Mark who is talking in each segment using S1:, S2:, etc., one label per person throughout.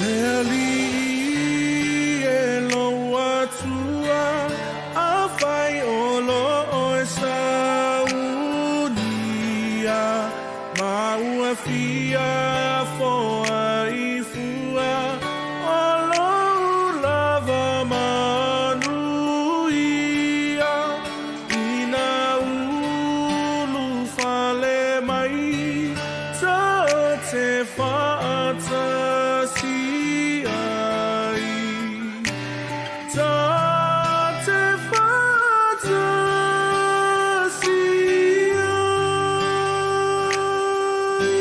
S1: Le Alii e lou Atua, afai o lo oe saunia, ma ua fia foai fua o lou lava manuia, ina ulufale mai ta te faatasi ai. Ta te faatasi ai.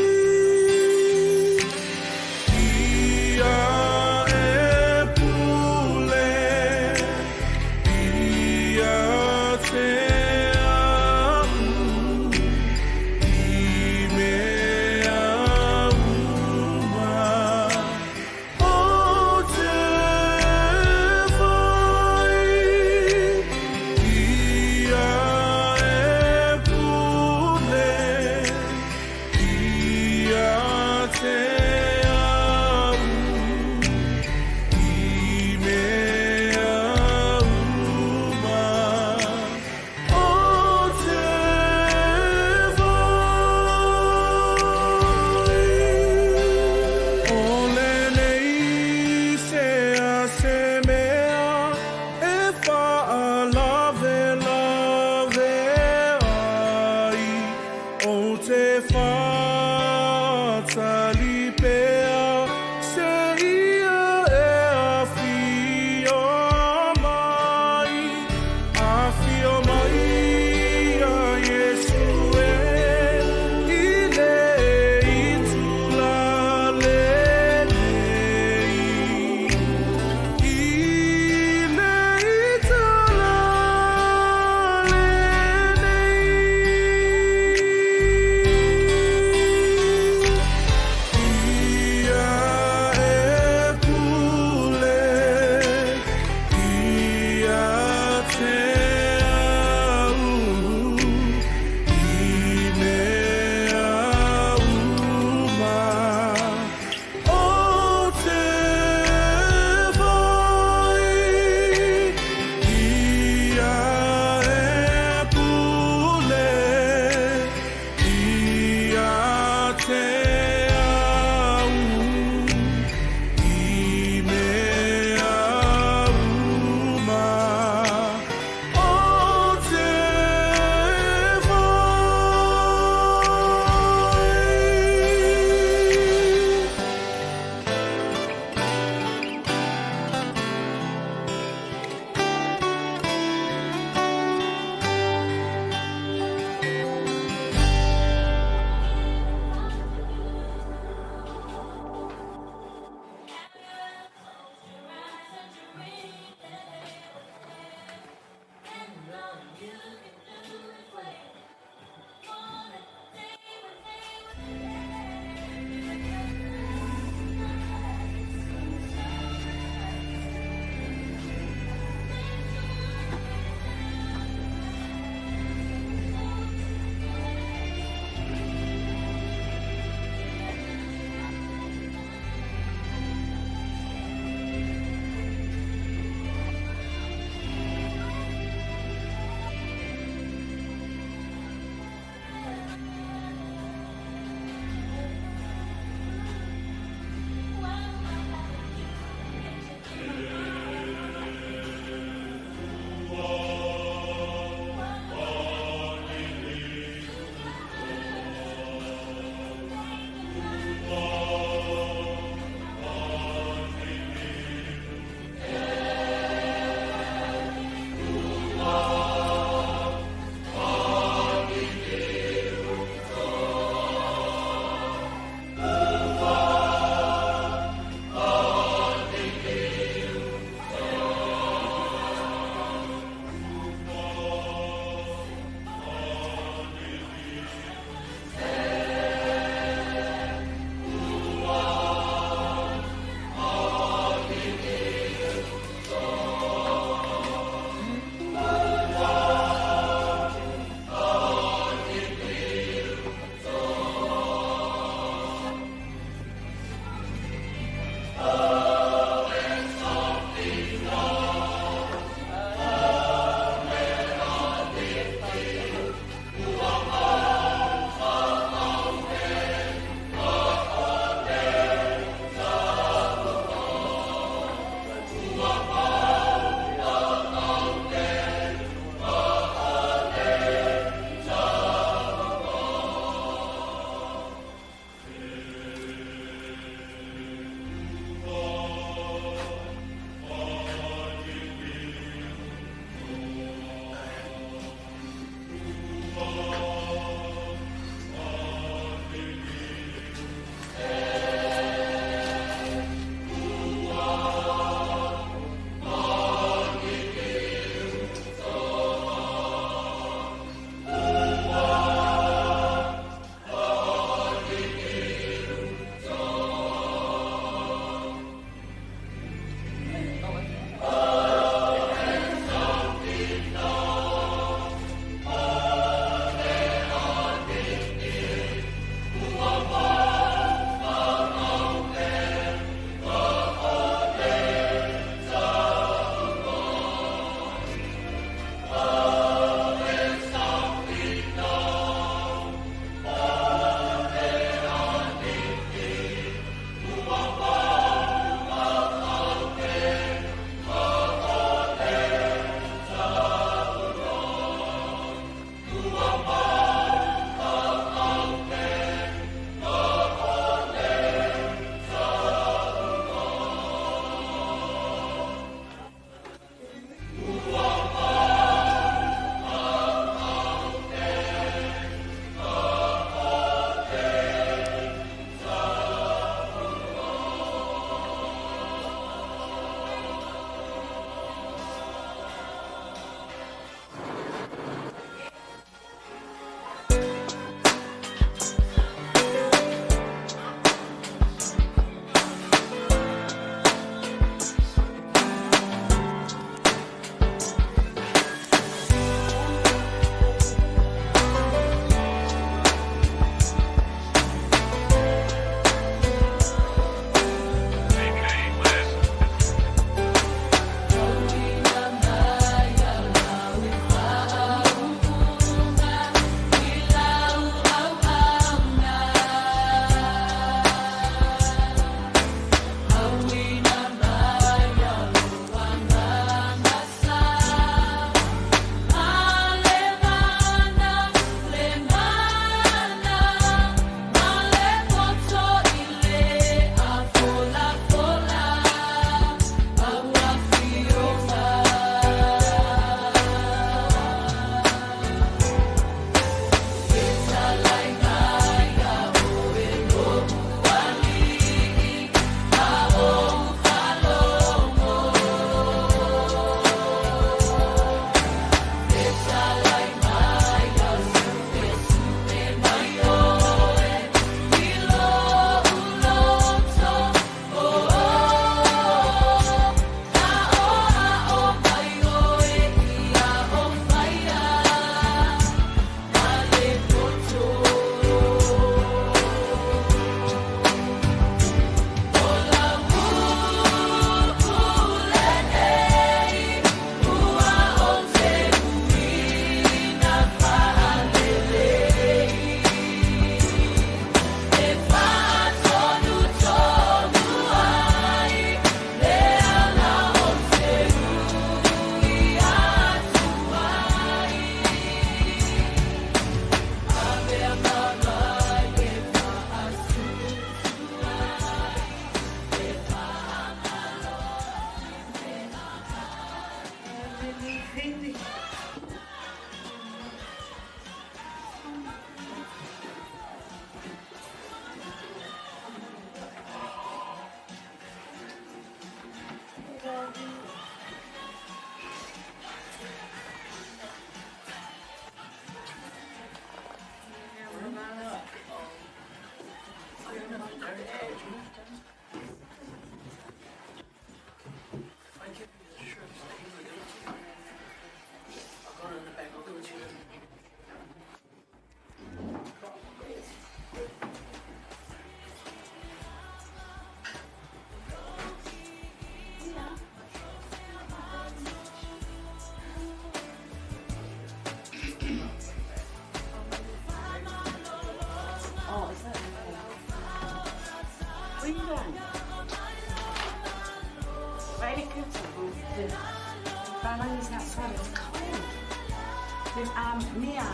S2: Mia,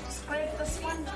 S2: just grab this one.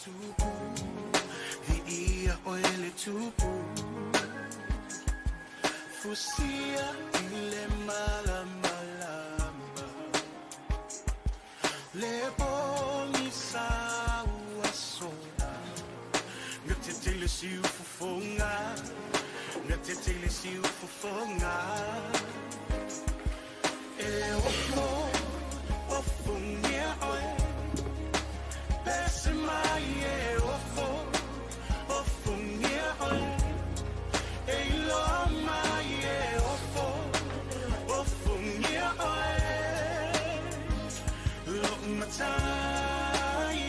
S1: tupu, viia oe le tupu. Fusia i le malamalama, le pogisa ua sola. Gatetele siufofoga, gatetele siufofoga. E ofo, ofogia oe, pese mai e ofo, ofogia oe. E iloa mai e ofo, ofogia oe. Lo'u matai.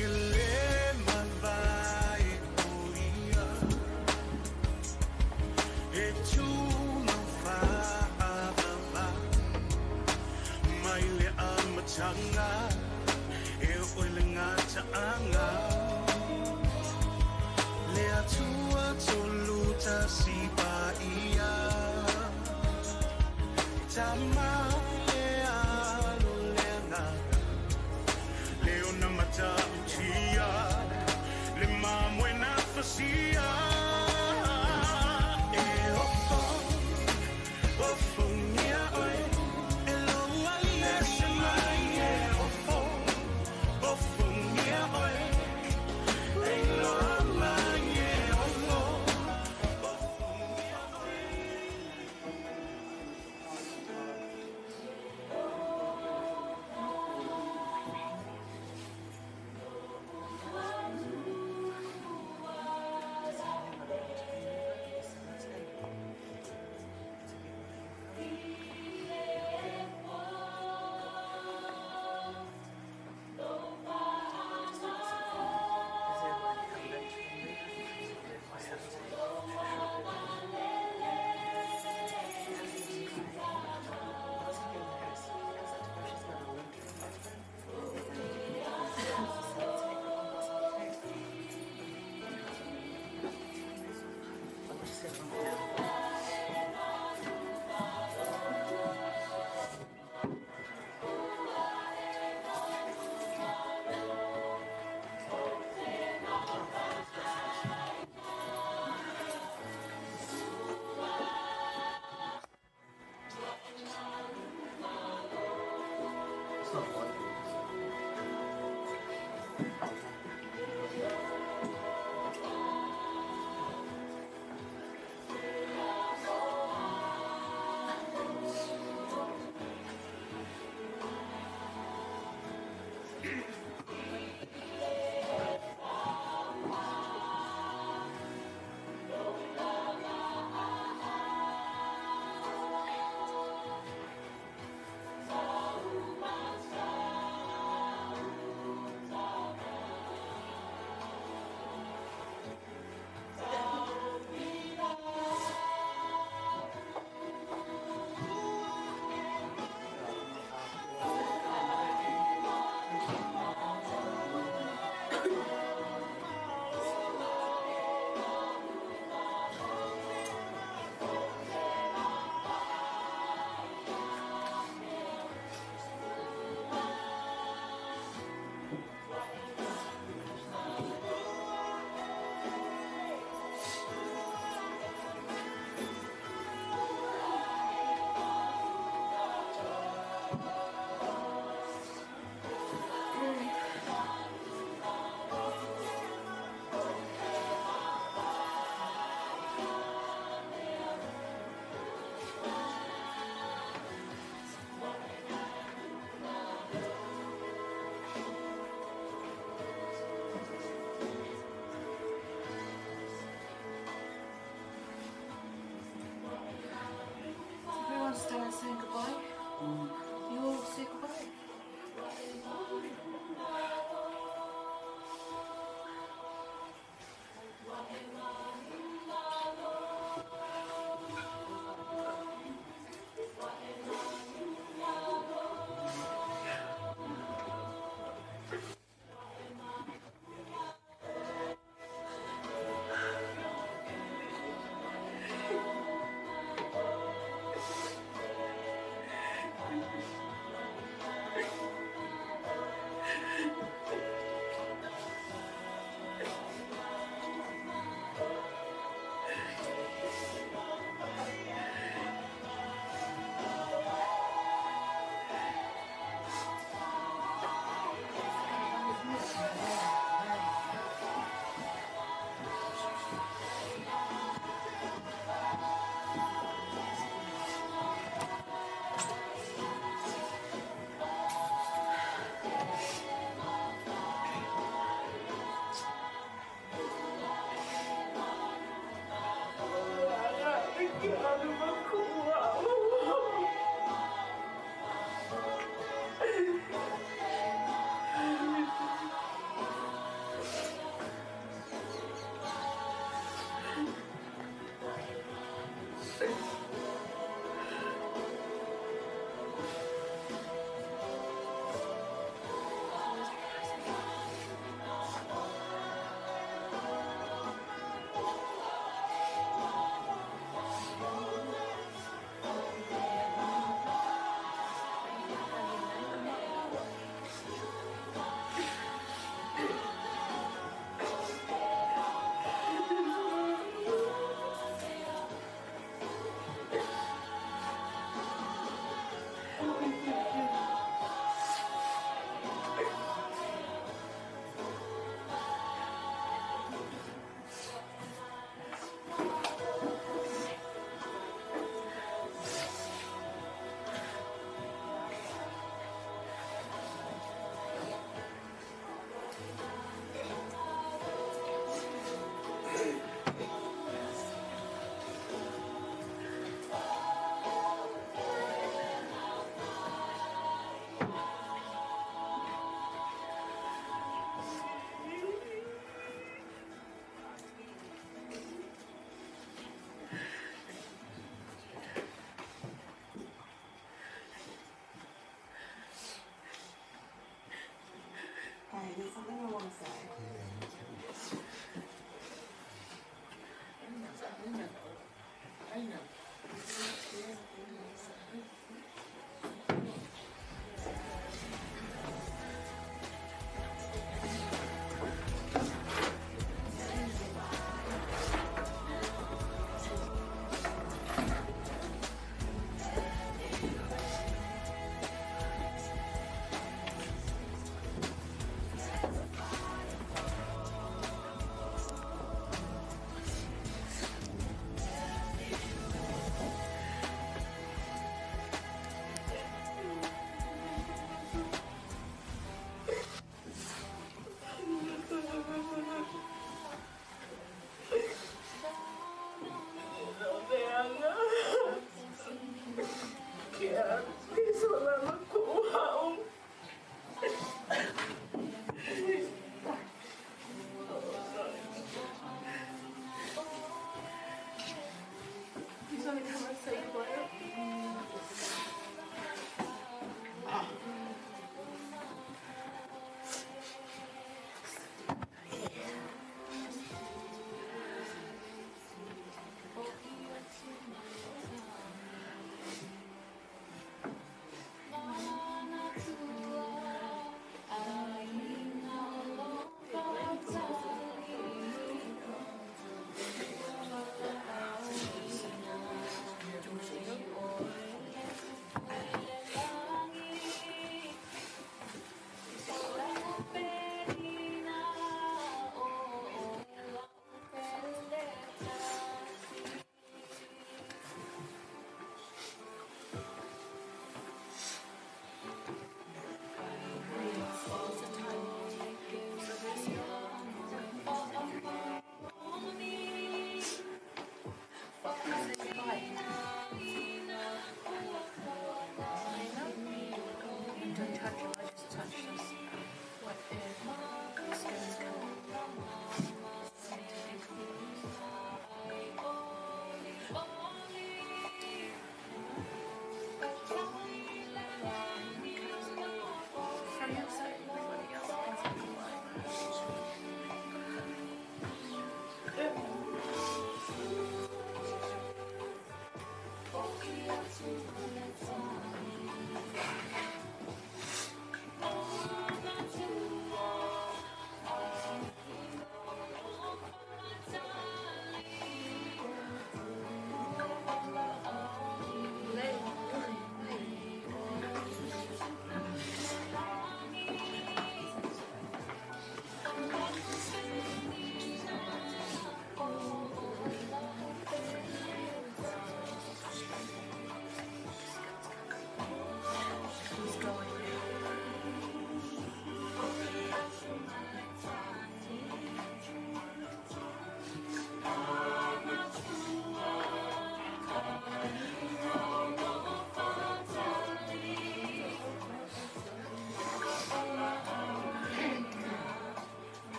S1: E lē mavae o ia, e tumau faavavau. Mai le amataga, e oo i le gataaga. Le Atua tolu tasi paia, Tama le Alo le Agaga. Le ona matautia, le mamoe na fasia. E ofo, ofogia oe, e lou alii. Ese mai e ofo, ofogia oe. E iloa mai e ofo, ofogia oe.
S3: It's not one.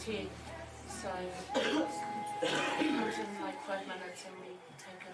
S2: 10, so he comes in like 5 minutes and we take him.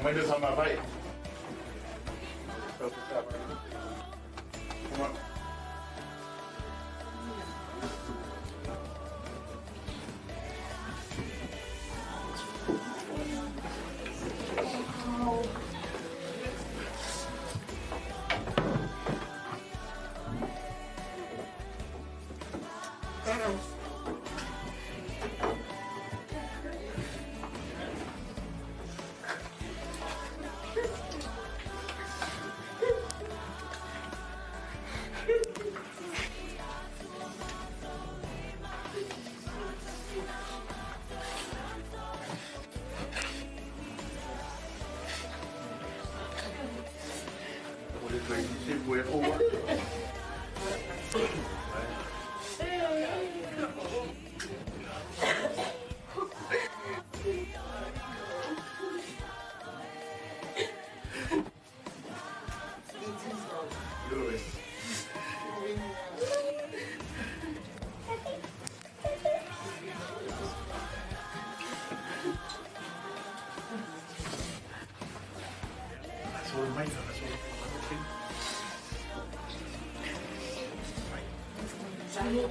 S4: Windows on my bike. Come on.
S2: Yeah,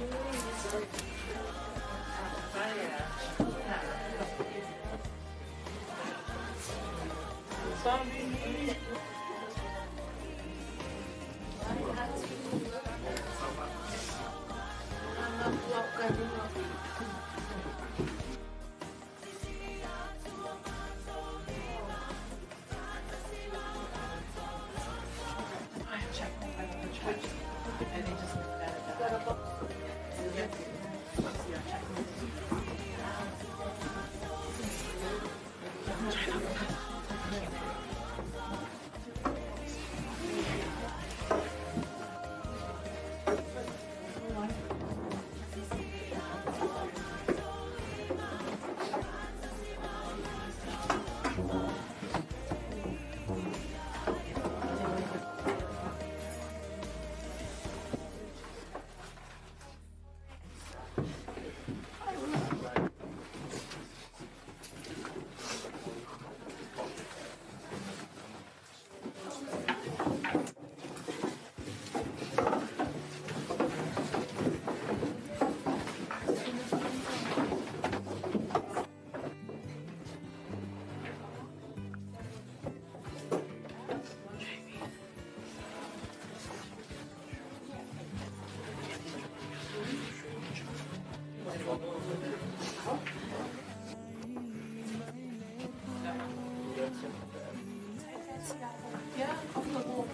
S2: off the wall.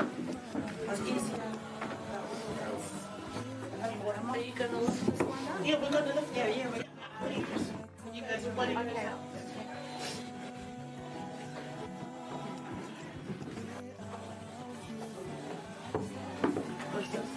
S2: It's easier. Are you gonna lift this one up?
S4: Yeah, we're gonna lift. Yeah, yeah. You guys are wanting.
S2: Okay.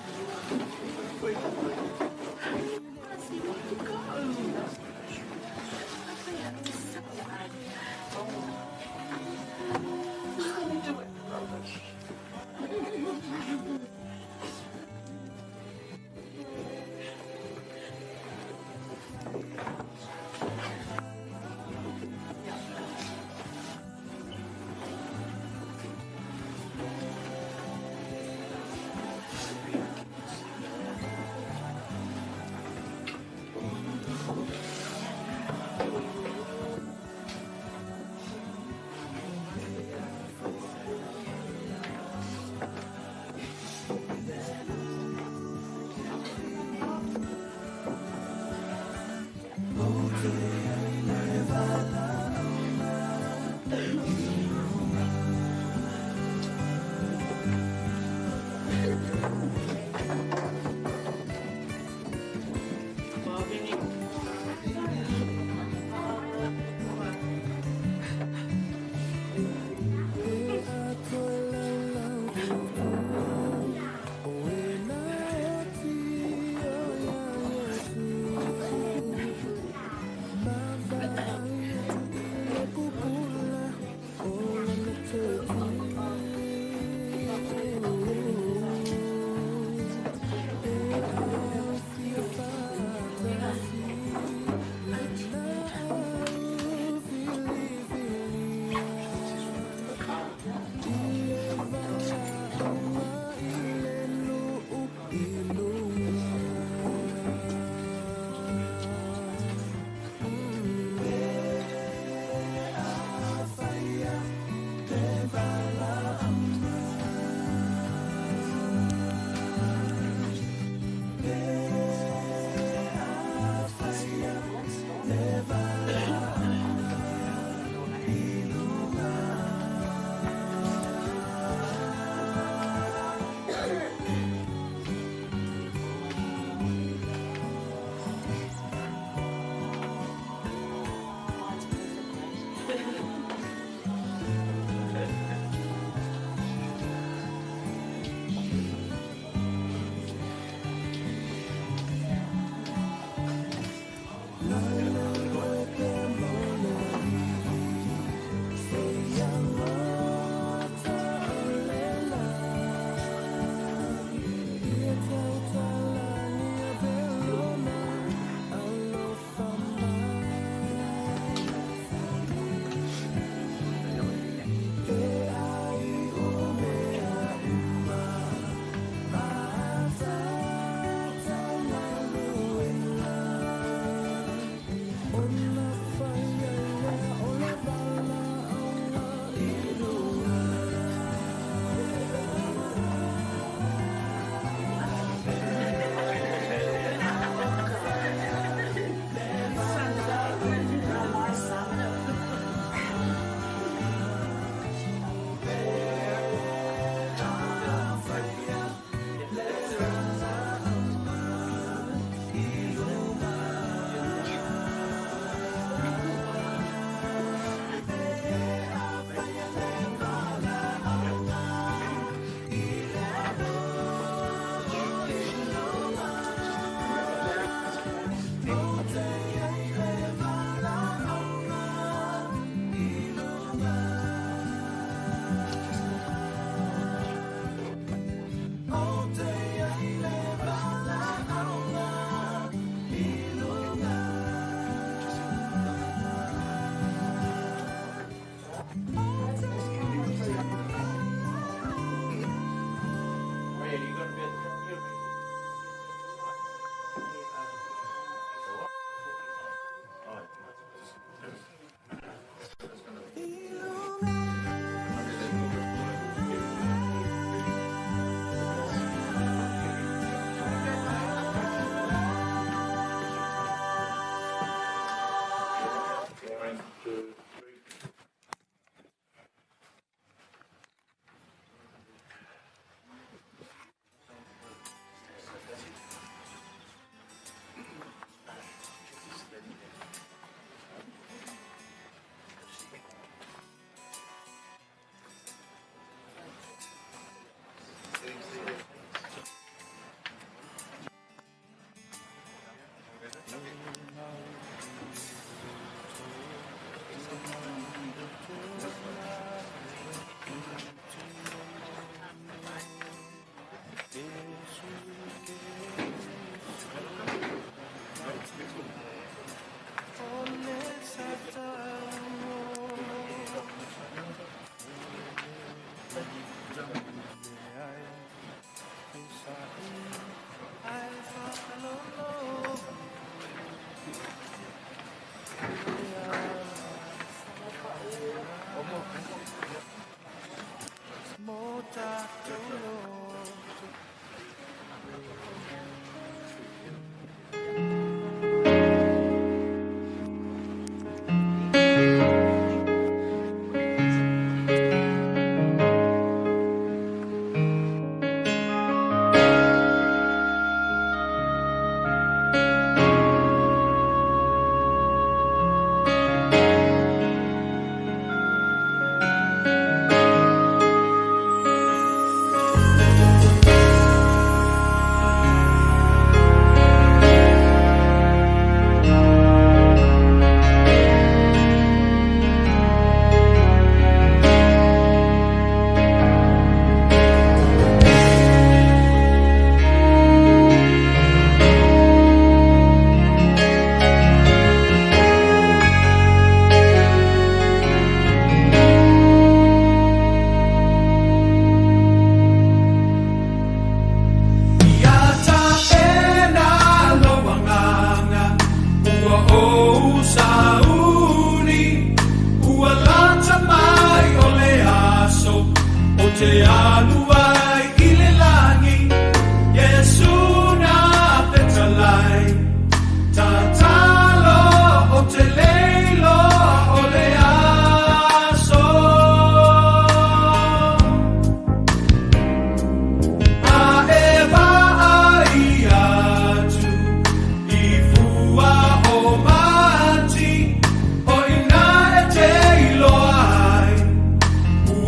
S3: 2, 3.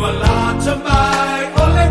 S1: Ua lata mai o le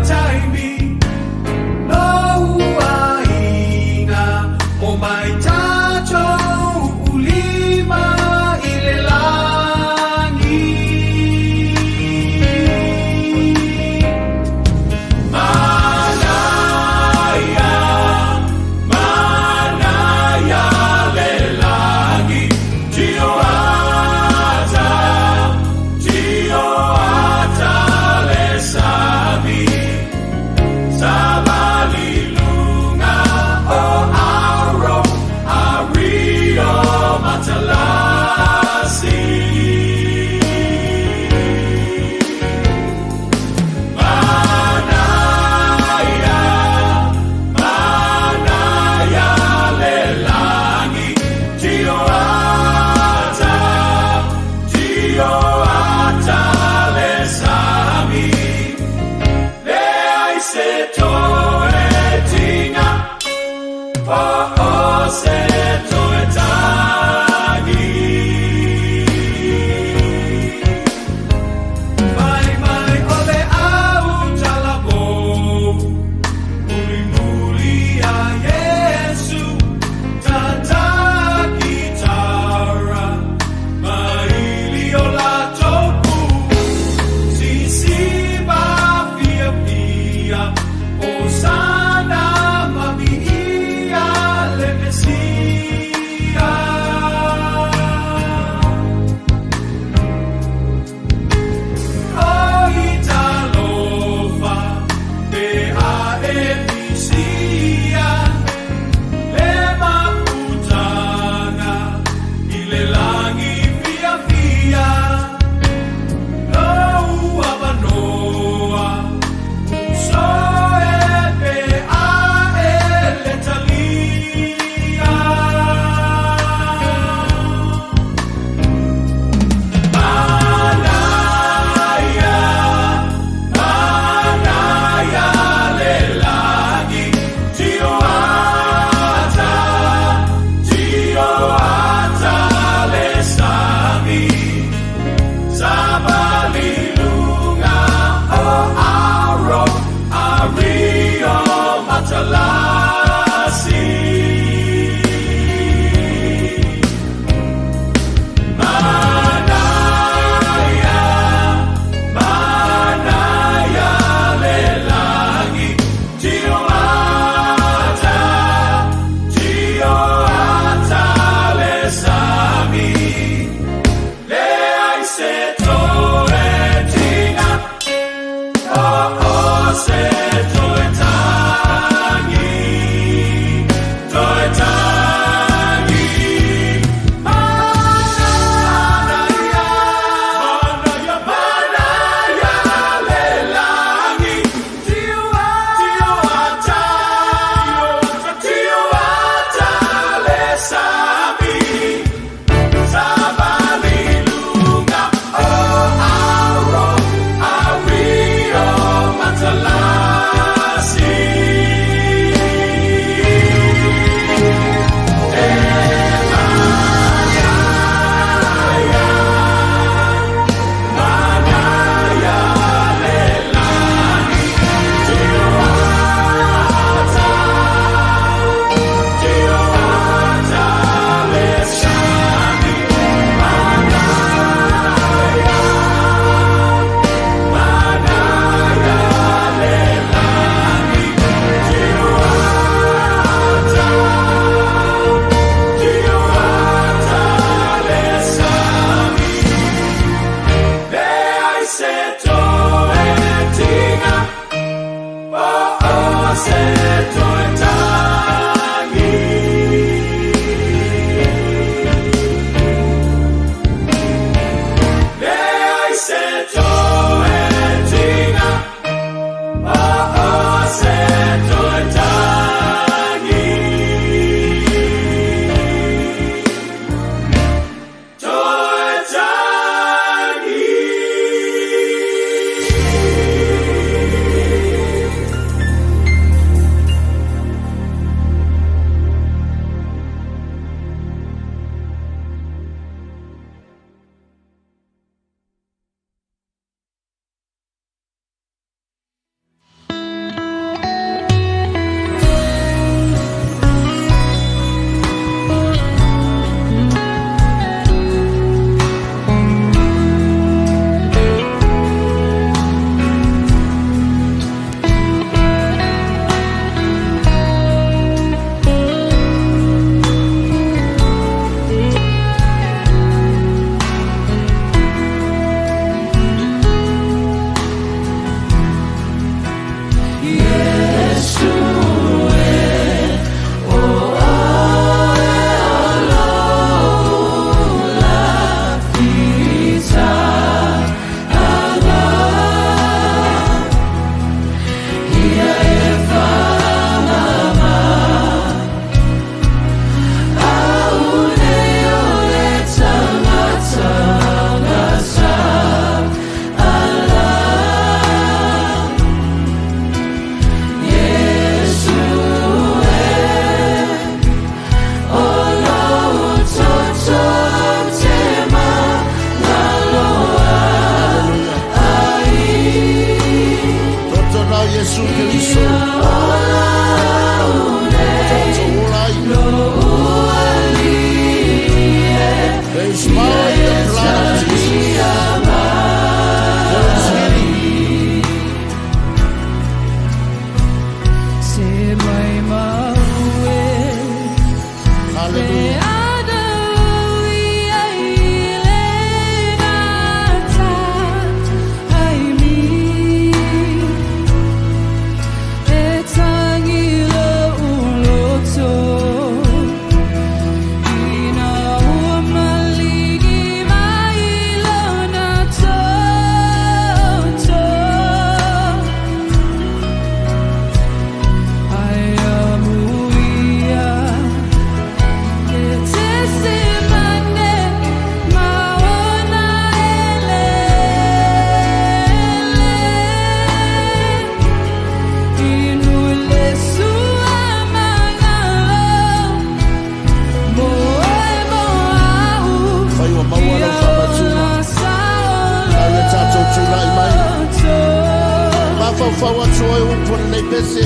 S5: Faufau atu oe upu o lenei pese.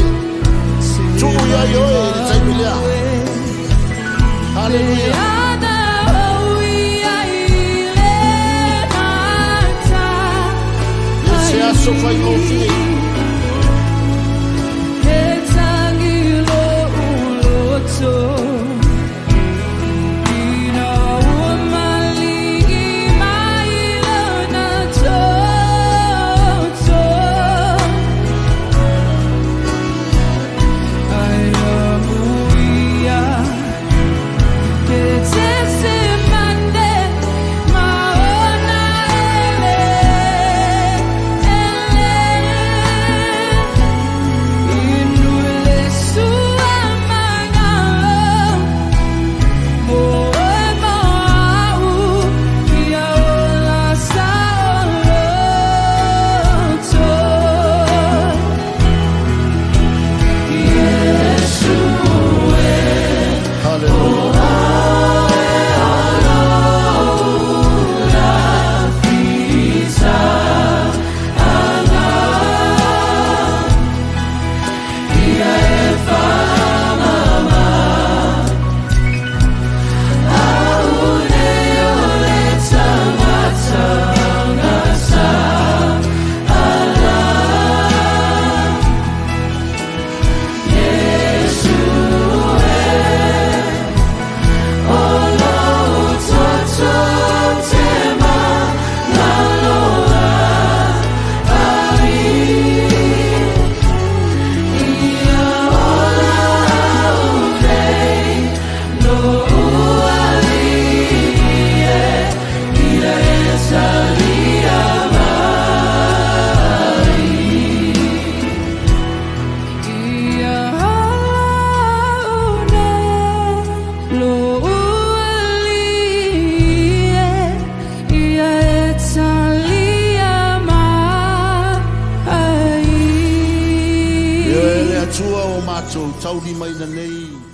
S5: Tuu ia i oe i le taimi lea. Haleluia. E se aso faigofie. Haleluia. E le Atua o matou taulimaina nei.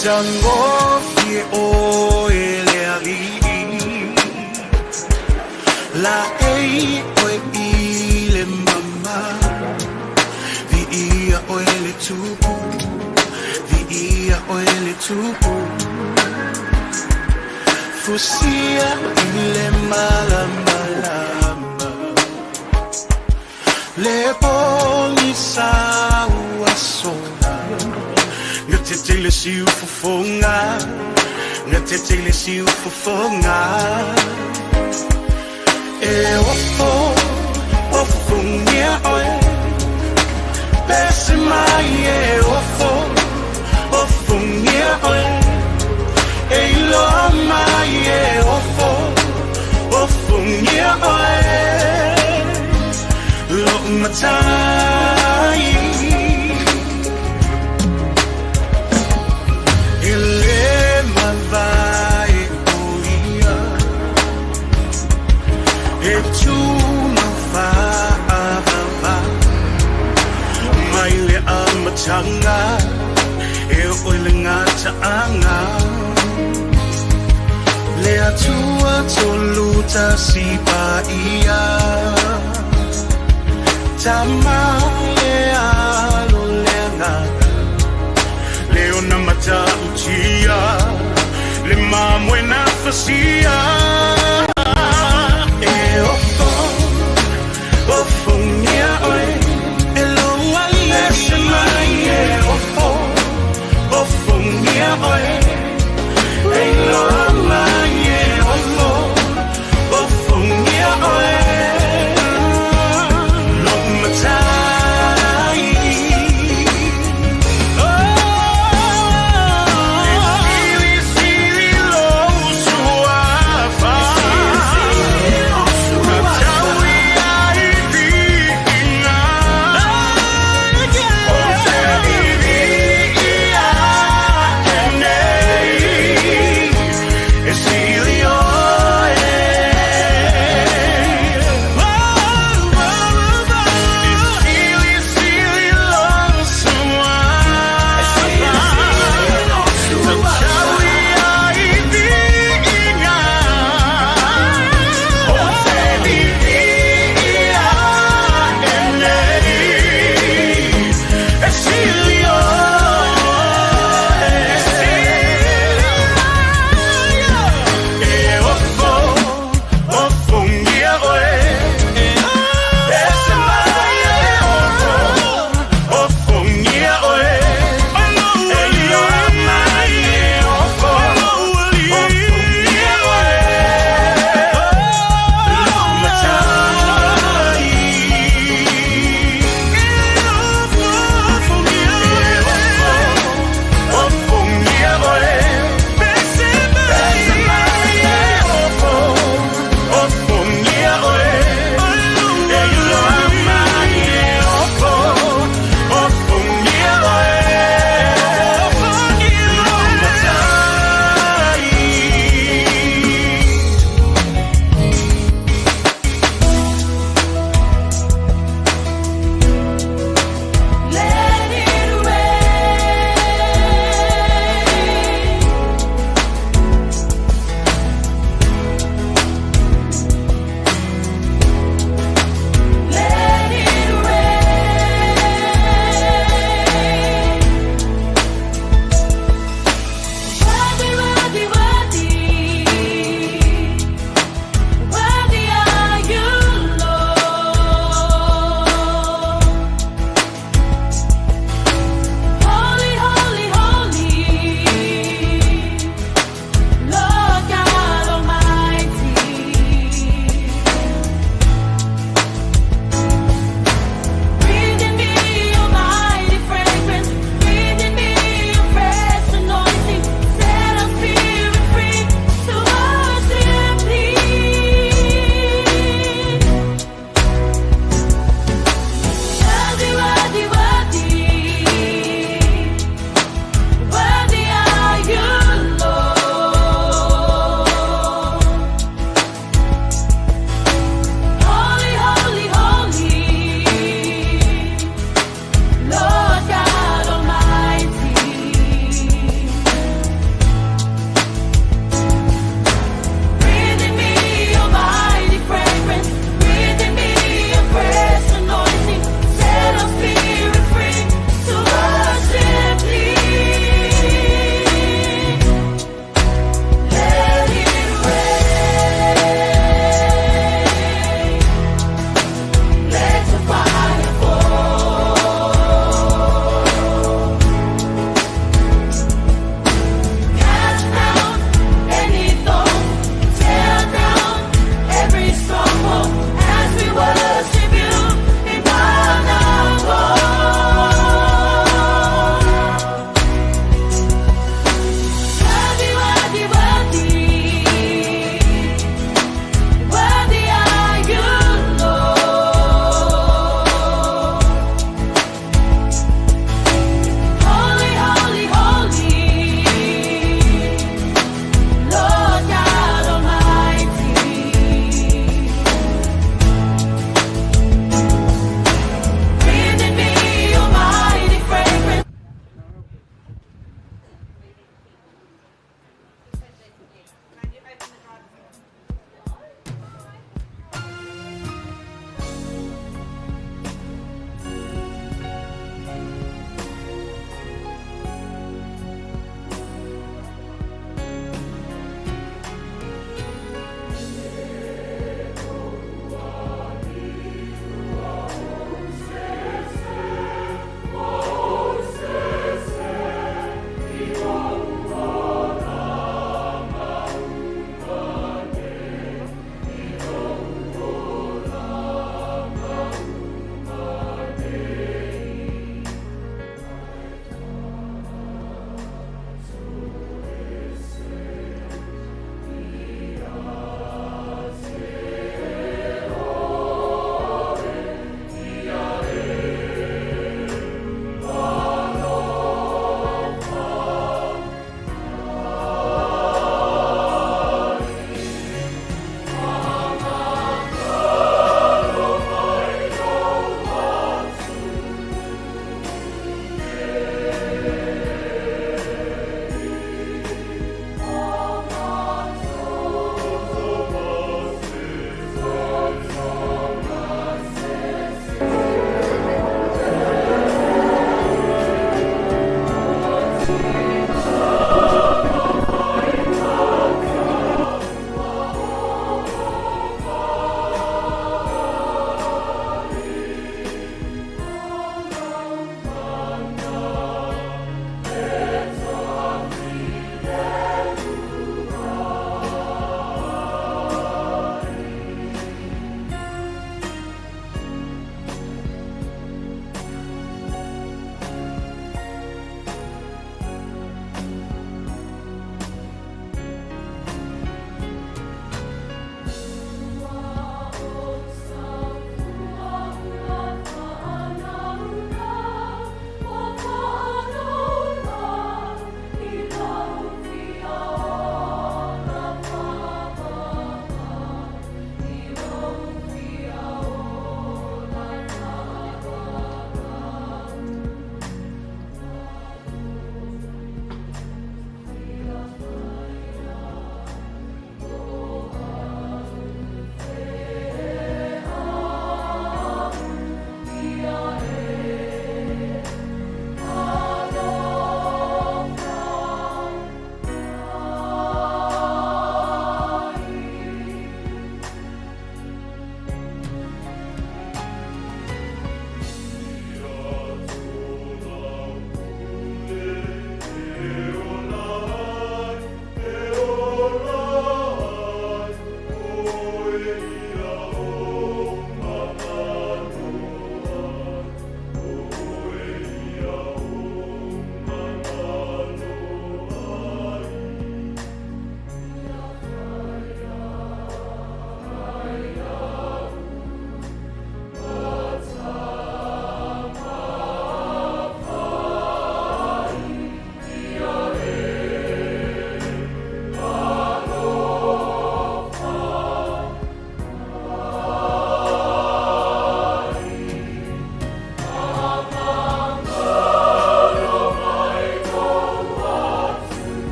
S1: Matagofie oe le alii Laei oe i le mama Viia oe le tupu Viia oe le tupu Fusia i le malamalama Le pogisa ua sola Gatete le siufofoga Gatete le siufofoga E ofo ofogia oe Pese mai e ofo ofogia oe E iloa mai e ofo ofogia oe Lo'u matai E lē mavae o ia E tumau faavavau Mai le amataga E oo i le gataaga Le Atua Tolutasi Paia Tama le Alo le Agaga Le ona matautia Le mamoe na fasia E ofo ofogia oe E lou alii Pese mai e ofo ofogia oe E iloa mai e ofo ofogia oe Lo'u matai Oh, e silisili lou suafa.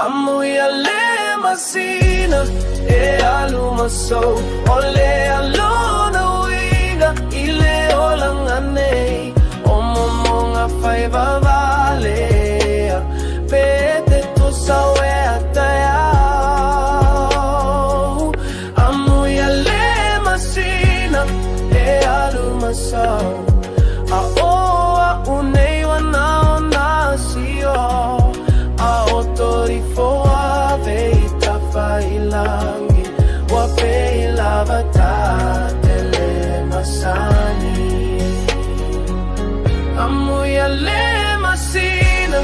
S6: Amuia le masina e alu masau o le alona uiga i le olaga nei o momoga fai vavalea pe te tusa oe a taeao. Amuia le masina e alu masau a o a'u nei wana o nasio a o torifo ave i tafailangi ua pei lava tatele masani. Amuia le masina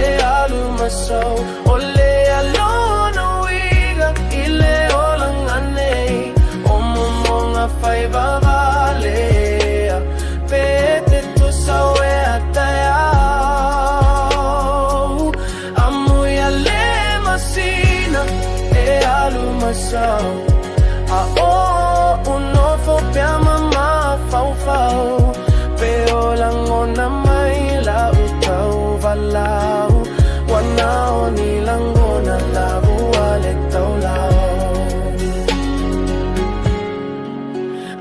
S6: e alu masau o le alona uiga i le olaga nei o momoga fai vavalea pe te tusa oe a taeao. Amuia le masina e alu masau a o unofo pea mamafaufau pe o lagona mai la utau valau wana o ni lagona lavua le taulau.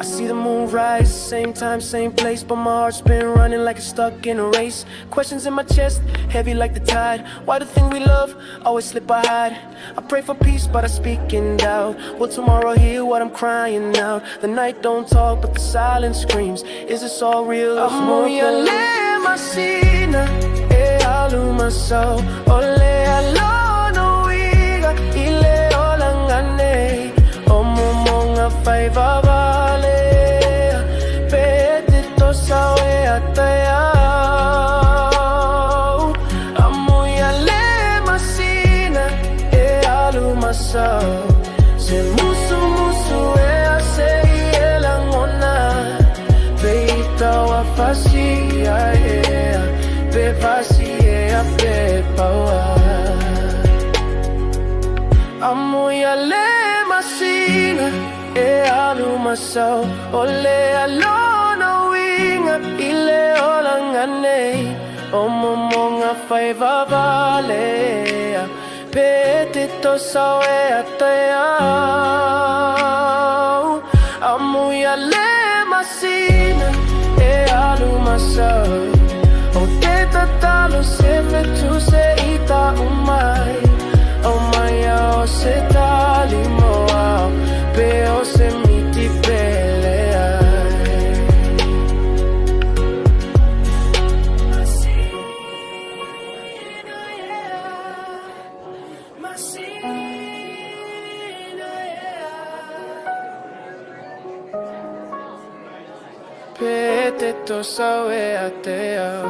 S6: I see the moon rise, same time, same place, but my heart's been running like it's stuck in a race. Questions in my chest, heavy like the tide. Why the thing we love always slip or hide? I pray for peace, but I speak in doubt. Will tomorrow hear what I'm crying out? The night don't talk, but the silence screams. Is this all real? Amuia le masina e alu masau o le alona uiga i le olaga nei o momoga fai vavalea pe te tosa oe a taeao. Amuia le masina e alu masau se musumusu e a se i e lagona pe ita ua fasia ea pe fasi ea pe paua. Amuia le masina e alu masau o le alona uiga i le olaga nei o momoga fai vavalea pe te tosa oe a taeao. Amuia le masina e alu masau o te tatalo se fetu se ita umai o mai o se tali mo au pe o se miti pele ai. Masina, yeah. Masina, yeah. Pe te tosa oe a te au.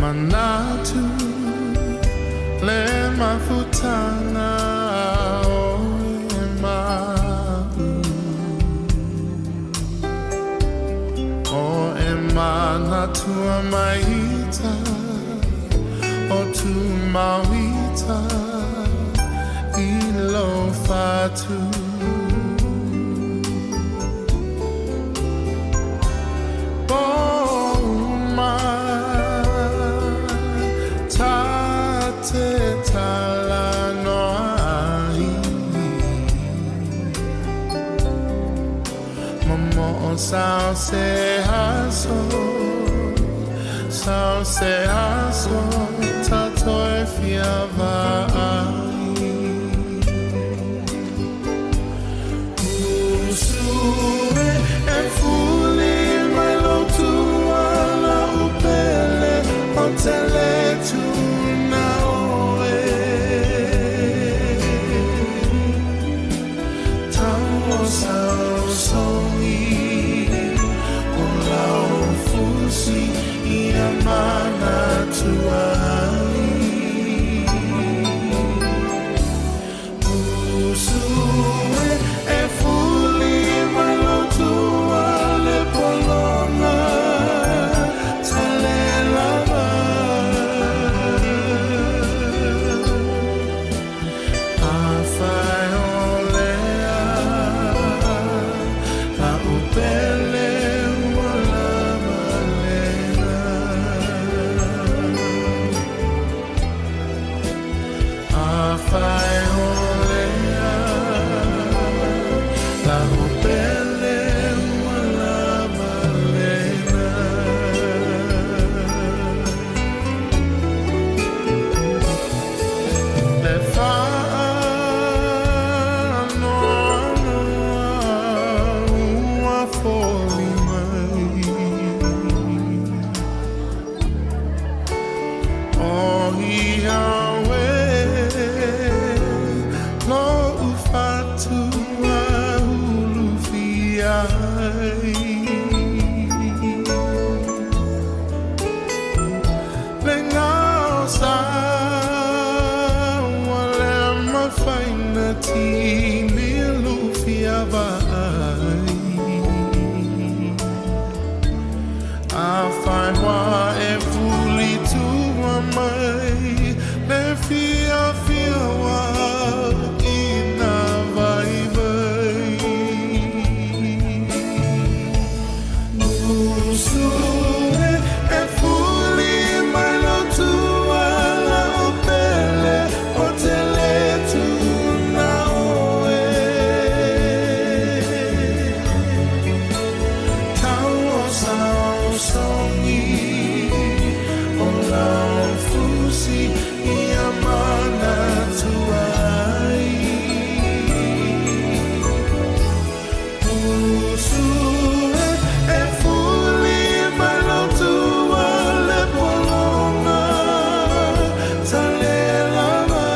S1: Manatu le mafutanga o e mau O e manatua maita o tu mauita i lo fatu. Poma ta te tala noa ai Momo o sao se aso Sao se aso Tato e fia vai Usue e fuli mai lo tua la upele o tele tu na oe Tau o sao songi o lau fu fusi ia manatua ai. Usue e fuli mai lo tua le polonga talelava. Afai olea la upele ua lava lena. Afai olea la upele ua lava lena. Le whaanoanoa ua foli mai. O ia oe lo ufatua ulufia ai. Le ngao sa ua le mafaina ti me lufia vai. A whai wā e fuli tua mai, le fia fia wā i nā vai vai. Usue e fuli mai lo tua la o pele o te le tuna oe. Tau o sao songi o lau fusi ia manatua ai. Usue e fuli mai lo tua le polonga talelava.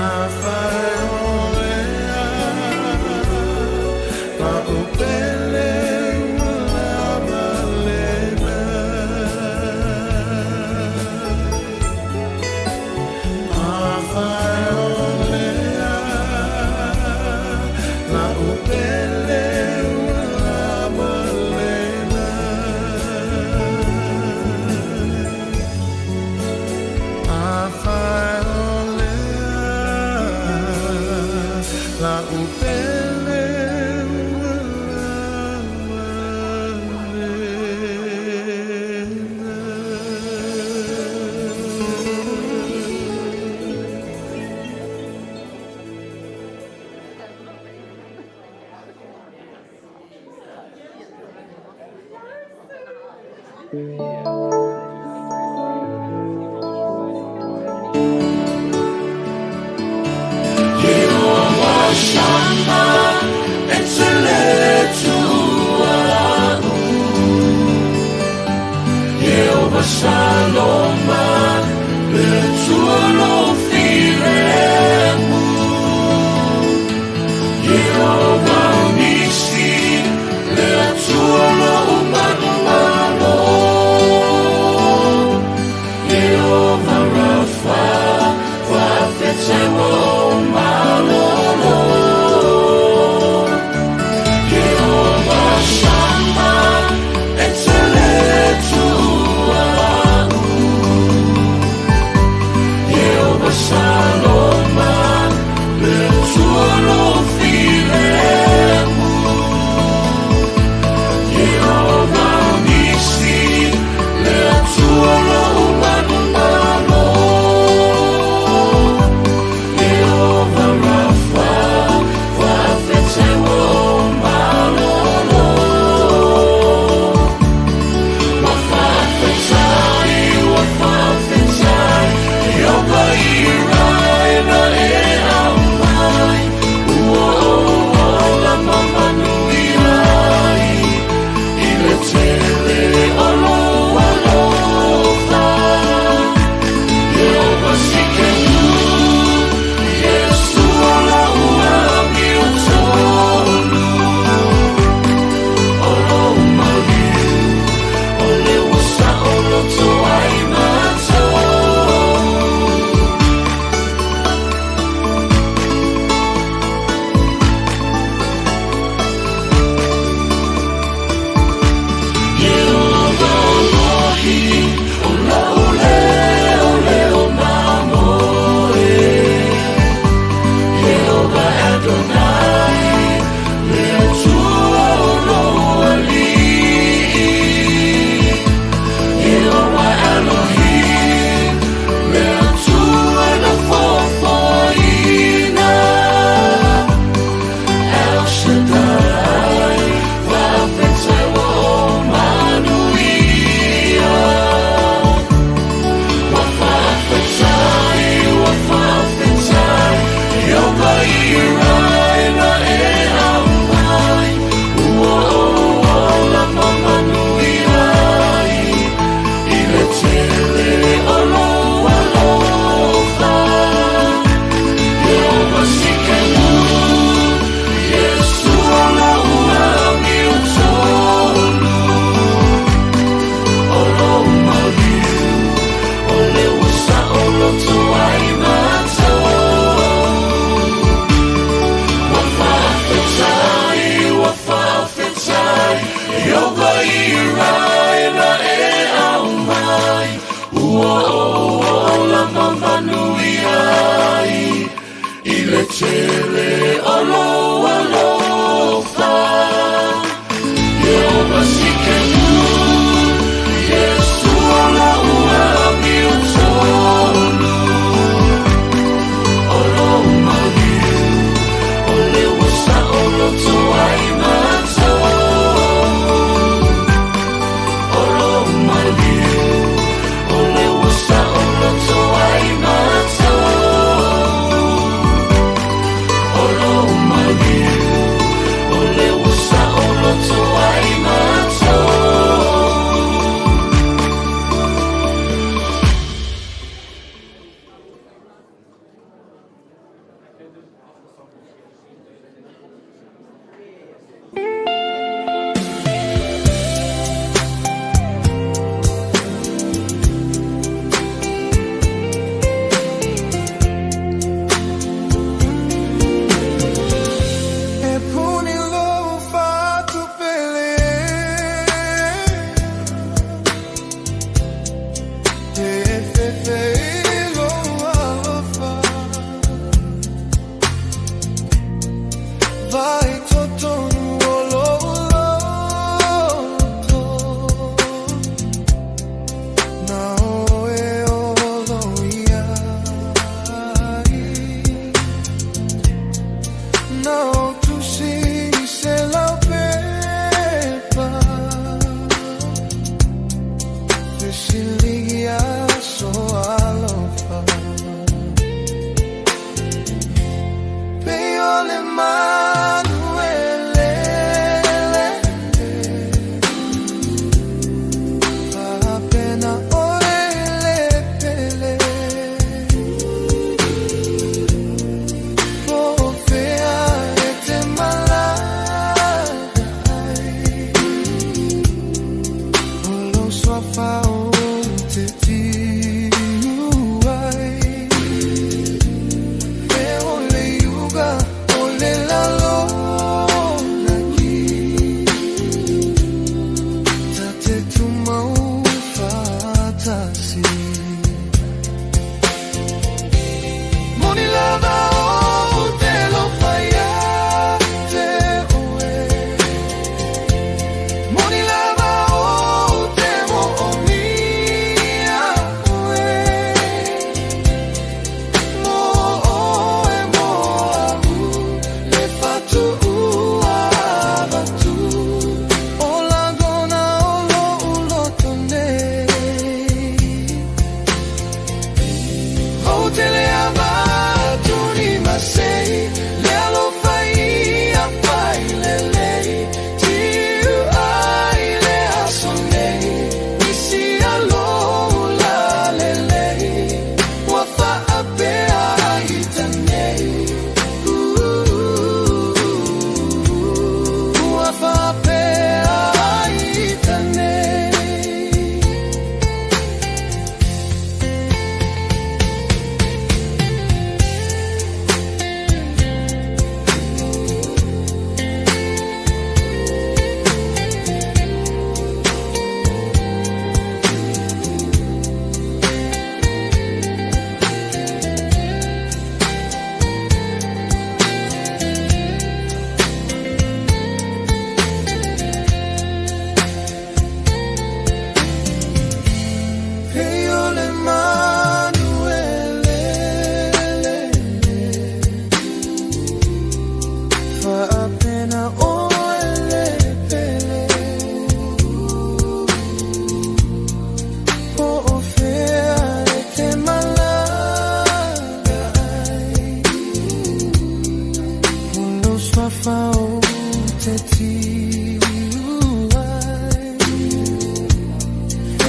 S1: Afai olea la upele ua lava lena. Afai olea la upele ua lava lena. Afai olea la upele ua lava lena.
S7: Nisi, le atua lo umanu malo. Tele o lou alofa, Ieova Sikenu, Iesu o lou amiotonu, o lou maliu, o le ua saoloto ai matou. O lou maliu, o le ua saoloto ai matou. O lou maliu, o le ua saoloto ai matou.
S1: E puni lou fa'atupele E fefe i lou alofa Vai totonu o lou loto Na oe o lo iai Na o tusi i se laupepa Fesiligia so alofa Pei o le manu e lele Faapena oe le pele Po o fea e te malaga ai O lou suafa ou te tiu ai E o le iuga o le lalolagi Ta te tumau fa'atasi Moni lava ou te alofa ia te oe Moni lava ou te mo'omia oe Mo oe mo a'u le fa'atuuavatu O lagona o lo'u loto nei Ou te le avatu ni masei Le alofa ia fai lelei Tiu ai le aso nei Nisi alo la lelei Ua fa'apea ai nei Ua fa'apea ai nei. Pei o le manu e lele Faapena oe le pele Po o fea e te malaga ai O lou suafa ou te tiu ai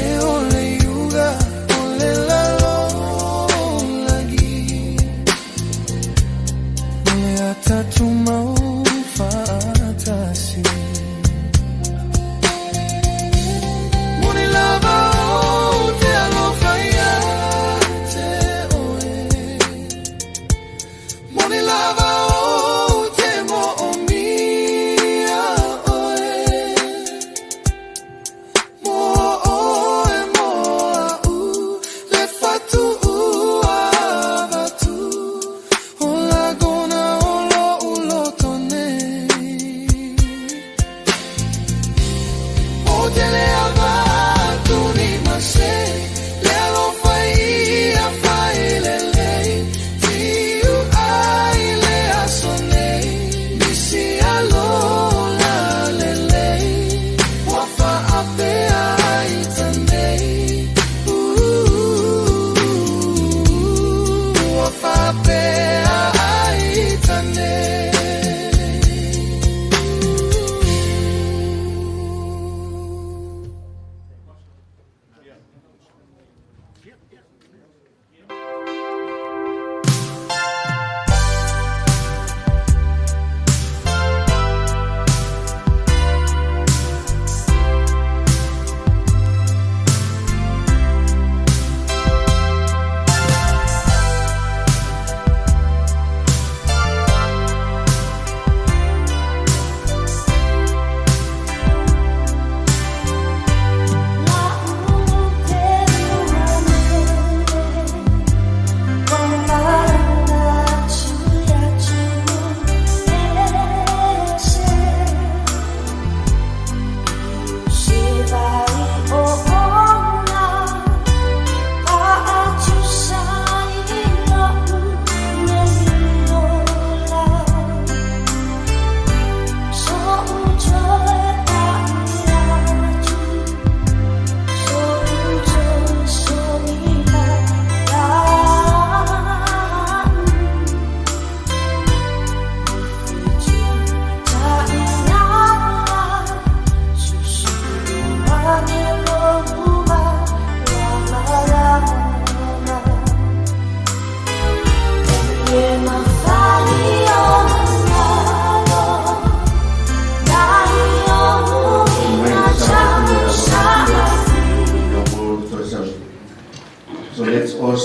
S1: E o le iuga o le lalolagi O le a tatou fa'atasi Moni lava ou te alofa ia te oe Moni lava ou te mo'omia.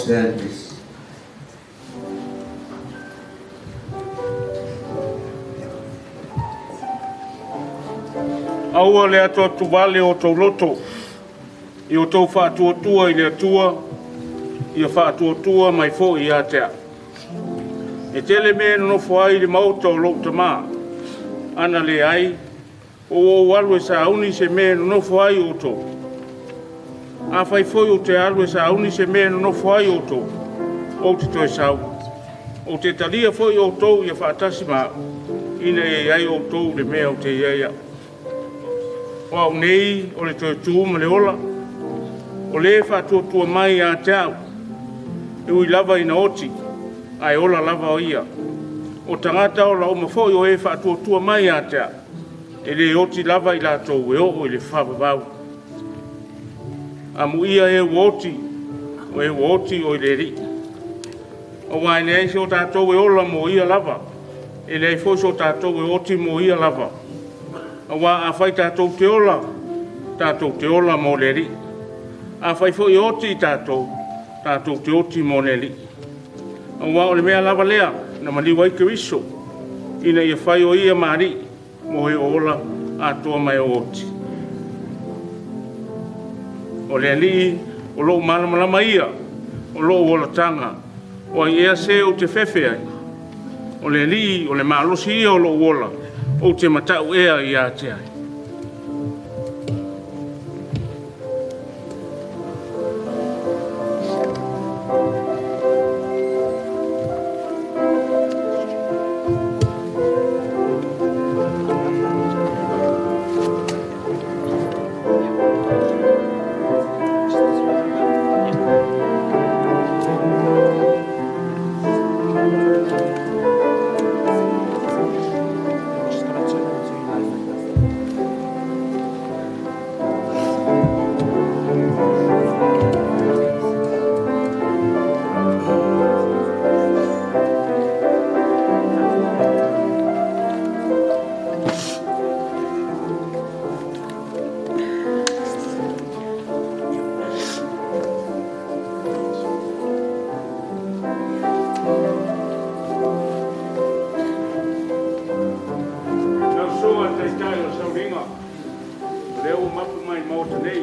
S8: stand, please.
S1: Aua le atuatuvale o outou loto, i outou faatuatua i le Atua, ia faatuatua mai foi ia te au. E tele mea e nonofo ai i le maota o lou Tamā, ana leai, po ua ou alu e sauni se mea e nonofo ai outou. Afai foi ou te alu e sauni se mea e nonofo ai outou, ou te toe sau. Ou te talia foi outou ia faatasi ma au, ina ia i ai outou i le mea ou te i ai au. O au nei o le toe tu ma le ola, o le e faatuatua mai ia te au, e ui lava ina oti, ae ola lava o ia. O tagata ola uma foi o e faatuatua mai ia te au, e le oti lava i latou e oo i le faavavau. Amuia e ua oti, o e ua oti o i le Alii. Aua e leai se o tatou e ola mo ia lava, e leai foi so tatou e oti mo ia lava. Aua afai tatou te ola, tatou te ola mo le Alii. Afai foi e oti tatou, tatou te oti mo le Alii. Aua o le mea lava lea na maliu ai Keriso, ina ia fai o ia ma Alii mo e o ola atoa ma e o oti. O le Alii o lou malamalama ia, o lou olataga, o ai ea se ou te fefe ai. O le Alii o le malosi ia o lou ola, ou te matau ea ia te ai. Lau Susuga i le Taitai o le Sauliga, o lea ua mapu mai i le Maota nei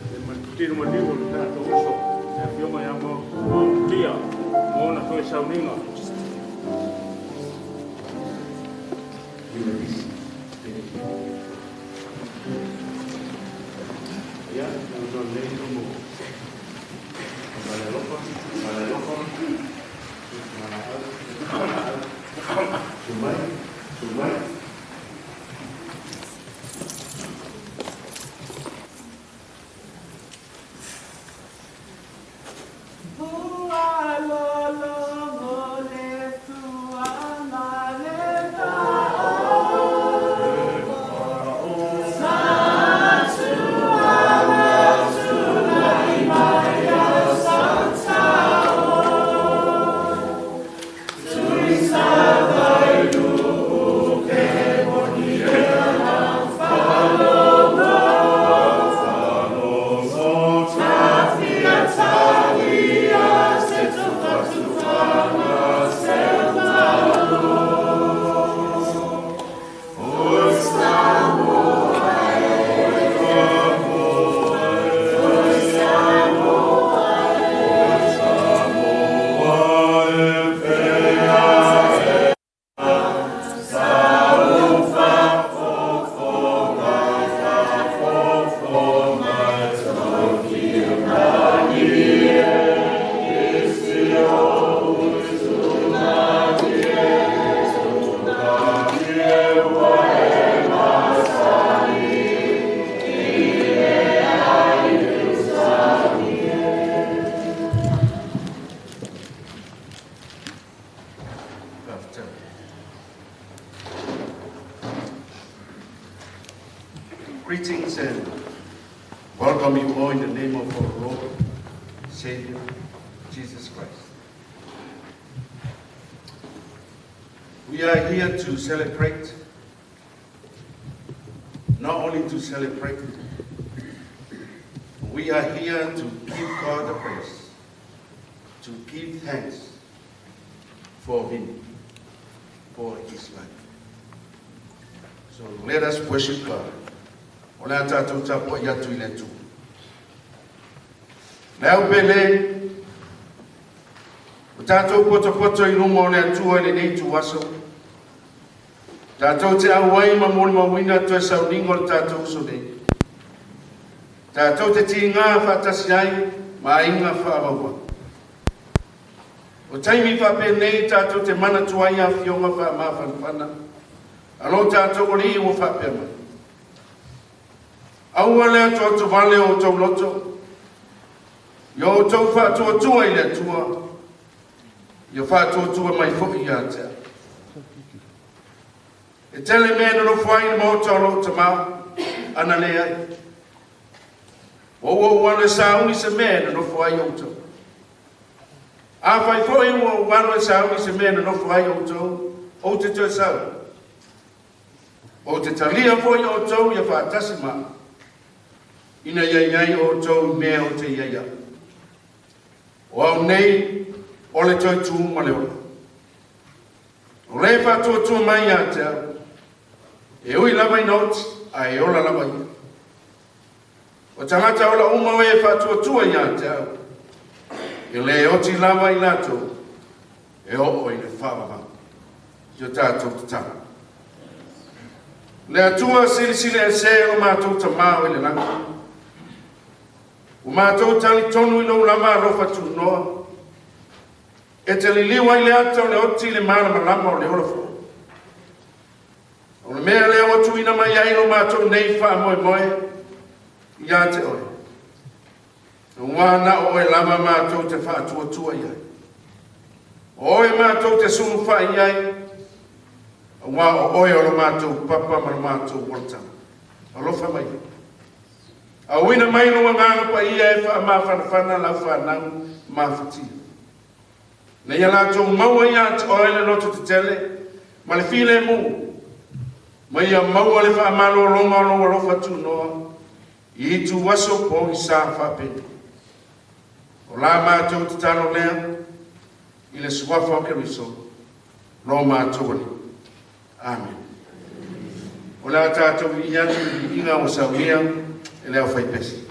S1: le tino maliu o le tatou uso, le Afioga ia Maotia mo ona toe sauniga.
S8: Ia, le avanoa lenei mo Falealofa, Falealofa, Susu mai, susu mai. Greetings and welcome you all in the name of our Lord, Savior, Jesus Christ. We are here to celebrate, not only to celebrate, we are here to give God the praise. to give thanks for him, for his life. So let us worship God. O le a tātou tapuai atu i le Atua. Le au pele, o tātou potopoto i luma o le Atua i lenei ituaso. Tātou te auai ma molimauina toe sauniga o le tātou uso nei. Tātou te tigā faatasi ai ma aiga faavauvau. O taimi faapenei tātou te manatua ai afioga faamafanafana a lo tātou Alii ua faapea mai. Aua le atoatovale o outou loto, ia outou faatuatua i le Atua, ia faatuatua mai foi ia te au. E tele mea e nonofo ai i le maota o lou tamā, ana leai. Ua ou alu e sauni se mea e nonofo ai outou. Afai foi ua ou alu e sauni se mea e nonofo ai outou, ou te toe sau. Ou te talia foi outou ia faatasi ma au, ina ia i ai outou i mea ou te i ai au. O au nei o le toe tu ma le ola. O le faatuatua mai ia te au, e ui lava ina oti, ae ola lava ia. O tagata ola uma o e faatuatua ia te au, e lē oti lava i latou e oo i le faavavau. I o tatou tatalo. Le Atua silisili ese o lo matou Tamā o i le lagi, ua matou talitonu i lou lava alofa tunoa, e te liliu ai le ata o le oti i le malamalama o le ola foi. O le mea lea ua tuuina mai ai lo matou nei faamoemoe ia te oe. Aua na o oe lava matou te faatuatua i ai. O oe matou te sulufai i ai, aua o oe o lo matou papa ma lo matou olataga. Alofa mai. Auina mai lou Agaga Paia e faamafanafana lau fanau mafatia. Ina ia latou maua ia te oe le loto tetele ma le filemu, ma ia maua le faamalologa o lou alofa tunoa i ituaso pogisa faapenei. O la matou tatalo lea i le suafa o Keriso, lo matou Alii. Amene. O le a tatou vivii atu i le viiga ua saunia e le aufaipese.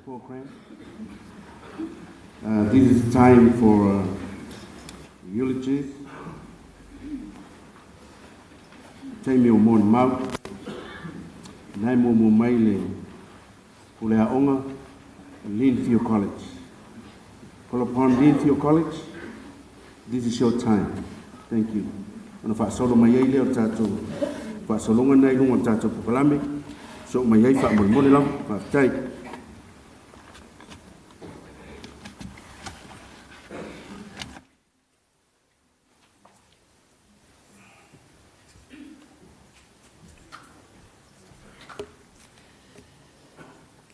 S8: program. This is time for eulogies. Taimi o molimau. Nai mo mo mai le pule aoga, Lynfield College. Call upon Lynfield College. This is your time. Thank you. Ona faasolo mai ai lea o tatou faasologa nai luga o tatou polokalame. So mai ai faamolemole lava. Faafetai.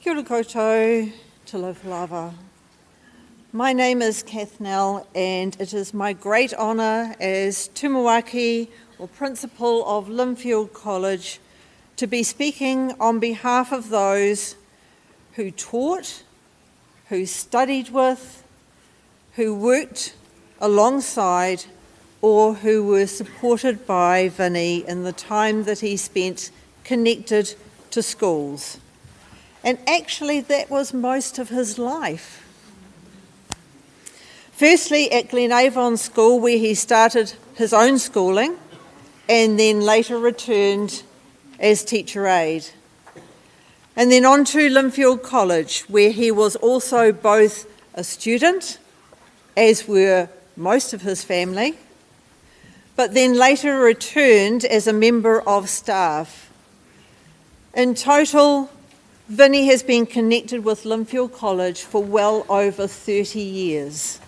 S9: Kia ora koutou, talofa lava. My name is Kath Nell, and it is my great honour as Tumuaki, or Principal of Lynfield College, to be speaking on behalf of those who taught, who studied with, who worked alongside, or who were supported by Vinnie in the time that he spent connected to schools. And actually, that was most of his life. Firstly, at Glenavon School, where he started his own schooling and then later returned as teacher aide. And then on to Lynfield College, where he was also both a student, as were most of his family, but then later returned as a member of staff. In total, Vinnie has been connected with Lynfield College for well over 30 years.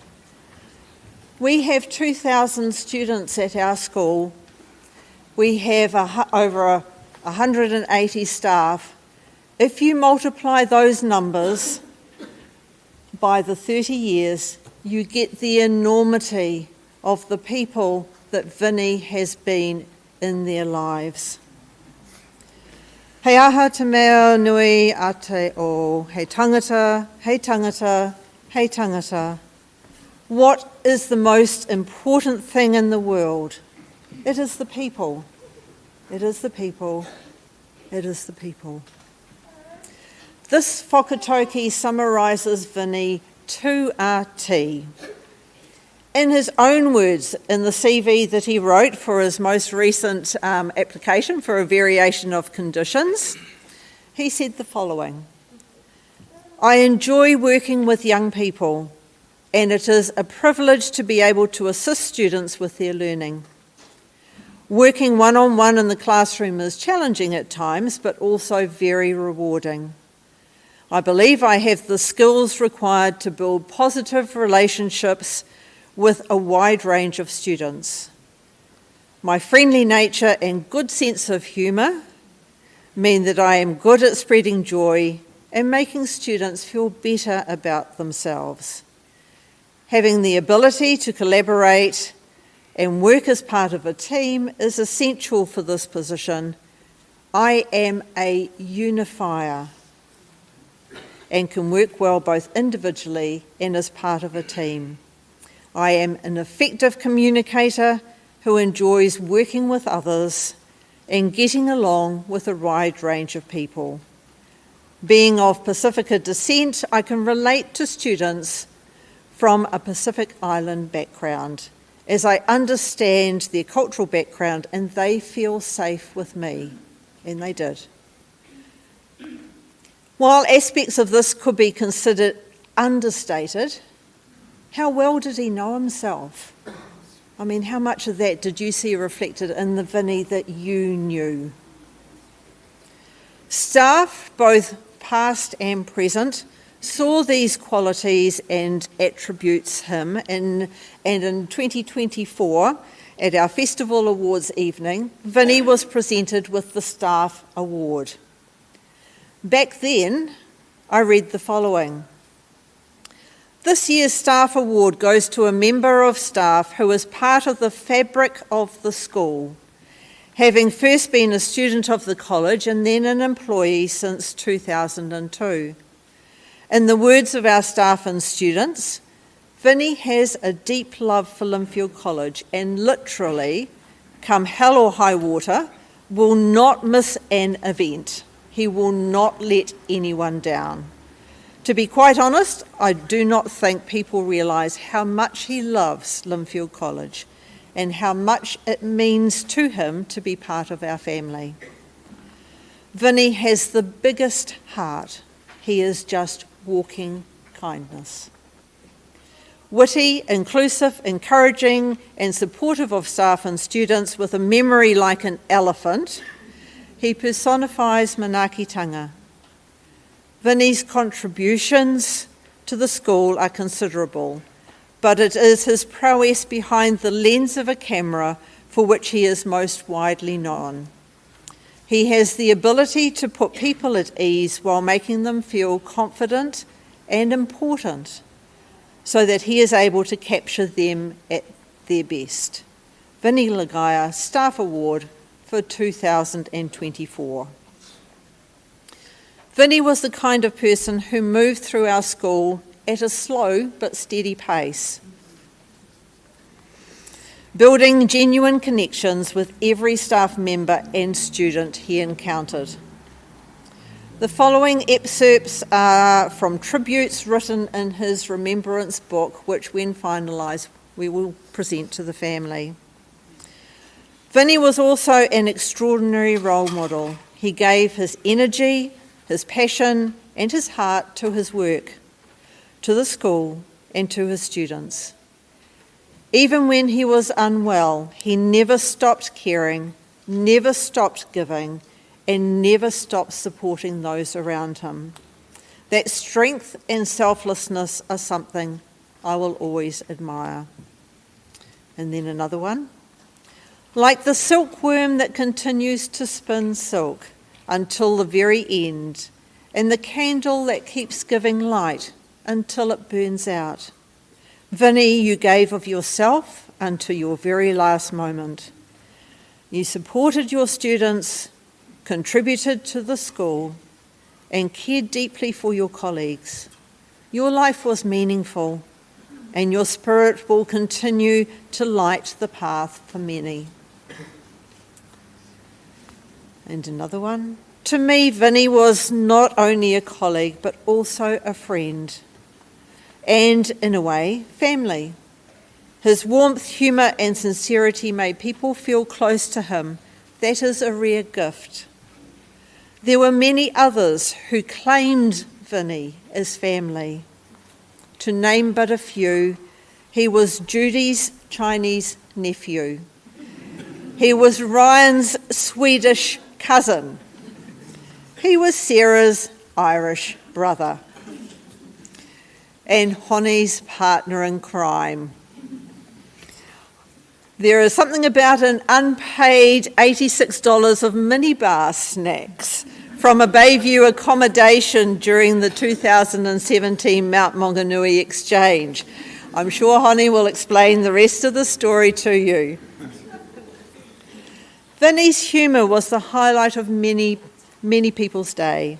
S9: We have 2,000 students at our school. We have over 180 staff. If you multiply those numbers by the 30 years, you get the enormity of the people that Vinnie has been in their lives. Hei aha te mea nui a te o, hei tangata, hei tangata, hei tangata. What is the most important thing in the world? It is the people. It is the people. It is the people. This whakatauki summarises Vinnie to a T. In his own words, in the CV that he wrote for his most recent application for a variation of conditions, he said the following: I enjoy working with young people, and it is a privilege to be able to assist students with their learning. Working one-on-one in the classroom is challenging at times, but also very rewarding. I believe I have the skills required to build positive relationships with a wide range of students. My friendly nature and good sense of humour mean that I am good at spreading joy and making students feel better about themselves. Having the ability to collaborate and work as part of a team is essential for this position. I am a unifier and can work well both individually and as part of a team. I am an effective communicator who enjoys working with others and getting along with a wide range of people. Being of Pacifica descent, I can relate to students from a Pacific Island background, as I understand their cultural background and they feel safe with me. And they did. While aspects of this could be considered understated, how well did he know himself? I mean, how much of that did you see reflected in the Vinnie that you knew? Staff, both past and present, saw these qualities and attributes him, and in 2024, at our Festival Awards evening, Vinnie was presented with the Staff Award. Back then, I read the following. This year's Staff Award goes to a member of staff who is part of the fabric of the school, having first been a student of the college and then an employee since 2002. In the words of our staff and students, Vinnie has a deep love for Lynfield College and literally, come hell or high water, will not miss an event. He will not let anyone down. To be quite honest, I do not think people realise how much he loves Lynfield College and how much it means to him to be part of our family. Vinny has the biggest heart. He is just walking kindness. Witty, inclusive, encouraging, and supportive of staff and students with a memory like an elephant, he personifies manaakitanga. Vinny's contributions to the school are considerable, but it is his prowess behind the lens of a camera for which he is most widely known. He has the ability to put people at ease while making them feel confident and important, so that he is able to capture them at their best. Vinny Lagaya Staff Award for 2024. Vinny was the kind of person who moved through our school at a slow but steady pace, building genuine connections with every staff member and student he encountered. The following excerpts are from tributes written in his remembrance book, which, when finalised, we will present to the family. Vinny was also an extraordinary role model. He gave his energy, his passion, and his heart to his work, to the school, and to his students. Even when he was unwell, he never stopped caring, never stopped giving, and never stopped supporting those around him. That strength and selflessness are something I will always admire. And then another one. Like the silkworm that continues to spin silk until the very end, and the candle that keeps giving light until it burns out. Vinny, you gave of yourself until your very last moment. You supported your students, contributed to the school, and cared deeply for your colleagues. Your life was meaningful, and your spirit will continue to light the path for many. And another one. To me, Vinny was not only a colleague, but also a friend. And, in a way, family. His warmth, humour, and sincerity made people feel close to him. That is a rare gift. There were many others who claimed Vinny as family. To name but a few, he was Judy's Chinese nephew. He was Ryan's Swedish cousin. He was Sarah's Irish brother and Honey's partner in crime. There is something about an unpaid $86 of minibar snacks from a Bayview accommodation during the 2017 Mount Maunganui exchange. I'm sure Honey will explain the rest of the story to you. Vinny's humour was the highlight of many, many people's day.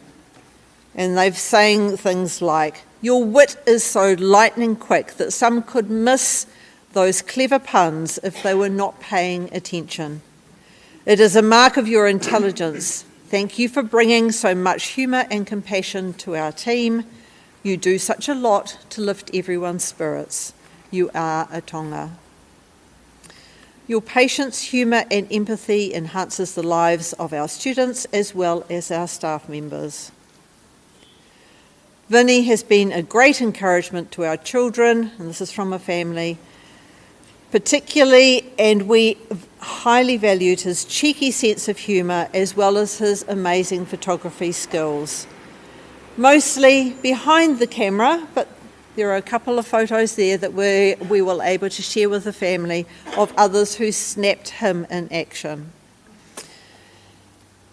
S9: And they've saying things like, your wit is so lightning quick that some could miss those clever puns if they were not paying attention. It is a mark of your intelligence. Thank you for bringing so much humour and compassion to our team. You do such a lot to lift everyone's spirits. You are a Tonga. Your patience, humour and empathy enhances the lives of our students as well as our staff members. Vinny has been a great encouragement to our children, and this is from a family, particularly, and we highly valued his cheeky sense of humour as well as his amazing photography skills. Mostly behind the camera, but there are a couple of photos there that we were able to share with the family of others who snapped him in action.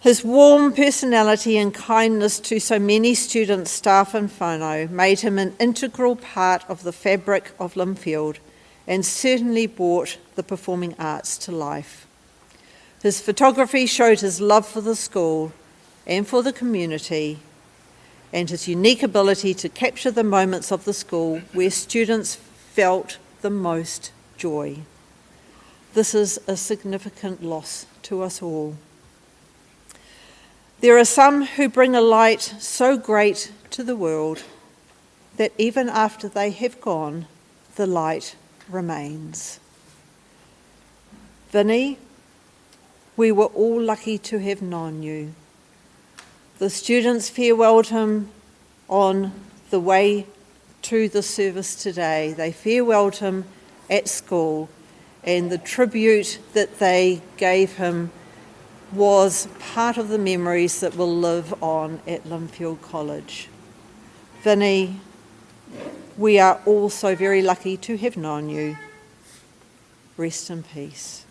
S9: His warm personality and kindness to so many students, staff and whānau made him an integral part of the fabric of Lynfield and certainly brought the performing arts to life. His photography showed his love for the school and for the community, and his unique ability to capture the moments of the school where students felt the most joy. This is a significant loss to us all. There are some who bring a light so great to the world that even after they have gone, the light remains. Vinny, we were all lucky to have known you. The students farewelled him on the way to the service today. They farewelled him at school, and the tribute that they gave him was part of the memories that will live on at Lynfield College. Vinny, we are all so very lucky to have known you. Rest in peace.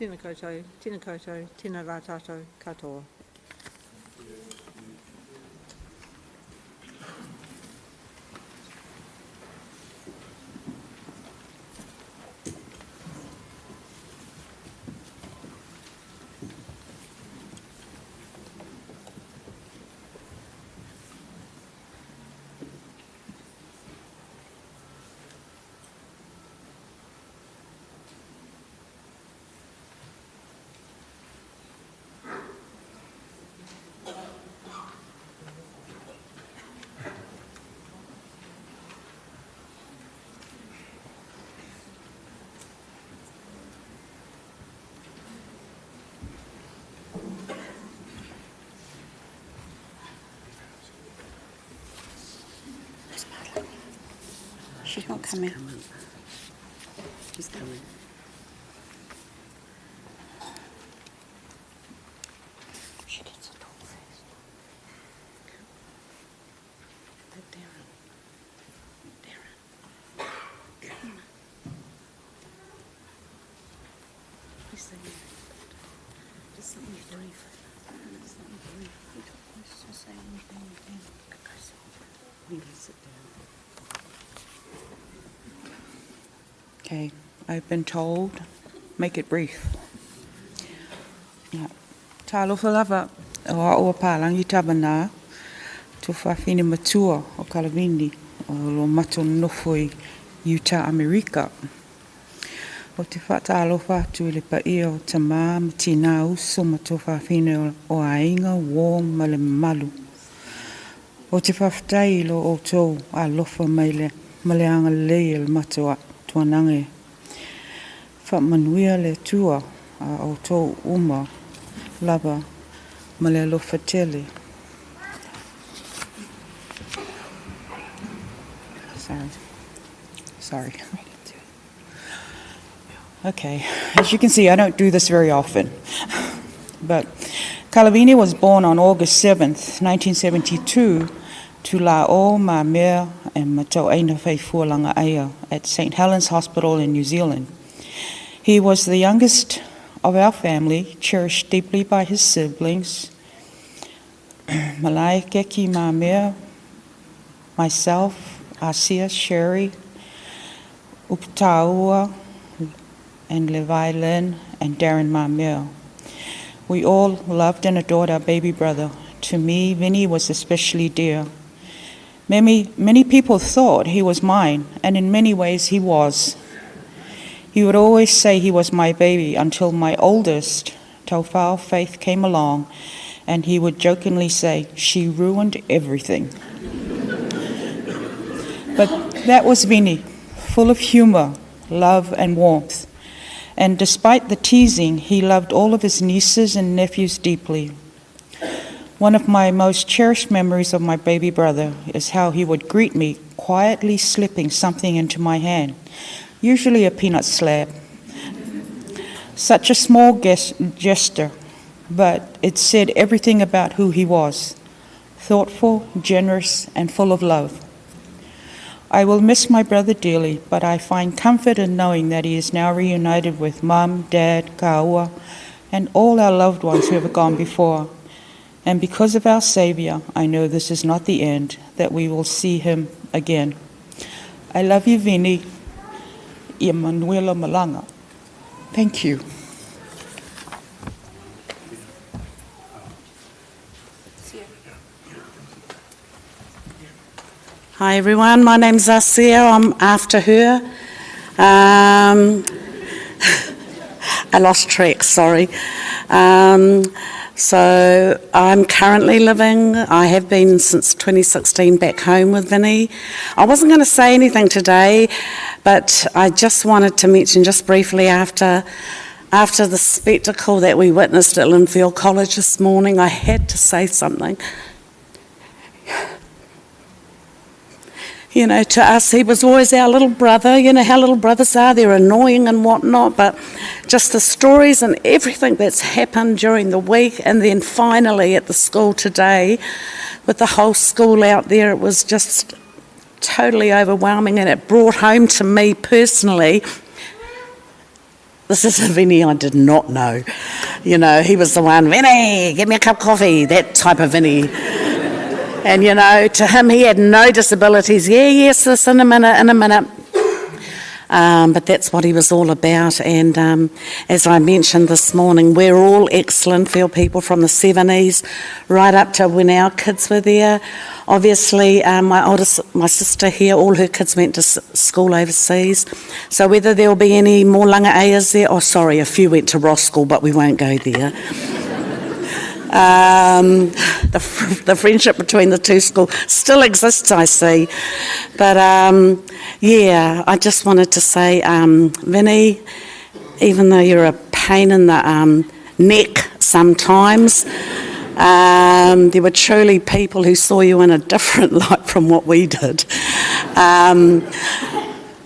S9: Tēnā koutou, tēnā koutou, tēnā rā tātou katoa.
S4: She's not coming.
S10: She's coming.
S4: She gets to talk first.
S10: Darren. Darren. Come. Please say just something brief. Something brief.
S4: You don't want to say anything.
S11: Okay, I've been told, make it brief. Yeah. Talofa lava, o a o pālangi tabanā, tō whawhine matua o Kalavini, o lo mato nofo i Utah, Amerika. O te whaatalofa atu i le paia o tamā ma tinā uso ma tō whawhine o ainga, wō ma le malu. O te whawhitai i lo o tō alofa mai le ma le anga lei e le matua tuanange. Wha manuia le tua a o tō uma lava ma le alofa tele. Sorry. Sorry. Okay, as you can see, I don't do this very often. But Kalavini was born on August 7th, 1972, to La'o Mamea and Matauaina Faifualanga Aya at St. Helens Hospital in New Zealand. He was the youngest of our family, cherished deeply by his siblings, Malai Keki Mamea, myself, Asia Sherry, Uptaua, and Levi Lynn, and Darren Mamea. We all loved and adored our baby brother. To me, Vinny was especially dear. Many, many people thought he was mine, and in many ways he was. He would always say he was my baby until my oldest, Tofao Faith, came along, and he would jokingly say, She ruined everything. But that was Vinny, full of humor, love, and warmth. And despite the teasing, he loved all of his nieces and nephews deeply. One of my most cherished memories of my baby brother is how he would greet me, quietly slipping something into my hand, usually a peanut slab. Such a small gesture, but it said everything about who he was thoughtful, generous, and full of love. I will miss my brother dearly, but I find comfort in knowing that he is now reunited with Mum, Dad, Kaua, and all our loved ones who have gone before. And because of our Saviour, I know this is not the end, that we will see him again. I love you, Vini. Emanuela Malanga. Thank you.
S10: Hi everyone, my name's Asia. I'm after her. Um, I lost track, sorry. Um, so I'm currently living, I have been since 2016 back home with Vinny. I wasn't going to say anything today, but I just wanted to mention just briefly after after the spectacle that we witnessed at Linfield College this morning, I had to say something. You know, to us, he was always our little brother. You know how little brothers are, they're annoying and whatnot, but just the stories and everything that's happened during the week, and then finally at the school today, with the whole school out there, it was just totally overwhelming, and it brought home to me personally. This is a Vinny I did not know. You know, he was the one, Vinny, give me a cup of coffee, that type of Vinny. And, you know, to him, he had no disabilities. Yeah, yes, this in a minute, in a minute. Um, but that's what he was all about. And um, as I mentioned this morning, we're all ex Linfield people from the 70s, right up to when our kids were there. Obviously, um, my oldest, my sister here, all her kids went to school overseas. So whether there will be any more Langa'eas there, oh, sorry, a few went to Ross School, but we won't go there. Um, the, the friendship between the two schools still exists, I see. But um, yeah, I just wanted to say, um, Vinny, even though you're a pain in the um, neck sometimes, um, there were truly people who saw you in a different light from what we did. Um,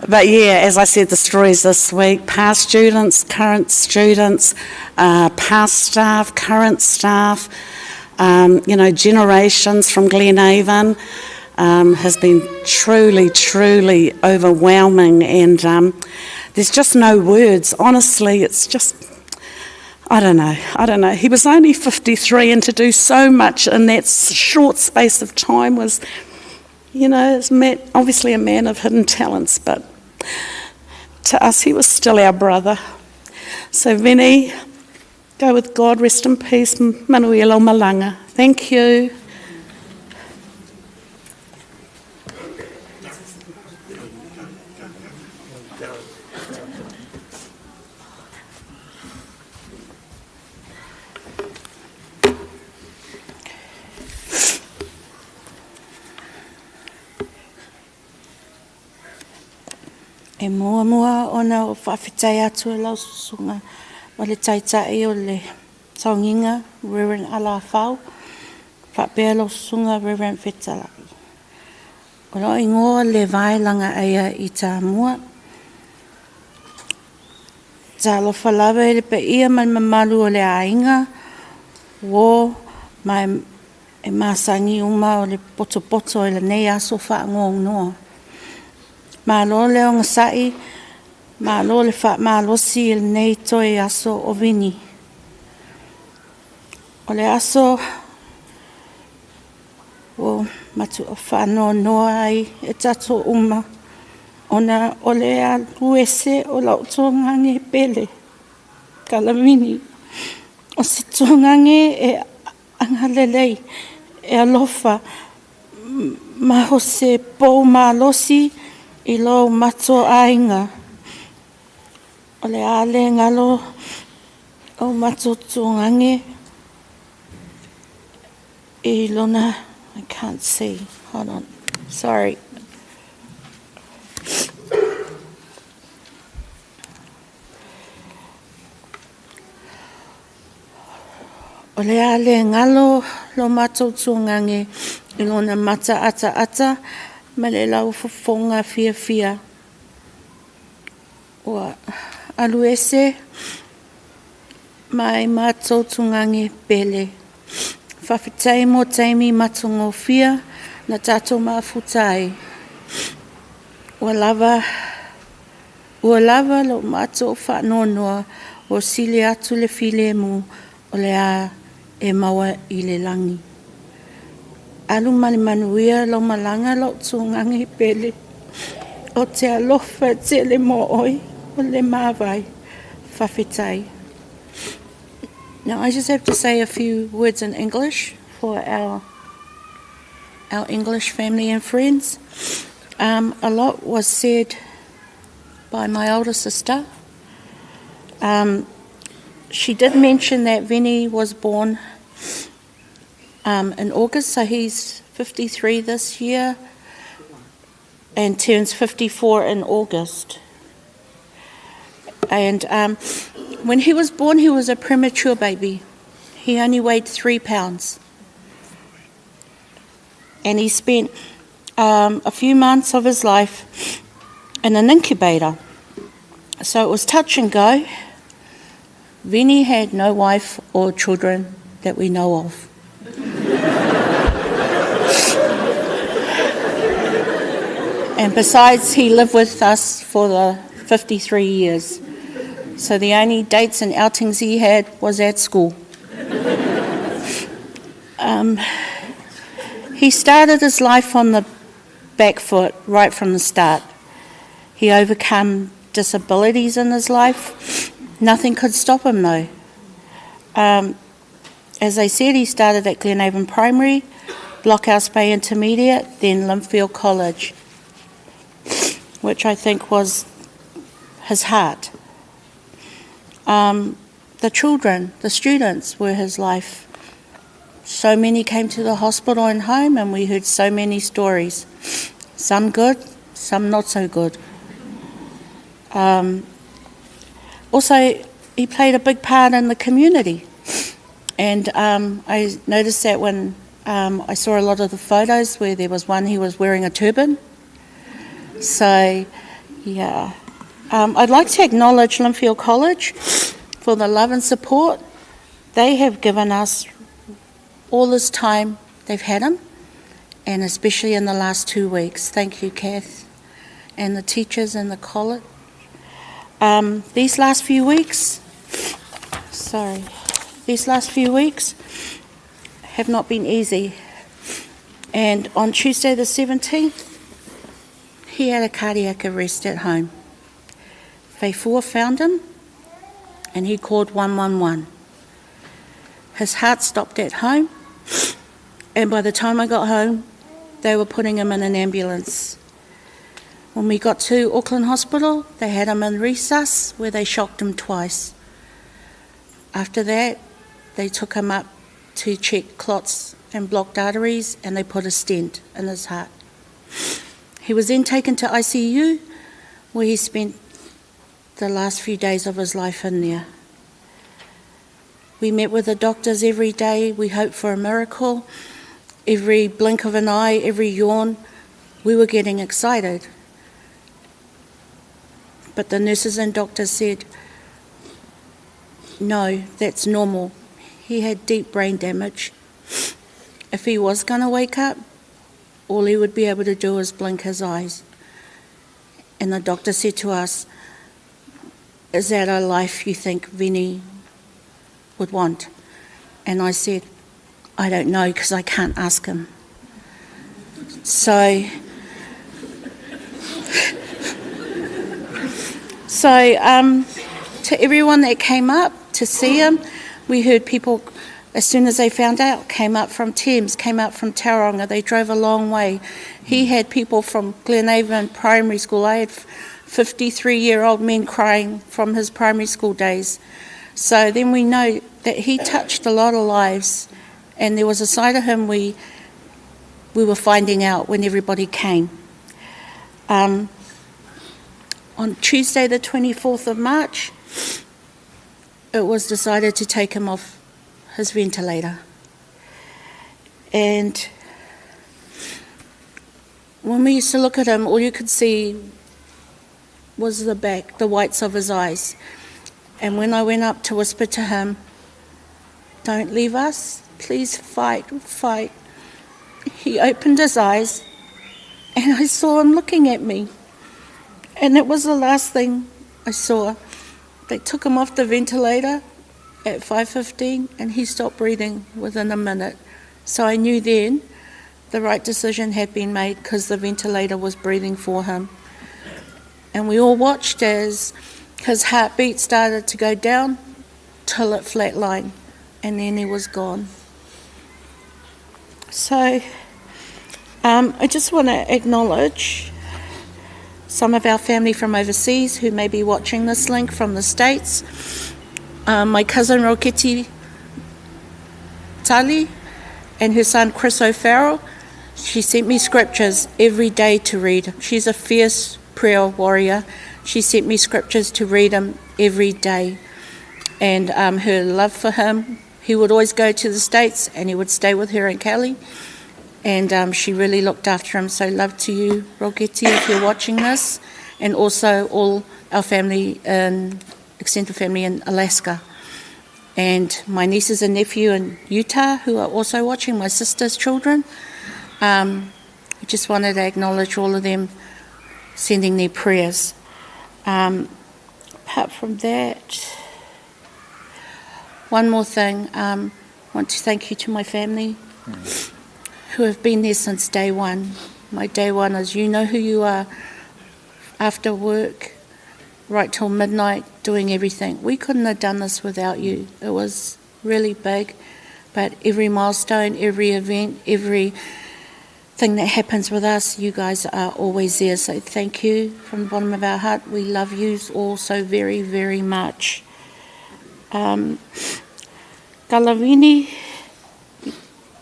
S10: but yeah, as I said, the stories this week past students, current students, uh, past staff, current staff, um, you know, generations from Glenavon um, has been truly, truly overwhelming. And um, there's just no words. Honestly, it's just. I don't know. I don't know. He was only 53, and to do so much in that short space of time was You know, it's obviously a man of hidden talents, but to us he was still our brother. So Vinny, go with God, rest in peace, Manuela Malanga. Thank you.
S12: E muamua ona ou faafetai atu i lau susuga ma le Taitai o le Sauniga Reverend Alafau faapea lau susuga Reverend Fetalai. O lou igoa le Vaelagaia i Tamua. Talofa lava i le paia ma le mamalu o le aiga, uō ma e masani uma o le potopoto i lenei aso faanoanoa. Malo le onosai, malo le faamalosi i lenei toe aso o Vini. O le aso ua matuai faanoanoa ai e tatou uma ona o le alu ese o lou tuagage pele, Kalamini. O se tuagage e agalelei, e alofa, ma o se pou malosi i lo matou aiga. O le a le galo o matou tuagage i lona. I can't see. Hold on. Sorry. O le a le galo lo matou tuagage i lona mataataata ma le laufofoga fiafia. Ua alu ese mai matou tugage pele. Faafetai mo taimi matagofie na tatou mafuta ai. Ua lava ua lava lo matou faanoanoa ua sili atu le filemu o le a e maua i le lagi. Alu ma le manuia lau malaga lou tugage pele. Ou te alofa tele mo oe o le mavae. Faafetai. Now I just have to say a few words in English for our English family and friends. A lot was said by my older sister. She did mention that Vinny was born in August, so he's 53 this year and turns 54 in August. And when he was born, he was a premature baby. He only weighed 3 pounds. And he spent a few months of his life in an incubator. So it was touch and go. Vinny had no wife or children that we know of. And besides, he lived with us for the 53 years. So the only dates and outings he had was at school. He started his life on the back foot right from the start. He overcome disabilities in his life. Nothing could stop him though. As I said, he started at Glenavon Primary, Blockhouse Bay Intermediate, then Lynfield College, which I think was his heart. The children, the students were his life. So many came to the hospital and home, and we heard so many stories. Some good, some not so good. Also, he played a big part in the community. And I noticed that when I saw a lot of the photos where there was one he was wearing a turban. So, yeah. I'd like to acknowledge Lynfield College for the love and support they have given us all this time they've had him, and especially in the last 2 weeks. Thank you, Kath, and the teachers and the college. These last few weeks, sorry, these last few weeks have not been easy. And on Tuesday the 17th, he had a cardiac arrest at home. Faifua found him and he called 111. His heart stopped at home, and by the time I got home, they were putting him in an ambulance. When we got to Auckland Hospital, they had him in resus where they shocked him twice. After that, they took him up to check clots and blocked arteries and they put a stent in his heart. He was then taken to ICU where he spent the last few days of his life in there. We met with the doctors every day. We hoped for a miracle. Every blink of an eye, every yawn, we were getting excited. But the nurses and doctors said, no, that's normal. He had deep brain damage. If he was going to wake up, all he would be able to do is blink his eyes. And the doctor said to us, is that a life you think Vinny would want? And I said, I don't know because I can't ask him. So, so to everyone that came up to see him, we heard people, as soon as they found out, came up from Thames, came up from Tauranga. They drove a long way. He had people from Glenavon Primary School. I had 53-year-old men crying from his primary school days. So then we know that he touched a lot of lives, and there was a side of him we were finding out when everybody came. On Tuesday the 24th of March, it was decided to take him off his ventilator. And when we used to look at him, all you could see was the back, the whites of his eyes. And when I went up to whisper to him, don't leave us, please fight, fight. He opened his eyes and I saw him looking at me. And it was the last thing I saw. They took him off the ventilator at 5:15 and he stopped breathing within a minute. So I knew then the right decision had been made because the ventilator was breathing for him. And we all watched as his heartbeat started to go down till it flatlined, and then he was gone. So I just want to acknowledge some of our family from overseas who may be watching this link from the States. My cousin Roketi Tali and her son Chris O'Farrell, she sent me scriptures every day to read. She's a fierce prayer warrior. She sent me scriptures to read them every day. And her love for him, he would always go to the States and he would stay with her in Cali. And she really looked after him. So love to you, Roketi, if you're watching this. And also all our family, in, extended family in Alaska. And my nieces and nephew in Utah who are also watching, my sister's children. I just wanted to acknowledge all of them sending their prayers. Apart from that, one more thing. I want to thank you to my family who have been there since day one. My day one is you know who you are after work, right till midnight, doing everything. We couldn't have done this without you. It was really big, but every milestone, every event, every thing that happens with us, you guys are always there. So thank you from the bottom of our heart. We love you all so very, very much. Galavini,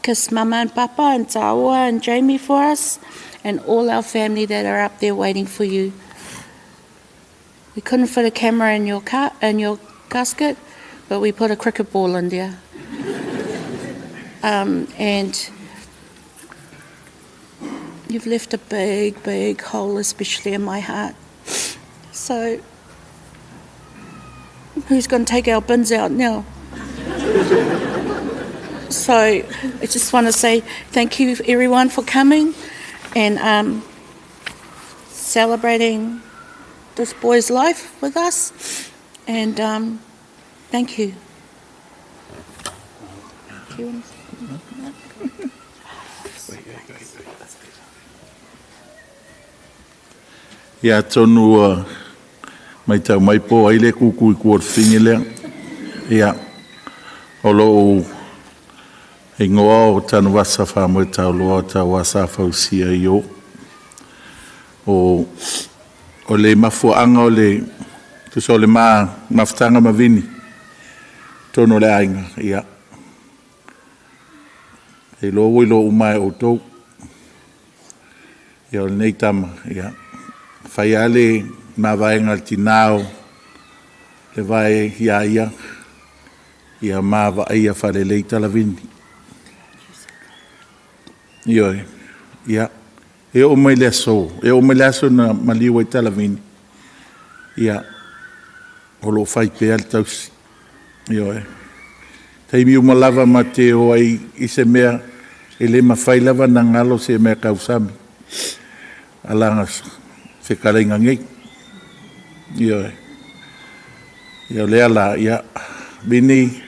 S12: kiss Mama and Papa and Taua and Jamie for us, and all our family that are up there waiting for you. We couldn't fit a camera in your car, in your casket, but we put a cricket ball in there. And you've left a big, big hole, especially in my heart. So, who's going to take our bins out now? So, I just want to say thank you, everyone, for coming and celebrating this boy's life with us. And thank you. Do you want to
S8: Ia atonu ua matau mai po o ai le kukui i tua o le fafine lea. Ia, o lou igoa o Tanuvasa Famoetauloa Tauasa Fausia Io. O le mafuaaga o le tusa o le ma mafutaga ma Vini i totonu o le aiga, ia, e iloa ua iloa uma lava e outou. Ia o lenei tama, ia, e fai lava le mavaega a le tina o le vae ia ia, ia ma vaaia faalelei Talavini. Ioe, ia, e oo mai le aso, e oo mai le aso na maliu ai Talavini, ia, o lo o fai pea le tausi. Ioe. Taimi uma lava ma te o ai i se mea, e le mafai lava ona galo se mea tausami a lana fetalaiga nei. Ioe. Ia o lea la, ia, Vini,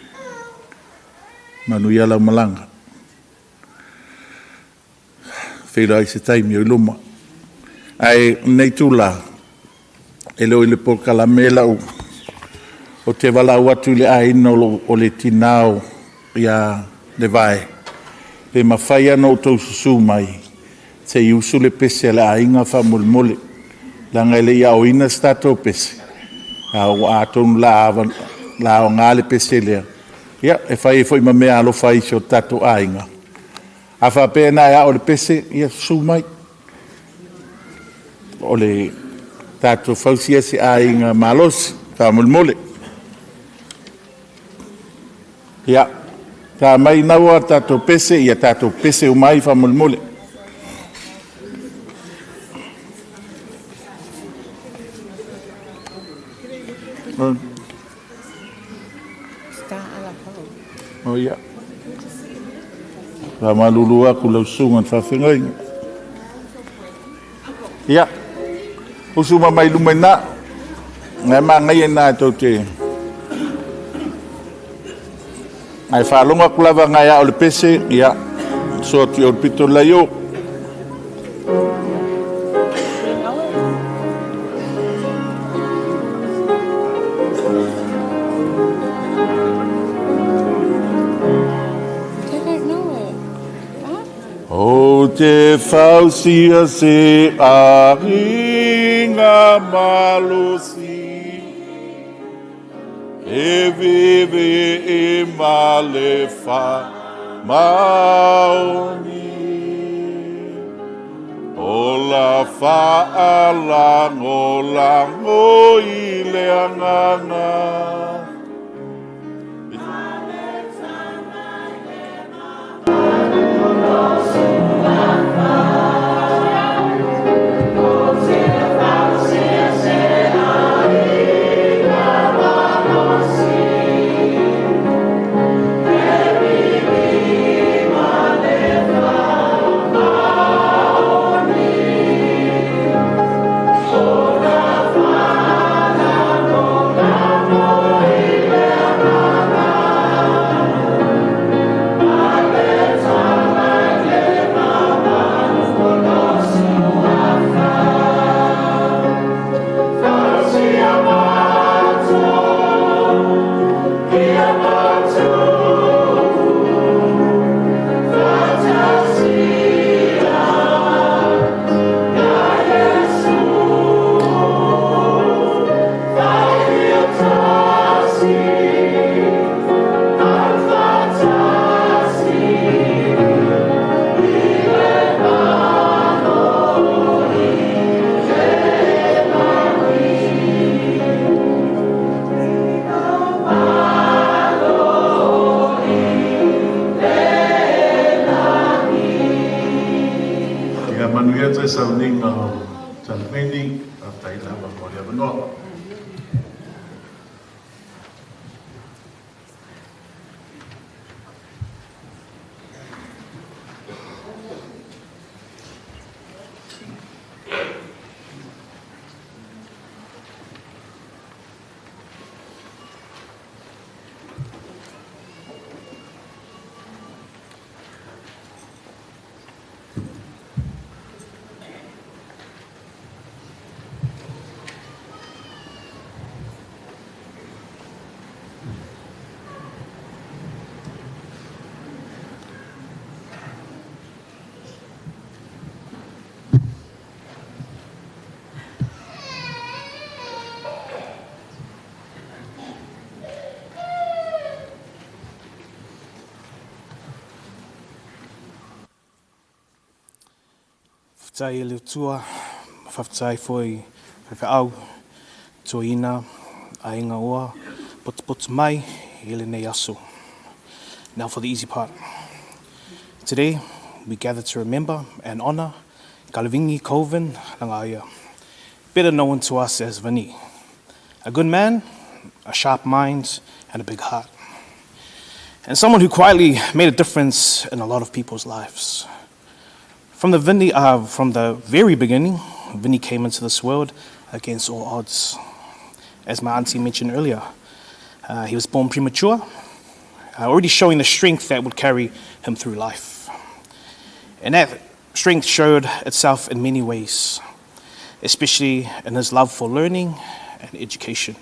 S8: manuia lau malaga. Feiloai i se taimi o i luma. Ae o lenei itula, e le o i le polokalame lau... Ou te valaau atu i le aiga o le tina ia Levae, pe mafai lava ona outou susu mai se i usu le pese a le aiga faamolemole, leaga e le i aoina se tatou pese, ae atonu o le a aoga le pese lea e fai ai foi ma meaalofa ai i si o tatou aiga. A faapea na e ao le pese, ia susu mai. O le tatou fausia se aiga malosi, faamolemole. Ia, ta mai naua tatou pese, ia tatou pese uma ai faamolemole. Oh, ia. Faamalulu atu lau susuga i le faafeagaiga. Ia, usu mai luma i ina. Ngai manaia ina e tou te... Ae faalogo atu lava nai ao le pese, ia, so atu i o le pito lai o. O te fausia se aiga malosi, e vive e male fa maoni. O la faalango lango i le agaga.
S13: Faafetai e le Atua, faafetai foi faifeau, toeaina, aiga ua potopoto mai i lenei aso. Now for the easy part. Today, we gather to remember and honor Kalavingi Colvin Langaia, better known to us as Vinny. A good man, a sharp mind, and a big heart. And someone who quietly made a difference in a lot of people's lives. From the, Vinny, from the very beginning, Vinny came into this world against all odds. As my auntie mentioned earlier, he was born premature, already showing the strength that would carry him through life. And that strength showed itself in many ways, especially in his love for learning and education.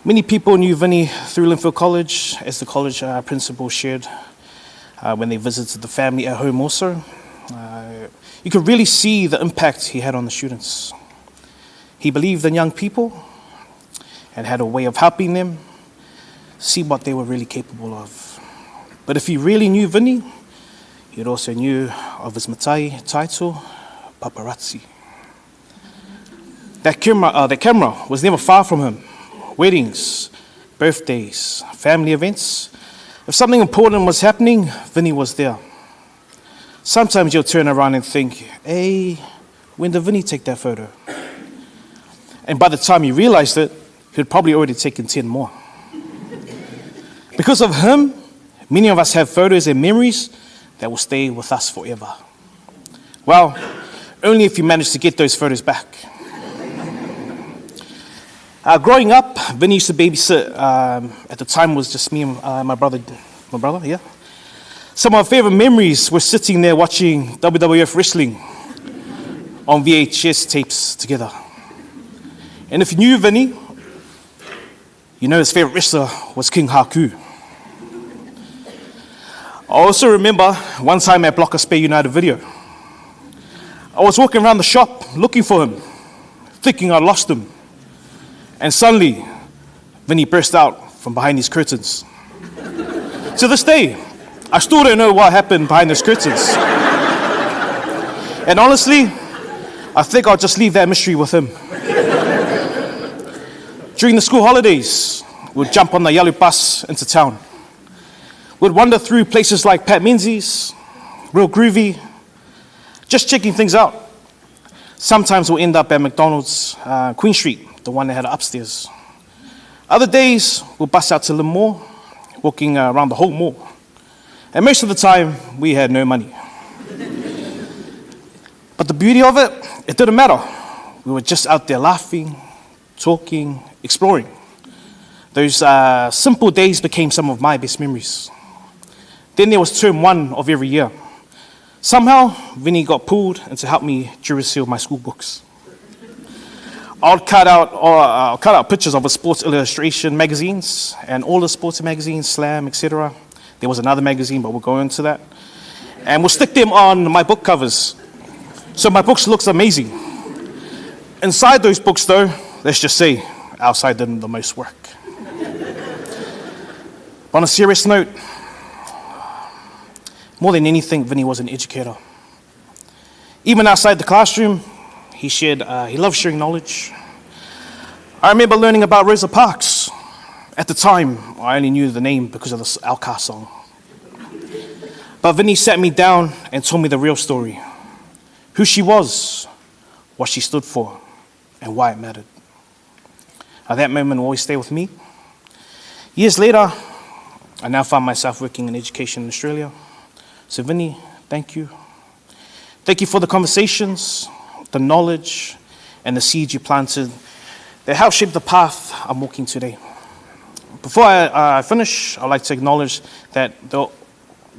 S13: Many people knew Vinny through Linfield College, as the college principal shared when they visited the family at home also. You could really see the impact he had on the students. He believed in young people and had a way of helping them see what they were really capable of. But if you really knew Vinny, you'd also knew of his Matai title, Paparazzi. That camera was never far from him. Weddings, birthdays, family events. If something important was happening, Vinny was there. Sometimes you'll turn around and think, hey, when did Vinny take that photo? And by the time you realized it, he'd probably already taken 10 more. Because of him, many of us have photos and memories that will stay with us forever. Well, only if you manage to get those photos back. Growing up, Vinny used to babysit. At the time, it was just me and my brother, yeah. Some of my favorite memories were sitting there watching WWF wrestling on VHS tapes together. And if you knew Vinny, you know his favorite wrestler was King Haku. I also remember one time at Blocker Spare United Video. I was walking around the shop looking for him, thinking I lost him. And suddenly, Vinny burst out from behind these curtains. To this day, I still don't know what happened behind those curtains. And honestly, I think I'll just leave that mystery with him. During the school holidays, we'd jump on the yellow bus into town. We'd wander through places like Pat Menzies, Real Groovy, just checking things out. Sometimes we'll end up at McDonald's, Queen Street, the one that had upstairs. Other days, we'll bus out to Limore, walking around the whole mall. And most of the time, we had no money. But the beauty of it, it didn't matter. We were just out there laughing, talking, exploring. Those simple days became some of my best memories. Then there was term one of every year. Somehow, Vinny got pulled and to help me seal my school books. I'll cut out pictures of the sports illustration magazines and all the sports magazines, Slam, etc. There was another magazine, but we'll go into that. And we'll stick them on my book covers. So my books looks amazing. Inside those books, though, let's just say, outside did the most work. But on a serious note, more than anything, Vinny was an educator. Even outside the classroom, he loved sharing knowledge. I remember learning about Rosa Parks. At the time, I only knew the name because of the Outkast song. But Vinny sat me down and told me the real story. Who she was, what she stood for, and why it mattered. That moment will always stay with me. Years later, I now find myself working in education in Australia. So Vinny, thank you. Thank you for the conversations, the knowledge, and the seeds you planted that helped shape the path I'm walking today. Before I finish, I'd like to acknowledge that though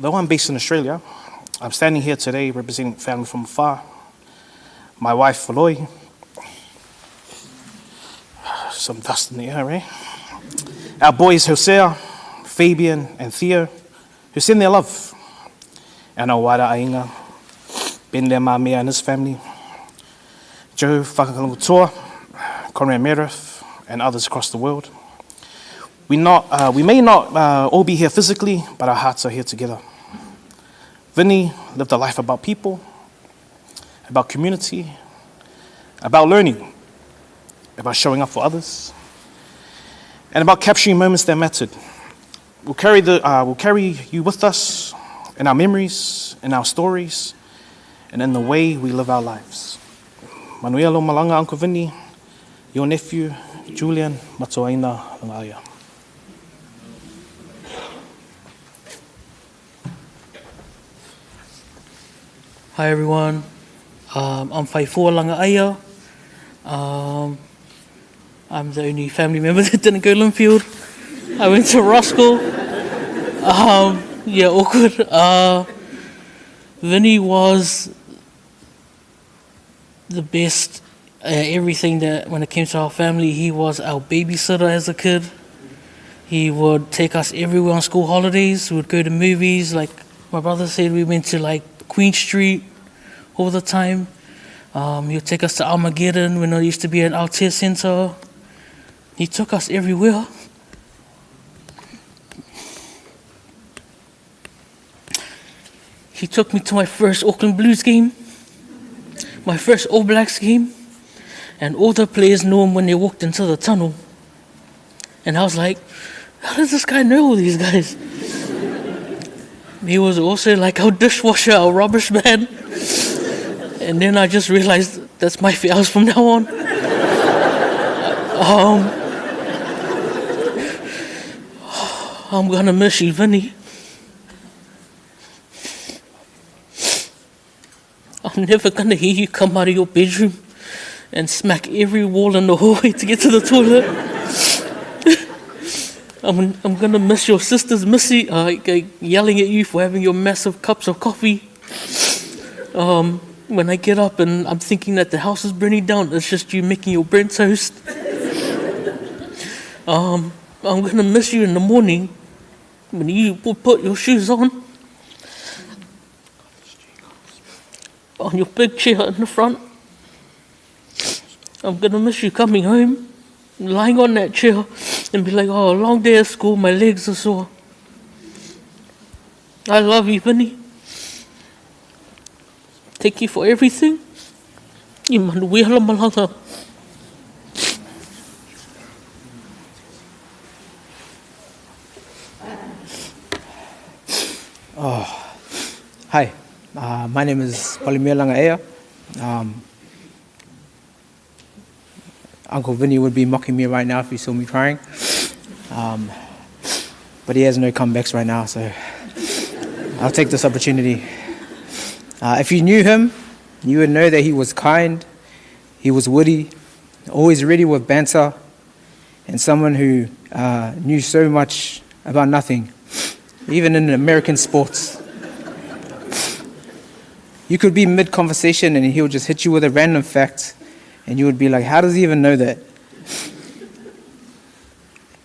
S13: I'm based in Australia, I'm standing here today representing family from afar. My wife, Foloi. Some dust in the air, eh? Our boys, Hosea, Fabian, and Theo, who send their love. And our waira ainga, Ben Le Mamea and his family, Joe Whakakalungutoa, Conrad Meredith, and others across the world. We may not all be here physically, but our hearts are here together. Vinny lived a life about people, about community, about learning, about showing up for others, and about capturing moments that mattered. We'll carry, the, we'll carry you with us in our memories, in our stories, and in the way we live our lives. Manuia lo malanga, Uncle Vinny, your nephew, Julian Matoaina Langaia.
S3: Hi everyone, I'm Faifua Langaia. I'm the only family member that didn't go to Linfield. I went to Roskill. Yeah, awkward. Vinny was the best at everything that when it came to our family. He was our babysitter as a kid. He would take us everywhere on school holidays. We would go to movies. Like my brother said, we went to like Queen Street all the time. He would take us to Armageddon when it used to be an Aotea Centre. He took us everywhere. He took me to my first Auckland Blues game, my first All Blacks game, and all the players knew him when they walked into the tunnel. And I was like, how does this guy know all these guys? He was also like our dishwasher, our rubbish man. And then I just realized that's my house from now on. I'm gonna miss you, Vinny. I'm never gonna hear you come out of your bedroom and smack every wall in the hallway to get to the toilet. I'm gonna miss your sisters, Missy, yelling at you for having your massive cups of coffee. When I get up and I'm thinking that the house is burning down, it's just you making your burnt toast. I'm gonna miss you in the morning when you put your shoes on your big chair in the front. I'm gonna miss you coming home, lying on that chair and be like, oh, long day at school, my legs are sore. I love you, Vinny. Thank you for everything.
S14: Oh, hi, my name is Palimia Langaea. Uncle Vinny would be mocking me right now if he saw me crying. But he has no comebacks right now, so I'll take this opportunity. If you knew him, you would know that he was kind, he was witty, always ready with banter, and someone who knew so much about nothing, even in American sports. You could be mid-conversation and he'll just hit you with a random fact, and you would be like, how does he even know that?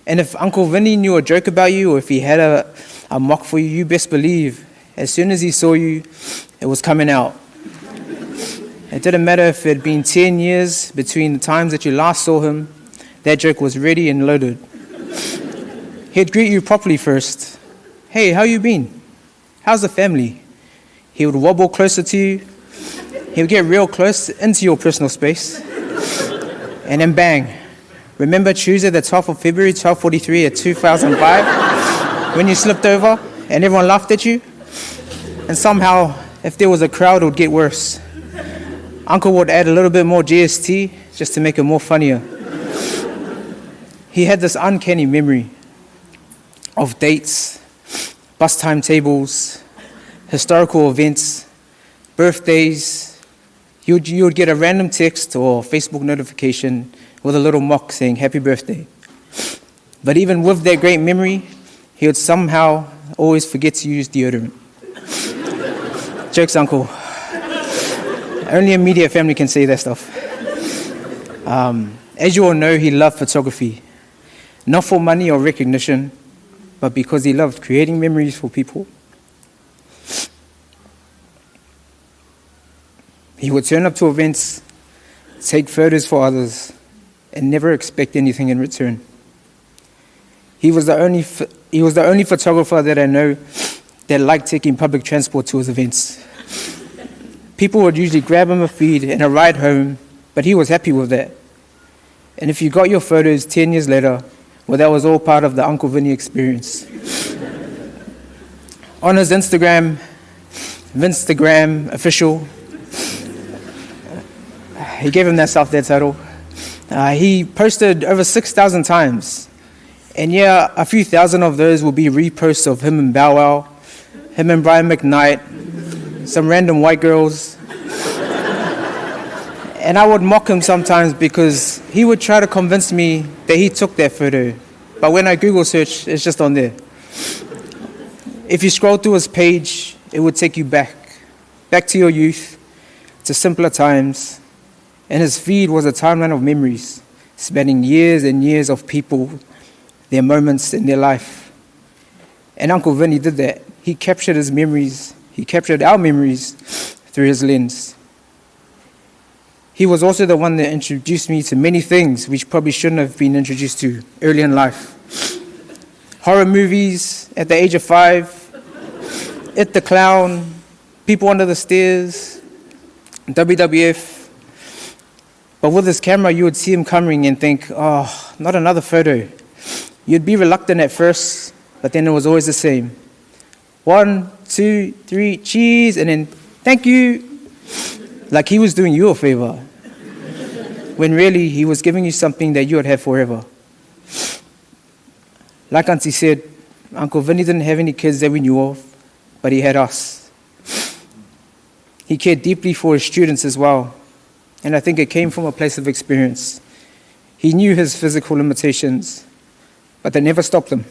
S14: And if Uncle Vinny knew a joke about you, or if he had a mock for you, you best believe, as soon as he saw you, it was coming out. It didn't matter if it had been 10 years between the times that you last saw him, that joke was ready and loaded. He'd greet you properly first. Hey, how you been? How's the family? He would wobble closer to you. He would get real close into your personal space. And then bang. Remember Tuesday the 12th of February, 12:43 at 2005, when you slipped over and everyone laughed at you? And somehow, if there was a crowd, it would get worse. Uncle would add a little bit more GST just to make it more funnier. He had this uncanny memory of dates, bus timetables, historical events, birthdays. You would get a random text or Facebook notification with a little mock saying, happy birthday. But even with that great memory, he would somehow always forget to use deodorant. Jokes, Uncle. Only immediate family can say that stuff. As you all know, he loved photography. Not for money or recognition, but because he loved creating memories for people. He would turn up to events, take photos for others, and never expect anything in return. He was the only photographer that I know that liked taking public transport to his events. People would usually grab him a feed and a ride home, but he was happy with that. And if you got your photos 10 years later, well, that was all part of the Uncle Vinny experience. On his Instagram, Vinstagram official, he gave himself that title. He posted over 6,000 times. And yeah, a few thousand of those will be reposts of him and Bow Wow, him and Brian McKnight, some random white girls. And I would mock him sometimes because he would try to convince me that he took that photo. But when I Google search, it's just on there. If you scroll through his page, it would take you back, back to your youth, to simpler times. And his feed was a timeline of memories, spanning years and years of people, their moments in their life. And Uncle Vinny did that. He captured his memories, he captured our memories through his lens. He was also the one that introduced me to many things which probably shouldn't have been introduced to early in life. Horror movies at the age of 5, It the Clown, People Under the Stairs, WWF. But with his camera, you would see him coming and think, oh, not another photo. You'd be reluctant at first, but then it was always the same. 1, 2, 3, cheese, and then thank you. Like he was doing you a favor, when really he was giving you something that you would have forever. Like Auntie said, Uncle Vinny didn't have any kids that we knew of, but he had us. He cared deeply for his students as well, and I think it came from a place of experience. He knew his physical limitations, but they never stopped him.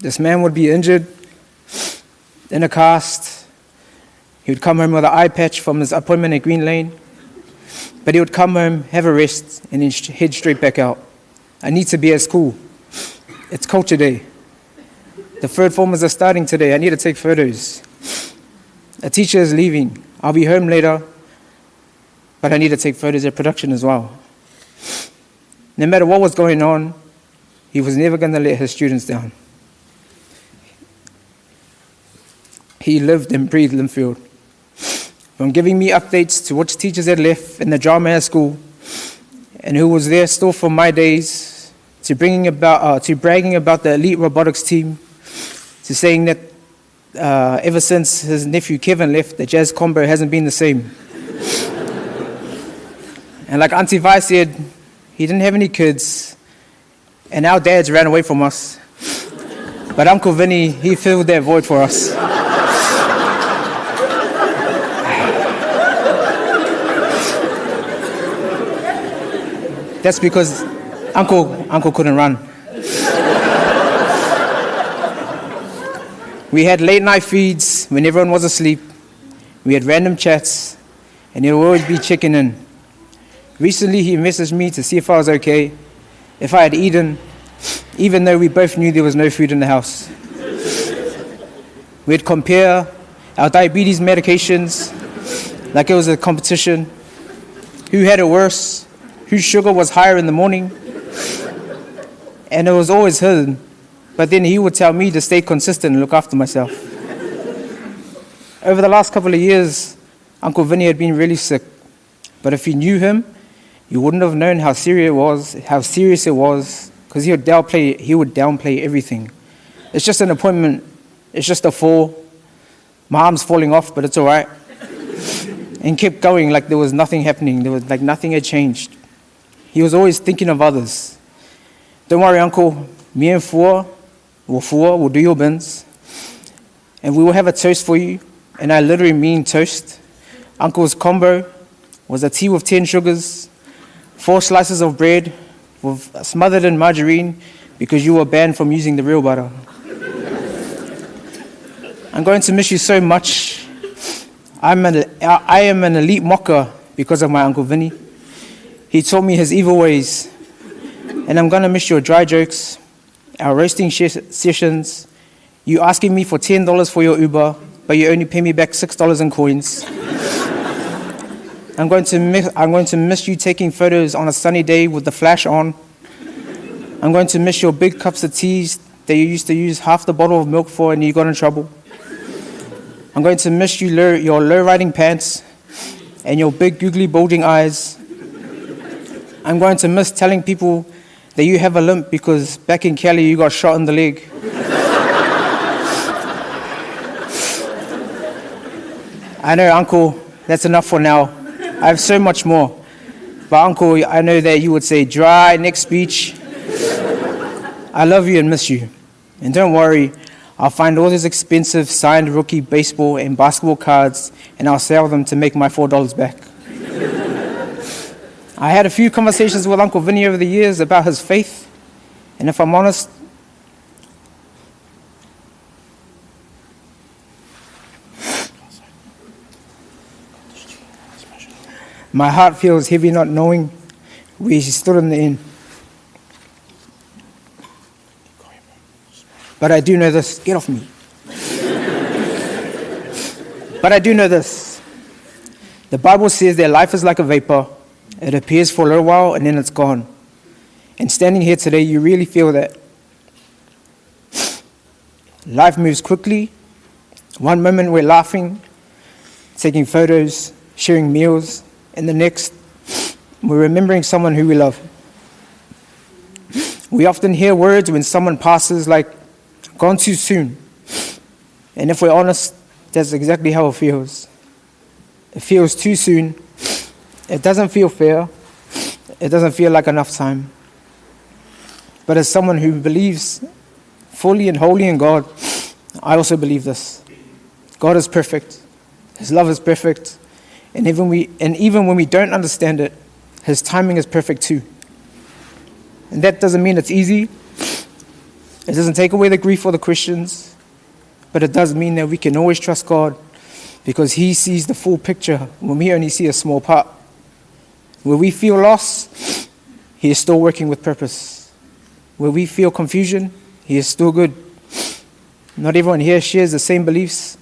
S14: This man would be injured in a cast. He would come home with an eye patch from his appointment at Green Lane, but he would come home, have a rest, and then head straight back out. I need to be at school. It's culture day. The third formers are starting today. I need to take photos. A teacher is leaving. I'll be home later, but I need to take photos at production as well. No matter what was going on, he was never going to let his students down. He lived and breathed Lynfield. From giving me updates to which teachers had left in the drama at school and who was there still from my days, to bragging about the elite robotics team, to saying that ever since his nephew Kevin left, the jazz combo hasn't been the same. And like Auntie Vi said, he didn't have any kids, and our dads ran away from us. But Uncle Vinny, he filled that void for us. That's because Uncle couldn't run. We had late night feeds when everyone was asleep. We had random chats, and he'd always be checking in. Recently, he messaged me to see if I was okay, if I had eaten, even though we both knew there was no food in the house. We'd compare our diabetes medications like it was a competition. Who had it worse? Whose sugar was higher in the morning? And it was always him. But then he would tell me to stay consistent and look after myself. Over the last couple of years, Uncle Vinny had been really sick. But if you knew him, you wouldn't have known how serious it was, because he would downplay everything. It's just an appointment. It's just a fall. My arm's falling off, but it's all right. And kept going like there was nothing happening. There was like nothing had changed. He was always thinking of others. Don't worry, Uncle. Me and Fua will do your bins. And we will have a toast for you. And I literally mean toast. Uncle's combo was a tea with 10 sugars, 4 slices of bread with, smothered in margarine because you were banned from using the real butter. I'm going to miss you so much. I am an elite mocker because of my Uncle Vinny. He taught me his evil ways. And I'm going to miss your dry jokes, our roasting sessions, you asking me for $10 for your Uber, but you only pay me back $6 in coins. I'm going to miss you taking photos on a sunny day with the flash on. I'm going to miss your big cups of teas that you used to use half the bottle of milk for and you got in trouble. I'm going to miss you, your low riding pants and your big googly bulging eyes. I'm going to miss telling people that you have a limp because back in Cali you got shot in the leg. I know, Uncle, that's enough for now. I have so much more. But, Uncle, I know that you would say, dry, next speech. I love you and miss you. And don't worry, I'll find all those expensive signed rookie baseball and basketball cards and I'll sell them to make my $4 back. I had a few conversations with Uncle Vinny over the years about his faith, and if I'm honest, my heart feels heavy not knowing where he stood in the end. But I do know this. Get off me. But I do know this. The Bible says that life is like a vapor. It appears for a little while and then it's gone. And standing here today, you really feel that. Life moves quickly. One moment we're laughing, taking photos, sharing meals, and the next, we're remembering someone who we love. We often hear words when someone passes like, gone too soon. And if we're honest, that's exactly how it feels. It feels too soon. It doesn't feel fair. It doesn't feel like enough time. But as someone who believes fully and wholly in God, I also believe this. God is perfect. His love is perfect. And even when we don't understand it, His timing is perfect too. And that doesn't mean it's easy. It doesn't take away the grief or the questions, but it does mean that we can always trust God because He sees the full picture when we only see a small part. Where we feel lost, He is still working with purpose. Where we feel confusion, He is still good. Not everyone here shares the same beliefs,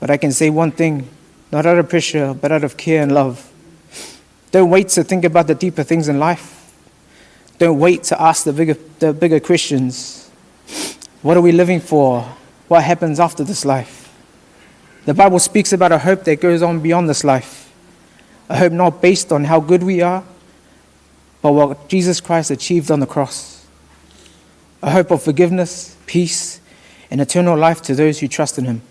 S14: but I can say one thing, not out of pressure, but out of care and love. Don't wait to think about the deeper things in life. Don't wait to ask the bigger questions. What are we living for? What happens after this life? The Bible speaks about a hope that goes on beyond this life. A hope not based on how good we are, but what Jesus Christ achieved on the cross. A hope of forgiveness, peace, and eternal life to those who trust in Him.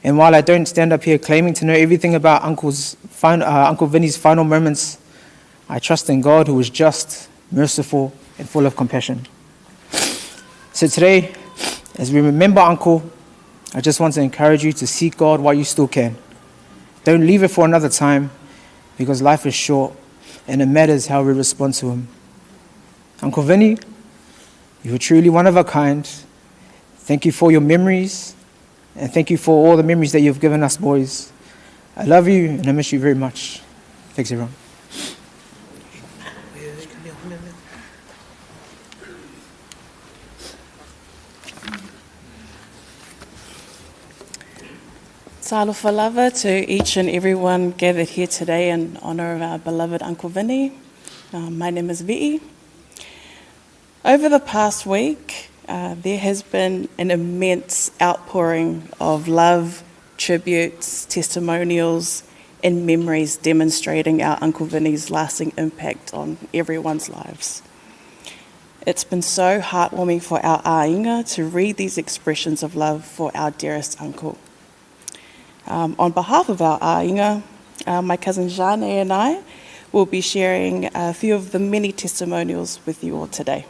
S14: And while I don't stand up here claiming to know everything about Uncle Vinny's final moments, I trust in God who is just, merciful, and full of compassion. So today, as we remember Uncle, I just want to encourage you to seek God while you still can. Don't leave it for another time, because life is short and it matters how we respond to Him. Uncle Vinny, you were truly one of a kind. Thank you for your memories, and thank you for all the memories that you've given us, boys. I love you, and I miss you very much. Thanks, everyone.
S2: Talofa lava to each and everyone gathered here today in honour of our beloved Uncle Vinny. My name is Vi'i. Over the past week, there has been an immense outpouring of love, tributes, testimonials, and memories demonstrating our Uncle Vinny's lasting impact on everyone's lives. It's been so heartwarming for our āinga to read these expressions of love for our dearest uncle. On behalf of our āinga, my cousin Jane and I will be sharing a few of the many testimonials with you all today.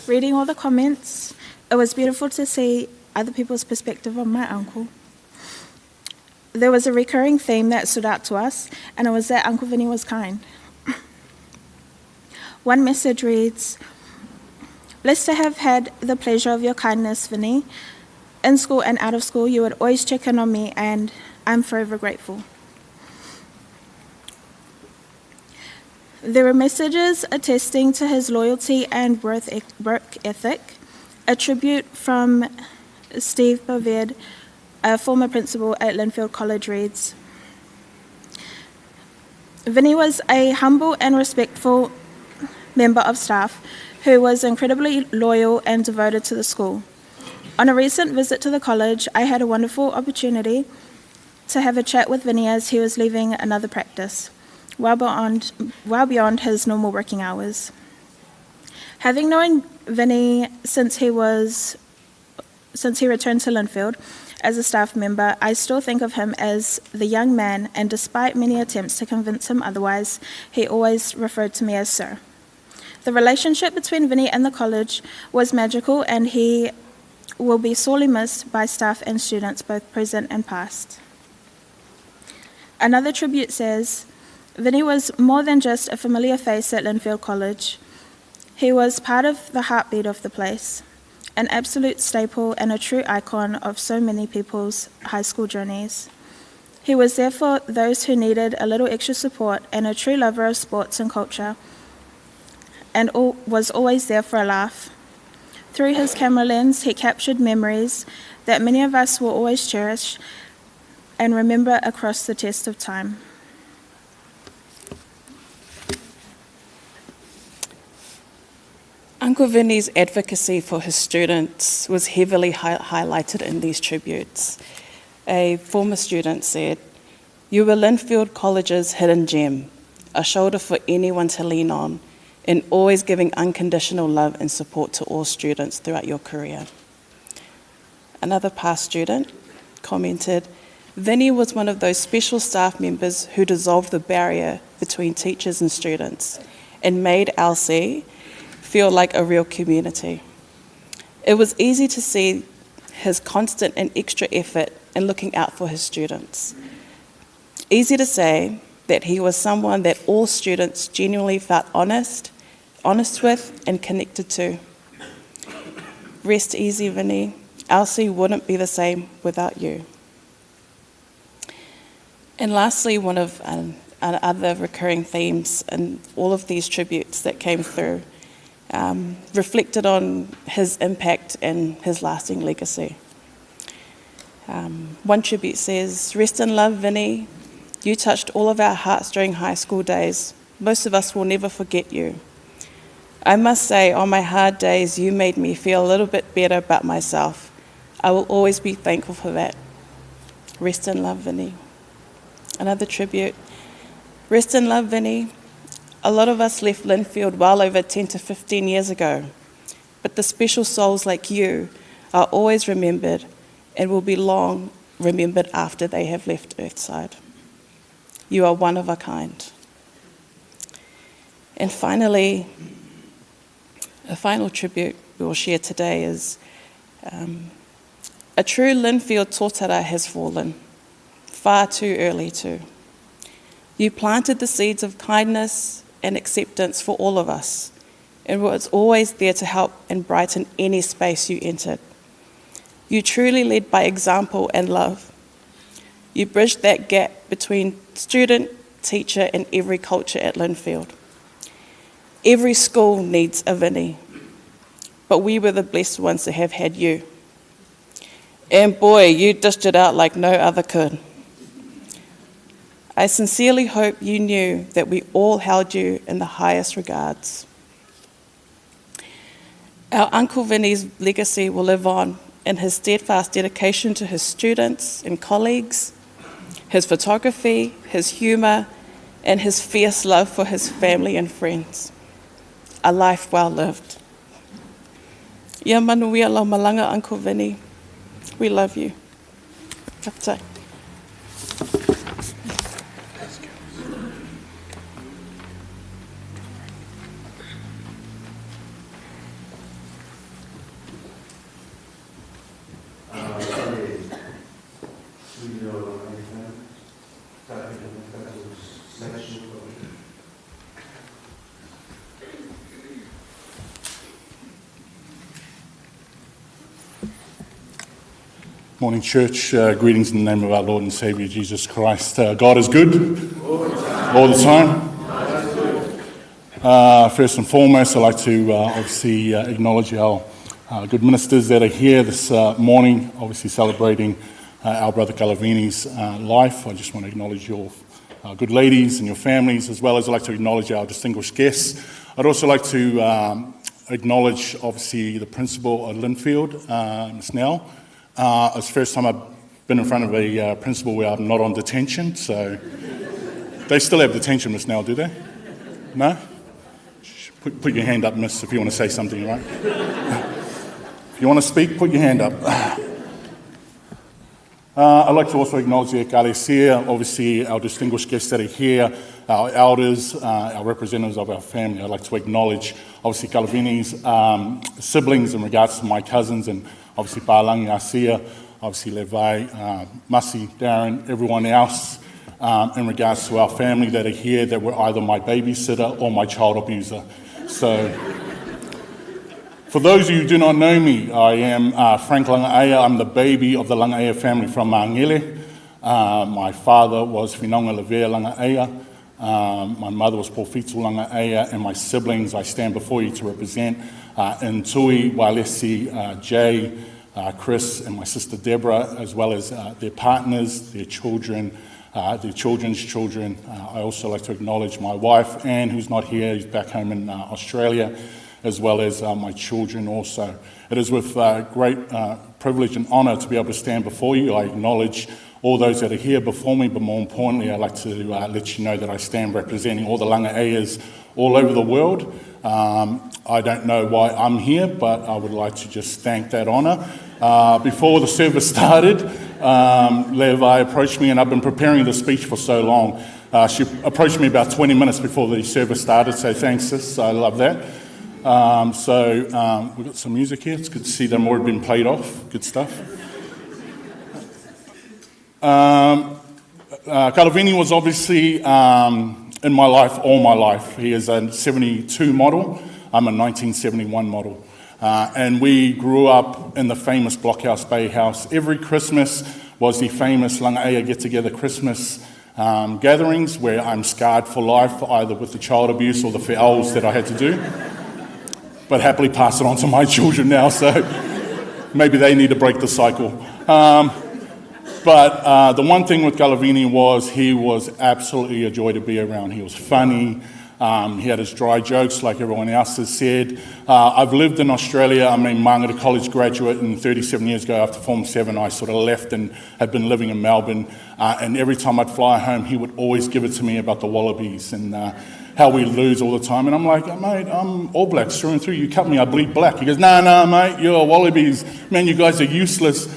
S15: Reading all the comments, it was beautiful to see other people's perspective on my uncle. There was a recurring theme that stood out to us, and it was that Uncle Vinny was kind. One message reads, "Blessed to have had the pleasure of your kindness, Vinny. In school and out of school, you would always check in on me, and I'm forever grateful." There were messages attesting to his loyalty and work ethic. A tribute from Steve Boved, a former principal at Linfield College, reads, "Vinny was a humble and respectful member of staff who was incredibly loyal and devoted to the school. On a recent visit to the college, I had a wonderful opportunity to have a chat with Vinny as he was leaving another practice, well beyond, well beyond his normal working hours. Having known Vinny since he was since he returned to Linfield as a staff member, I still think of him as the young man, and despite many attempts to convince him otherwise, he always referred to me as sir. The relationship between Vinny and the college was magical, and he will be sorely missed by staff and students, both present and past. Another tribute says, Vinny was more than just a familiar face at Linfield College. He was part of the heartbeat of the place, an absolute staple and a true icon of so many people's high school journeys. He was there for those who needed a little extra support and a true lover of sports and culture, and all, was always there for a laugh. Through his camera lens, he captured memories that many of us will always cherish and remember across the test of time.
S2: Uncle Vinny's advocacy for his students was heavily hi- highlighted in these tributes. A former student said, You were Linfield College's hidden gem, a shoulder for anyone to lean on, and always giving unconditional love and support to all students throughout your career. Another past student commented, Vinny was one of those special staff members who dissolved the barrier between teachers and students and made LC feel like a real community. It was easy to see his constant and extra effort in looking out for his students. Easy to say that he was someone that all students genuinely felt honest, honest with and connected to. Rest easy, Vinny. LC wouldn't be the same without you. And lastly, one of um, other recurring themes in all of these tributes that came through um, reflected on his impact and his lasting legacy. Um, one tribute says, Rest in love, Vinny. You touched all of our hearts during high school days. Most of us will never forget you. I must say, on my hard days, you made me feel a little bit better about myself. I will always be thankful for that. Rest in love, Vinny. Another tribute. Rest in love, Vinny. A lot of us left Linfield well over 10 to 15 years ago, but the special souls like you are always remembered and will be long remembered after they have left Earthside. You are one of a kind. And finally, a final tribute we will share today is um, a true Linfield totara has fallen, far too early too. You planted the seeds of kindness and acceptance for all of us, and was always there to help and brighten any space you entered. You truly led by example and love. You bridged that gap between student, teacher, and every culture at Linfield. Every school needs a Vinny, but we were the blessed ones to have had you. And boy, you dished it out like no other could. I sincerely hope you knew that we all held you in the highest regards. Our Uncle Vinny's legacy will live on in his steadfast dedication to his students and colleagues, his photography, his humour, and his fierce love for his family and friends. A life well lived. Ia manuia lau malanga, Uncle Vinny. We love you. Ka
S16: Morning, church. Uh, greetings in the name of our Lord and Savior Jesus Christ. Uh, God is good all the time. Uh, first and foremost, I'd like to uh, obviously uh, acknowledge our uh, good ministers that are here this morning, obviously celebrating our brother Galavini's life. I just want to acknowledge your good ladies and your families, as well as I'd like to acknowledge our distinguished guests. I'd also like to acknowledge, obviously, the principal of Lynfield, Ms. Nell. It's the first time I've been in front of a principal where I'm not on detention, so they still have detention, Ms. Nell, do they? No? Put your hand up, miss, if you want to say something, right? If you want to speak, put your hand up. I'd like to also acknowledge the Ekalesia, obviously our distinguished guests that are here, our elders, our representatives of our family. I'd like to acknowledge, obviously, Kalaveni's siblings in regards to my cousins, and obviously Palangi Asia, obviously Levi, Masi, Darren, everyone else in regards to our family that are here that were either my babysitter or my child abuser. So, for those of you who do not know me, I am Frank Langaea. I'm the baby of the Langaea family from Mangele. My father was Finaga Lavea Langaea. My mother was Porfito Langaea, and my siblings I stand before you to represent Ntui, Walesi, Jay, Chris, and my sister Deborah, as well as their partners, their children, their children's children. I also like to acknowledge my wife, Anne, who's not here, who's back home in Australia, as well as my children also. It is with great privilege and honour to be able to stand before you. I acknowledge all those that are here before me, but more importantly, I'd like to let you know that I stand representing all the Langaeas all over the world. I don't know why I'm here, but I would like to just thank that honour. Before the service started, Levi approached me, and I've been preparing the speech for so long. She approached me about 20 minutes before the service started, so thanks, sis, I love that. We've got some music here. It's good to see them already been played off. Good stuff. Kalaveni was obviously in my life all my life. He is a 72 model. I'm a 1971 model. And we grew up in the famous Blockhouse Bay house. Every Christmas was the famous Langaea get-together Christmas gatherings where I'm scarred for life, either with the child abuse or the fe'als that I had to do. But happily pass it on to my children now, so maybe they need to break the cycle. But the one thing with Kalaveni was he was absolutely a joy to be around. He was funny. He had his dry jokes like everyone else has said. I've lived in Australia. I'm a Mangere College graduate, and 37 years ago after Form 7, I sort of left and have been living in Melbourne. And every time I'd fly home, he would always give it to me about the Wallabies and how we lose all the time. And I'm like, mate, I'm All Blacks through and through. You cut me, I bleed black. He goes, nah, mate, you're Wallabies. Man, you guys are useless.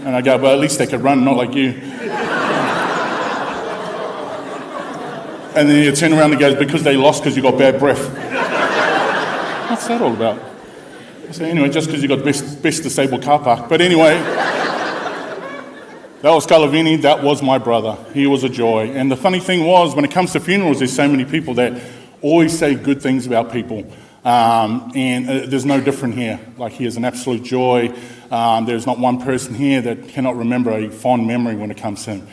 S16: And I go, well, at least they could run, not like you. And then you turn around and goes, because they lost because you got bad breath. What's that all about? So anyway, just because you got the best disabled car park. But anyway, that was Kalaveni, that was my brother. He was a joy. And the funny thing was, when it comes to funerals, there's so many people that always say good things about people. And there's no different here. Like, he is an absolute joy. There's not one person here that cannot remember a fond memory when it comes to him.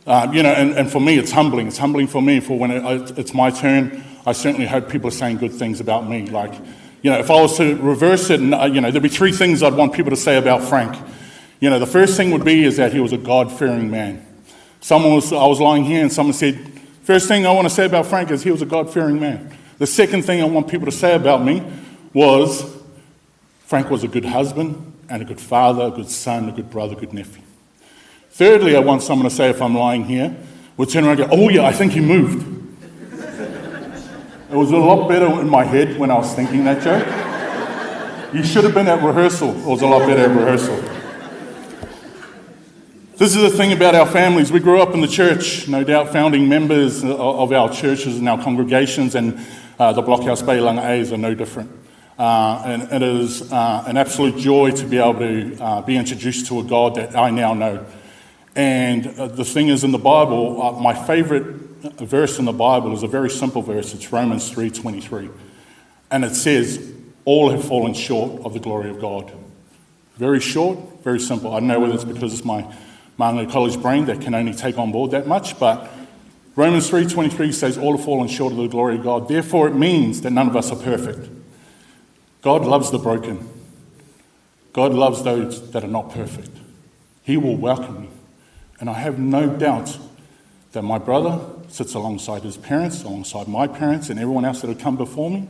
S16: And for me, it's humbling. It's humbling for me for when it's my turn. I certainly hope people are saying good things about me. Like, you know, if I was to reverse it, and, there'd be three things I'd want people to say about Frank. You know, the first thing would be is that he was a God-fearing man. I was lying here and someone said, first thing I want to say about Frank is he was a God-fearing man. The second thing I want people to say about me was Frank was a good husband and a good father, a good son, a good brother, a good nephew. Thirdly, I want someone to say, if I'm lying here, would turn around and go, oh yeah, I think he moved. It was a lot better in my head when I was thinking that joke. You should have been at rehearsal. It was a lot better at rehearsal. This is the thing about our families. We grew up in the church, no doubt founding members of our churches and our congregations, and the Blockhouse Bay Langaeas are no different. And it is an absolute joy to be able to be introduced to a God that I now know. And the thing is, in the Bible, my favourite verse in the Bible is a very simple verse. It's Romans 3:23. And it says, all have fallen short of the glory of God. Very short, very simple. I don't know whether it's because it's my Mangere College brain that can only take on board that much, but Romans 3:23 says all have fallen short of the glory of God. Therefore, it means that none of us are perfect. God loves the broken. God loves those that are not perfect. He will welcome you. And I have no doubt that my brother sits alongside his parents, alongside my parents, and everyone else that had come before me,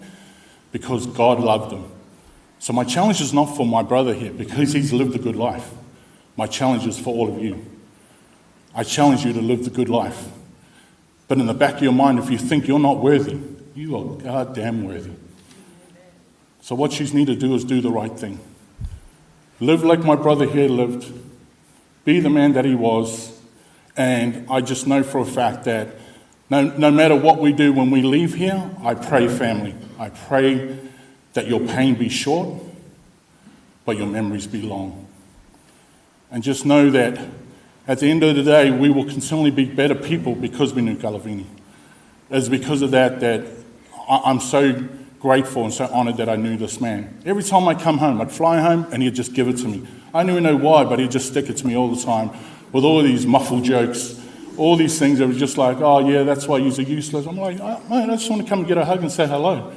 S16: because God loved him. So my challenge is not for my brother here, because he's lived a good life. My challenge is for all of you. I challenge you to live the good life. But in the back of your mind, if you think you're not worthy, you are goddamn worthy. So what you need to do is do the right thing. Live like my brother here lived. Be the man that he was. And I just know for a fact that no matter what we do when we leave here, I pray, family, I pray that your pain be short, but your memories be long. And just know that at the end of the day, we will continually be better people because we knew Kalavini. It's because of that that I'm so grateful and so honoured that I knew this man. Every time I come home, I'd fly home and he'd just give it to me. I didn't even know why, but he'd just stick it to me all the time with all these muffled jokes, all these things that were just like, oh yeah, that's why you're useless. I'm like, oh, man, I just want to come and get a hug and say hello.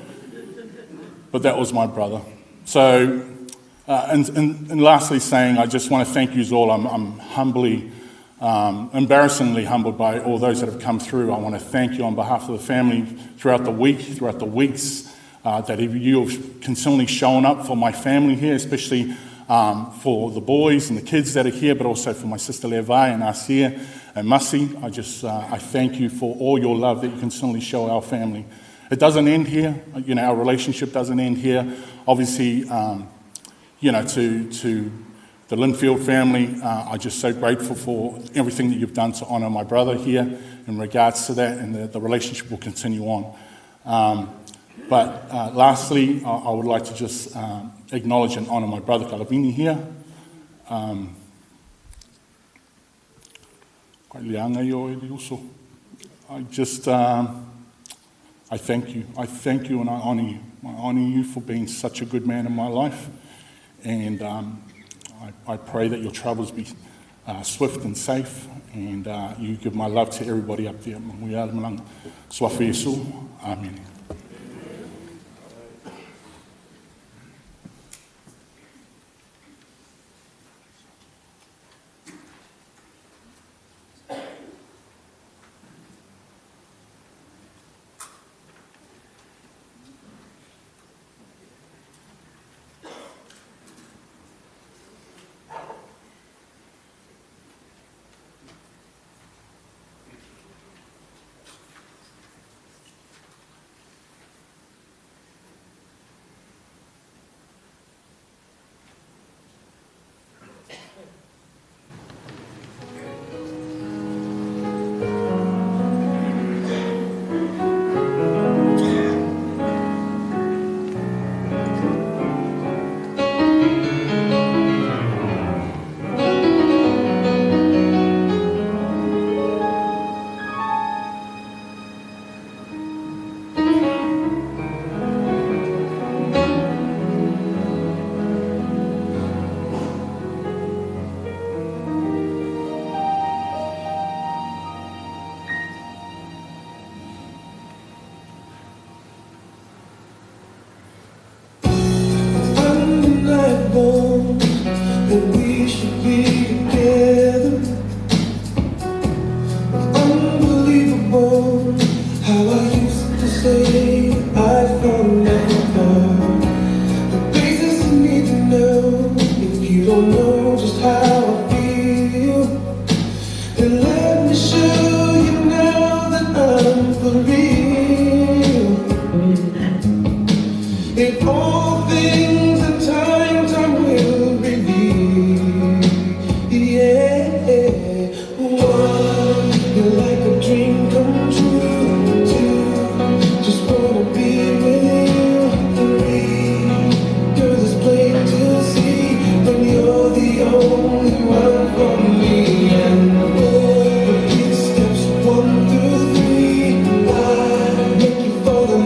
S16: But that was my brother. So, and lastly saying, I just want to thank you all. I'm humbly, embarrassingly humbled by all those that have come through. I want to thank you on behalf of the family throughout the week, throughout the weeks, that you have consistently shown up for my family here, especially for the boys and the kids that are here, but also for my sister Levi and Asia and Masi. I just I thank you for all your love that you consistently show our family. It doesn't end here. You know, our relationship doesn't end here. Obviously, you know, to the Linfield family, I'm just so grateful for everything that you've done to honour my brother here in regards to that, and the relationship will continue on. But lastly, I would like to just acknowledge and honour my brother Kalavini here. I just, I thank you. I thank you and I honour you. I honour you for being such a good man in my life. And I pray that your travels be swift and safe, and you give my love to everybody up there. Amen.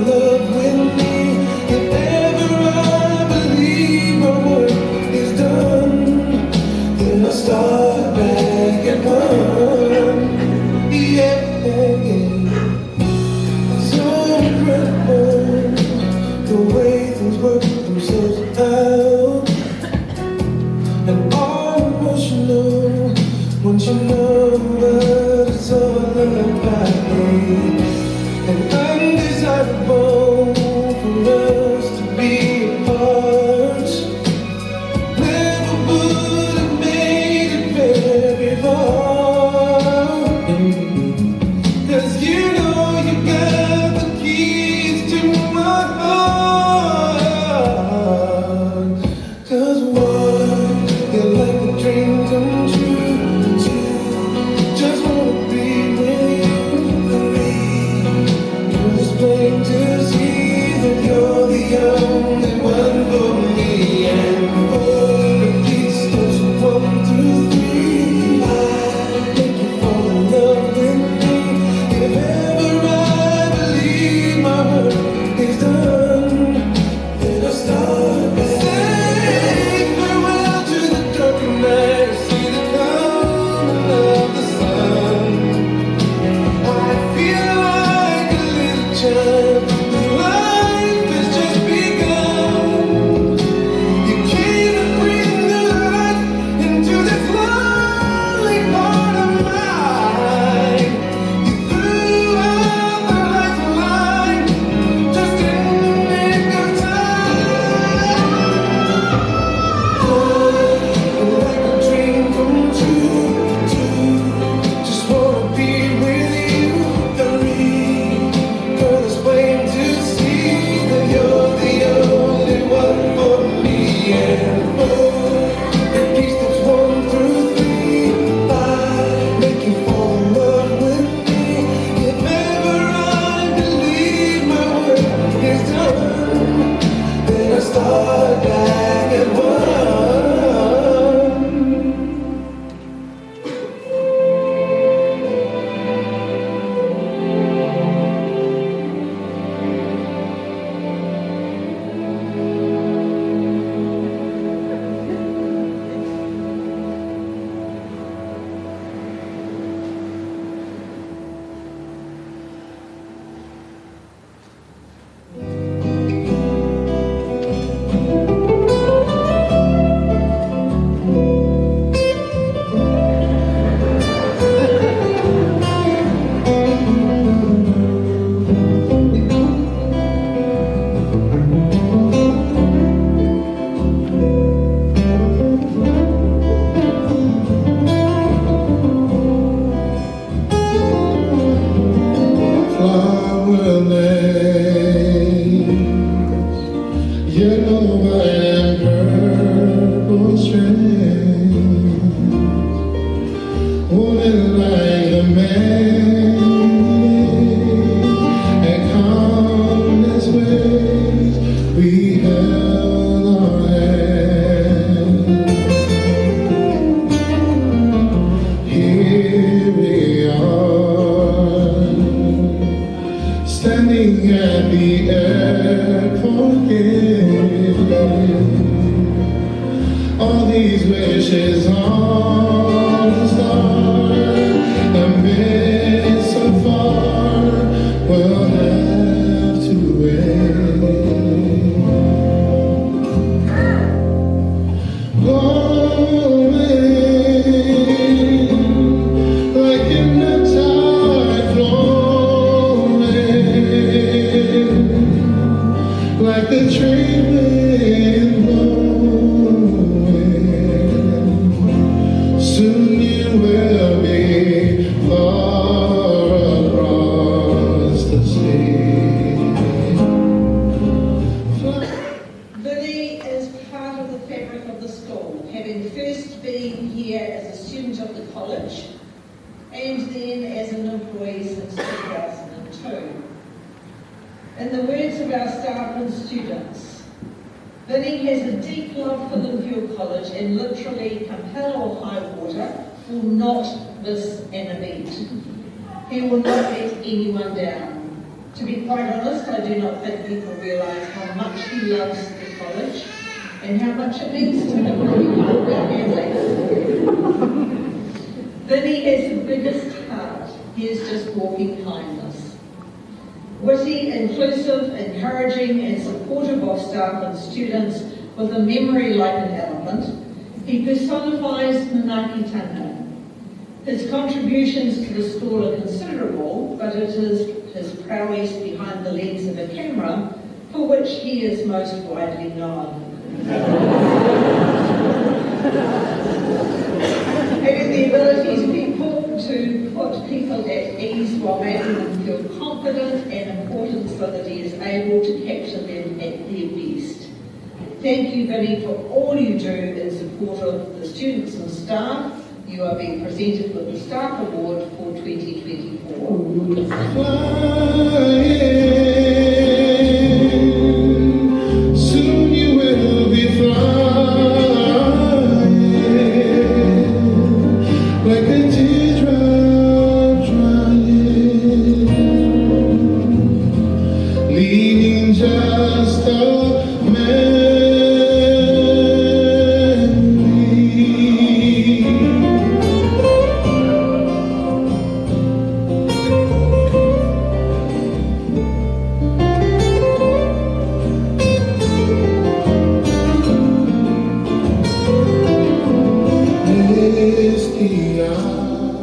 S7: Love with me, if ever I All these wishes on a star, a bit so far, will have to wait. Blowing like in the tide flowing, like the trade wind blowing. Soon you will be far across the sea.
S9: Vinny is part of the fabric of the school, having first been here as a student of the college and then as an employee since 2002. In the words of our staff and students, Vinny has a deep love for Linfield College and literally, come hell or high water, will not miss an event. He will not let anyone down. To be quite honest, I do not think people realise how much he loves the college and how much it means to him to be part of our family. Vinny has the biggest heart. He is just walking kindness. Witty, inclusive, encouraging and supportive of staff and students with a memory like an elephant, he personifies manaakitanga. His contributions to the school are considerable, but it is his prowess behind the lens of a camera for which he is most widely known. Having the ability to put people at ease while making them feel confident and important so that he is able to capture them at their best. Thank you, Vinny, for all you do in support of the students and staff. You are being presented with the Staff Award for 2024.
S7: Flying, soon you will be flying, like a teardrop drying, leaving just a memory. Misty eyes.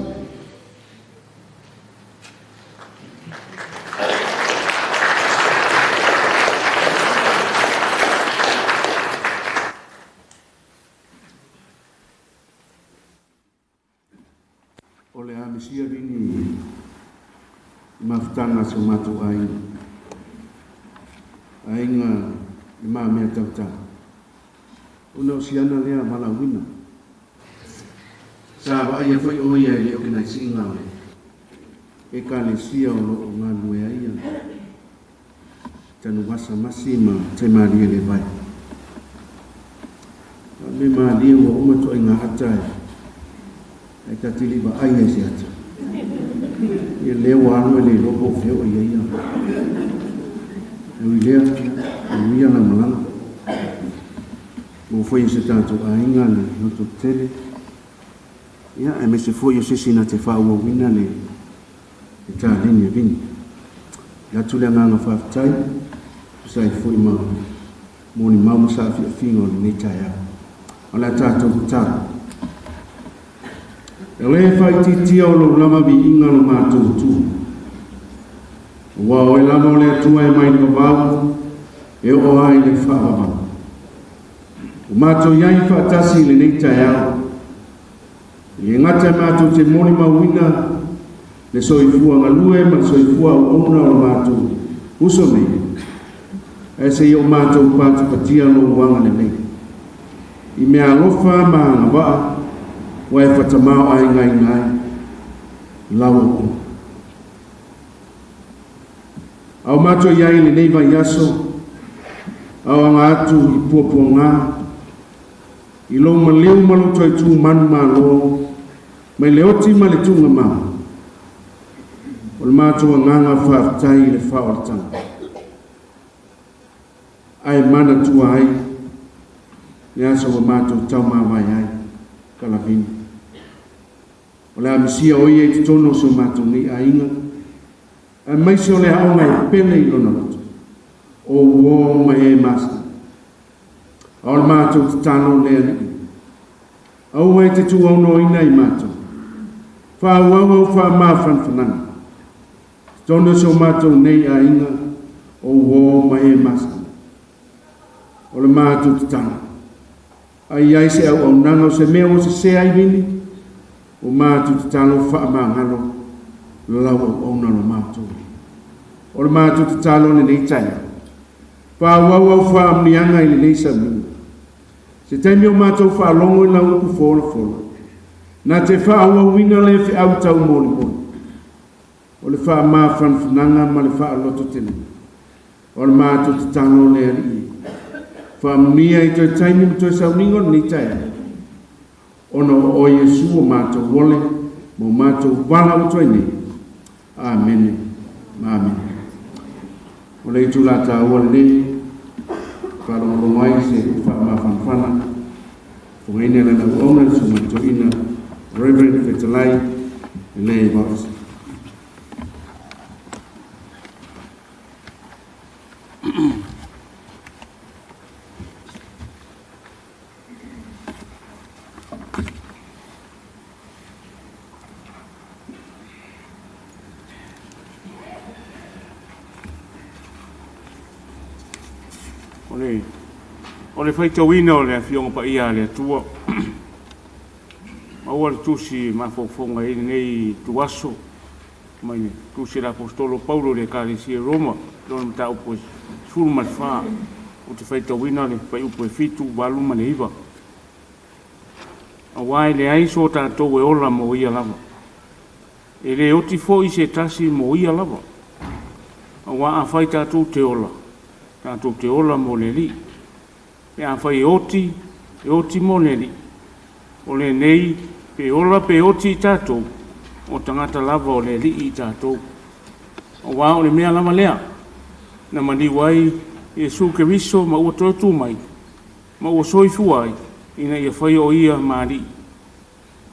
S8: O le a misia vini i mafutanga se o mātou aiga. Aiga i mā mea tautau. Ona o siana lea malauina. Sa wa ia foi o ia i le o kenai siinga o le. E ka le sia o lo o ngā nue aia. Tanu wasa masi ma te mārie le vai. A me mārie ua uma toa i ngā ata e. Ai ta tili ba ai e se ata. Ia leo anu e le lopo o feo ia ia. E ui lea, e ui ana malanga. O foi se tātou ainga le loto tele. Ia, e me se foi o sisi na te whaua wina le e tā lini e vini. Ia tule nganga whawhitai, sa i foi ma mōni mauma sa whia whinga o le nei tai au. O le tātou tā. E le whai titia o lo lama vi inga lo mātou tū. O wā o e lama o le atua e mai le vavau, e o ai le whaavavau. O mātou iai whaatasi i le nei tai au. I e ngata e mātou te moni mauina le soifua ngalue ma le soifua o ona o mātou uso nei. E se i o mātou pātu patia lo wanga le nei. I mea alofa ma anga waa, wa e whatamao ai ngai ngai, lau o. Au mātou iai le nei vai aso, au anga atu i puapua ngā, i lou maleu malo toi tū manu malo, mai le oti ma le tūnga mā. O le mātou anganga whaaftai i le whaoratanga. Ai mana tua ai, Le aso ua matou taumavae ai, Kalavini. O le a misia o ia i totonu o si o matou nei aiga, aemaise o le aoga e pele i lona loto, o uō ma e masani. A o le matou tatalo le Alii, aua e te tuuaunoaina i matou, faaauau au faamafanafanaga, i totonu o si o matou nei aiga, o uō ma e masani. O le matou tatalo, a i ai se auaunaga o se mea ua sesē ai Vini, ua matou tatalo faamagalo lau auauna lo matou. O le matou tatalo i lenei taeao, faaauau au faamanuiaga i lenei sauniga. Se taimi o matou faalogo i lau upu folafola, na te faaauauina lea feau taumolimoli, o le faamafanafanaga ma le faalototelega. O le matou tatalo le Alii e, faamanuia i toe taimi ma toe sauniga o lenei taeao, ona o oe Iesu o matou ole ma o matou valaau atu ai nei. Amene ma amene. O le itulā taua lenei, faalogologo ai se faamafanafana, fofogaina e lana auauna le Susuga i le Toeaina Reverend Fetalai Lelei Vaosa. O le, o le faitauina o le Afioga Paia a le Atua. Maua le tusi mafaufauga i lenei ituaso mai le tusi a le Aposetolo Paulo i le Ekalesia i Roma, lona mataupu e 14, ou te faitauina le fuaiupu e 7, 8 ma le 9. Aua e leai so tatou e ola mo ia lava. E le oti foi se tasi mo ia lava. Aua afai tatou te ola, tatou te ola mo le Alii. Pe afai e oti, e oti mo le Alii. O lenei, pe ola pe oti i tatou, o tagata lava o le Alii i tatou. Aua o le mea lava lea, na maliu ai Iesu Keriso ma ua toe tu mai, ma ua soifua ai, ina ia faia o ia ma Alii,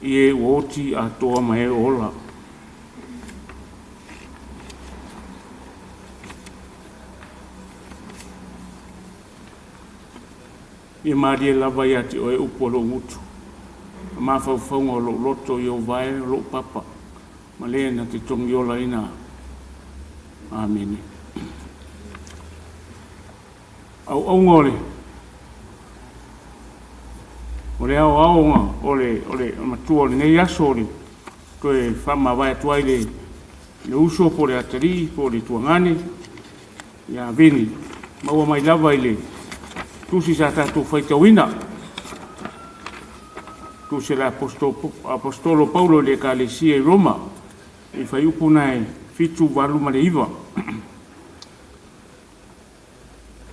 S8: i e ua oti atoa ma e ola. Ia malie lava ia te oe upu a lou gutu, ma mafaufauga o lou loto i ou vae o lou papa, ma le na te togiolaina. Amene. Auauga o le o le aoaoga o le o le matua o lenei aso o le toe faamavae atu ai le le uso po o le atalii po o le tuagane ia Vini, maua mai lava i le tusi sa tatou faitauina, tusi a le Aposetolo Paulo i le Ekalesia i Roma, i fuaiupu na e 7, 8 ma le 9.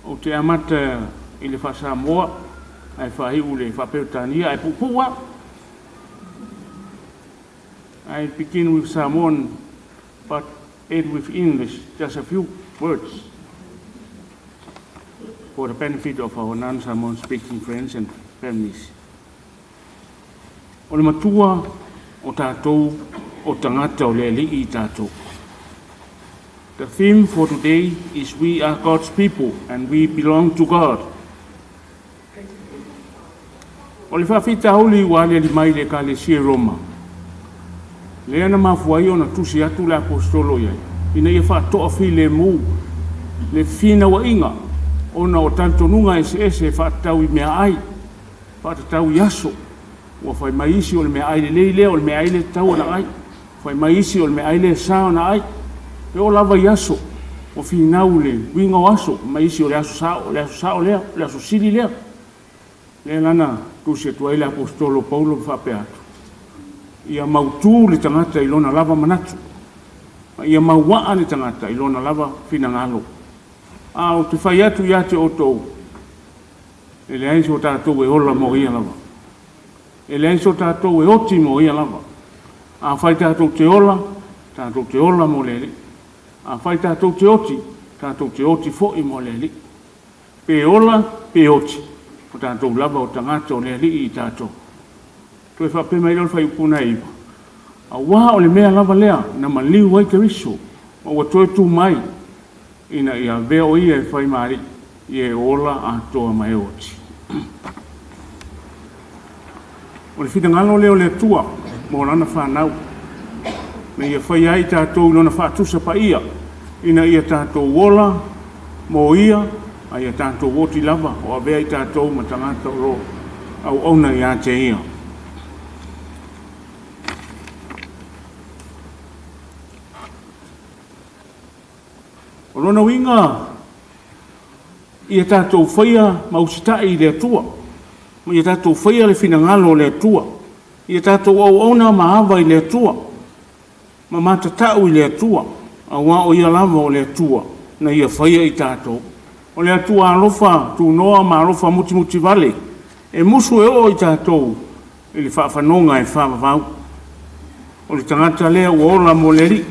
S8: Ou te amata i le faa-Samoa ae faaiu i le faa-Peretania ae puupuu lava. I begin with Samoan but end with English, just a few words for the benefit of our non-Samoan speaking friends and families. O le matua o tatou o tagata o le Alii i tatou. The theme for today is we are God's people and we belong to God. O le faafitauli ua aliali mai i le Ekalesia i Roma, lea na mafua ai ona tusi atu le Aposetolo i ai, ina ia faatoafilemu le fefinauaiga ona o talitonuga eseese e faatatau i meaai, faatatau i aso. Ua fai mai isi o le meaai lelei lea, o le meaai lea e tatau ona ai. Fai mai isi o le meaai lea e sa ona ai. E oo lava i aso, ua finau le uiga o aso, fai mai isi o le aso sao, o le aso sao lea, o le aso sili lea. Lea la na tusi atu ai le Aposetolo Paulo ma faapea atu, Ia mautu le tagata i lona lava manatu, ma ia mauaa le tagata i lona lava finagalo. A ou te fai atu ia te outou, e leai so tatou e ola mo ia lava. E leai so tatou e oti mo ia lava. Afai tatou te ola, tatou te ola mo le Alii. Afai tatou te oti, tatou te oti foi mo le Alii. Pe ola, pe oti.
S1: O tatou lava o tagata o le Alii i tatou. Toe faapea mai lea o le fuaiupu lena e 9, auā o le mea lava lea na maliu ai Keriso ma ua toe tu mai, ina ia avea o ia e fai ma Alii i e ola atoa ma e oti. O le finagalo lea o le Atua mo lana fanau, na ia faia ai tatou i lona faatusa paia, ina ia tatou ola mo ia, a ia tatou oti lava o avea i tatou ma tagata o lo o auauna ia te ia. O lona uiga, ia tatou faia ma usitai i le Atua, ma ia tatou faia le finagalo o le Atua, ia tatou auauna ma ava i le Atua, ma matatau i le Atua, auā o ia lava o le Atua na ia faia i tatou. O le Atua alofa tunoa ma alofa mutimutivale, e musu e oo i tatou i le faafanoga e faavavau. O le tagata lea ua ola mo le Alii,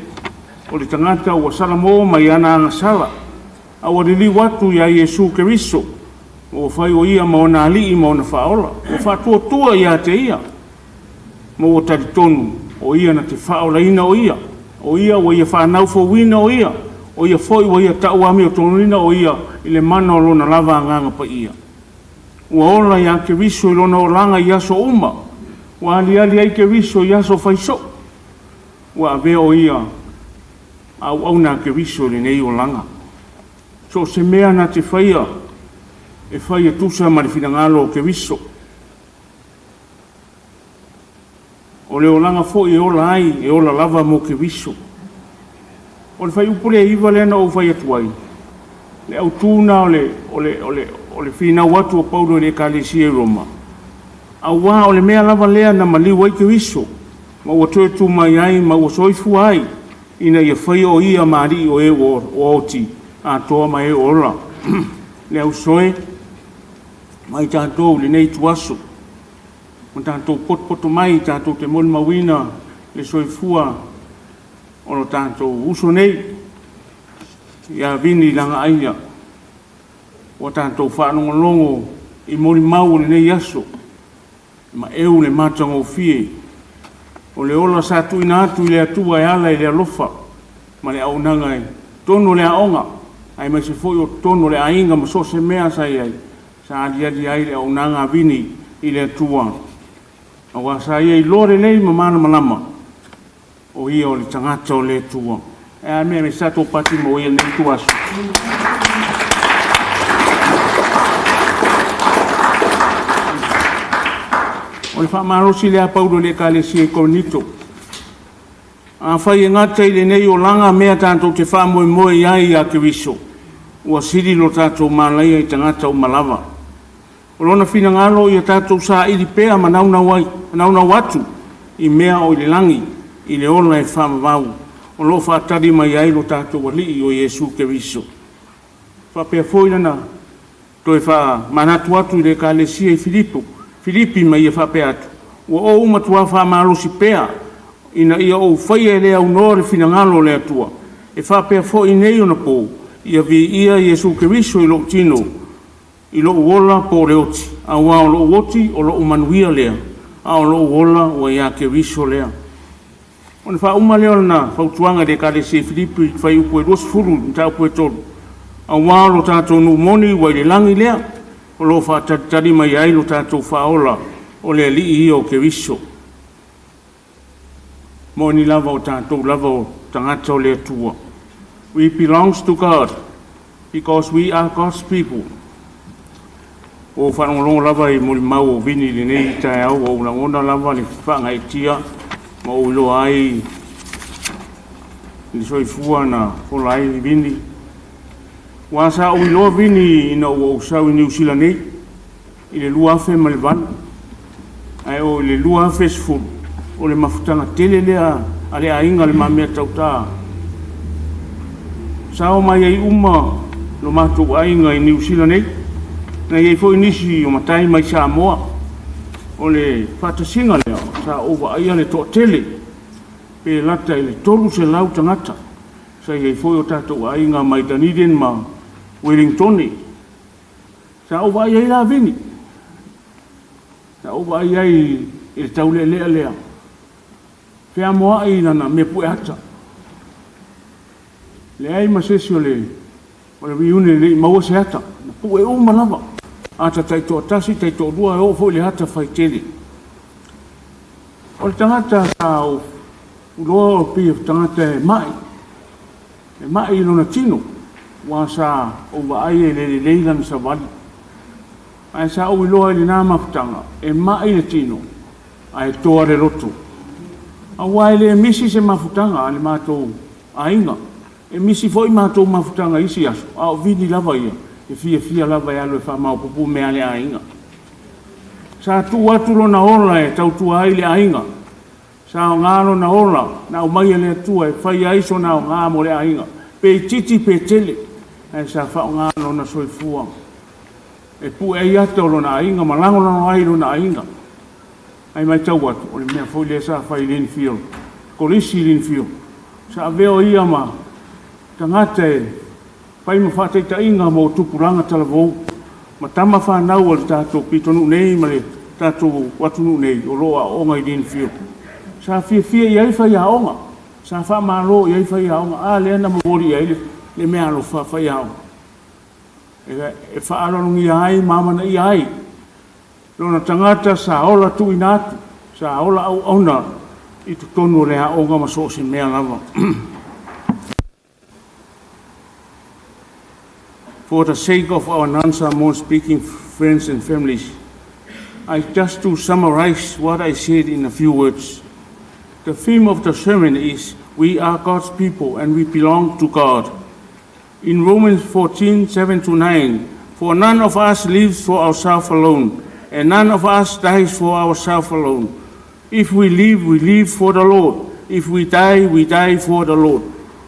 S1: o le tagata ua salamo mai ana agasala, a ua liliu atu iā Iesu Keriso, ma ua fai o ia ma ona Alii ma ona Faaola, ua faatuatua ia te ia, ma ua talitonu o ia na te faaolaina o ia, o ia ua ia fanau fouina o ia, o ia foi ua ia tauamiotonuina o ia i le mana o lona lava Agaga Paia. Ua ola iā Keriso i lona olaga i aso uma, ua aliali ai Keriso i aso faisoo, ua avea o ia ma auauna a Keriso i lenei olaga. So o se mea na te faia, e fai e tusa ma le finagalo o Keriso. O le olaga foi e ola ai, e ola lava mo Keriso. O le fuaiupu lea e 9 lea na ou fai atu ai, le autū na o le, o le, o le, o le finau atu o Paulo i le Ekalesia i Roma, auā o le mea lava lea na maliu ai Keriso, ma ua toe tu mai ai ma ua soifua ai, ina ia faia o ia ma Alii o e ua oti atoa ma e ola. Le ausoe mai tatou i lenei ituaso, ma tatou potopoto mai tatou te molimauina le soifua o lo tatou uso nei ia Vini Lagaaia, ua tatou faalogologo i molimau o lenei aso, ma eu le matagofie o le ola sa tuuina atu i le Atua e ala i le alofa ma le auaunaga i totonu o le aoga, aemaise foi o totonu o le aiga ma so o se mea sa i ai, sa aliali ai le auaunaga a Vini i le Atua, auā sa ia iloa lelei ma malamalama o ia o le tagata o le Atua. E a mea me sa tatou pati mo ia lenei ituaso. O le faamalosi lea a Paulo i le Ekalesia i Korinito. Afai e gata i lenei olaga mea tatou te faamoemoe i ai ia Keriso, ua sili lo tatou malaia i tagata uma lava. O lona finagalo ia tatou saili pea ma naunau ai, naunau atu i mea o i le lagi, i le ola e faavavau, o lo o faatali mai ai lo tatou Alii o Iesu Keriso. Faapea foi lana toe faamanatu atu i le Ekalesia i Filipo, Filipi ma ia faapea atu, ua ou matuā faamalosi pea ina ia ou faia e le aunoa le finagalo o le Atua, e faapea foi nei ona pō, ia viia Iesu Keriso i lou tino, i lou ola po o le oti, auā o lou oti o lou manuia lea, a o lou ola ua iā Keriso lea. Ona faauma lea o lana fautuaga i le Ekalesia i Filipi i le fuaiupu e 20 mataupu e 3, auā o lo tatou nuu moni ua i le lagi lea, o lo o faatalitali mai ai lo tatou Faaola, o le Alii ia o Keriso. Moni lava o tatou lava o tagata o le Atua. We belongs to God because we are God's people. Ua ou faalogologo lava i molimau o Vini i lenei taeao, ua ou lagona lava le faagaeetia ma ou iloa ai le soifua na fola ai Vini. Ua sa ou iloa Vini ina ua ou sau i Niu Sila nei i le 2008, ae o i le 2010, o le mafutaga tele lea a le aiga Le Mamea Tautā. Sa o mai ai uma lo matou aiga i Niu Sila nei, na i ai foi nisi o matai mai Samoa. O le faatasiga lea, sa ou vaaia le toatele, pe lata i le 300 tagata. Sa i ai foi o tatou aiga mai Dunedin ma Wellingtone. Sa ou vaai ai la Vini. Sa ou vaai ai i le taulealea lea, feamoa'i i lana mea pu'e ata. Leai ma se isi o le o le reunion e le i maua se ata, na pu'e uma lava, ata taitoatasi, taitoalua, e oo foi i le ata faitele. O le tagata sa ou iloa pei o le tagata e ma'i, e ma'i i lona tino, aua sa ou vaai e le lelei lana savali. Ae sa ou iloa i lena mafutaga, e ma'i le tino, ae toa le loto. Aua e le misi se mafutaga a le matou aiga. E misi foi matou mafutaga i isi aso, a o Vini lava ia, e fiafia lava e alu e faamaopoopo mea a le aiga. Sa tuu atu lona ola e tautua ai le aiga. Sa aoga lona ola na aumai e le Atua e fai ai sona aoga mo le aiga, pe itiiti pe tele, ae sa faaaoga lona soifua e pue ai ata o lona aiga ma lagolago ai lona aiga. Ae matau atu, o le mea foi lea sa fai i Linfield, Kolisi i Linfield, sa avea o ia ma tagata e fai ma faataitaiga mo tupulaga talavou ma tama fanau a le tatou pitonuu nei ma le tatou atunuu nei o lo o aooga i Linfield. Sa fiafia i ai faiaoga, sa faamalo i ai faiaoga, a lea na momoli i ai le meaalofa a faiaoga e faaaloalogia ai ma amanaia ai lona tagata sa ola tuuina atu, sa ola auauna i totonu o le aoga ma so o se mea lava. For the sake of our non-Samoan speaking friends and families, I just to summarize what I said in a few words. The theme of the sermon is we are God's people and we belong to God. In Romans 14, 7 to 9, for none of us lives for ourselves alone, and none of us dies for ourselves alone. If we live, we live for the Lord. If we die, we die for the Lord.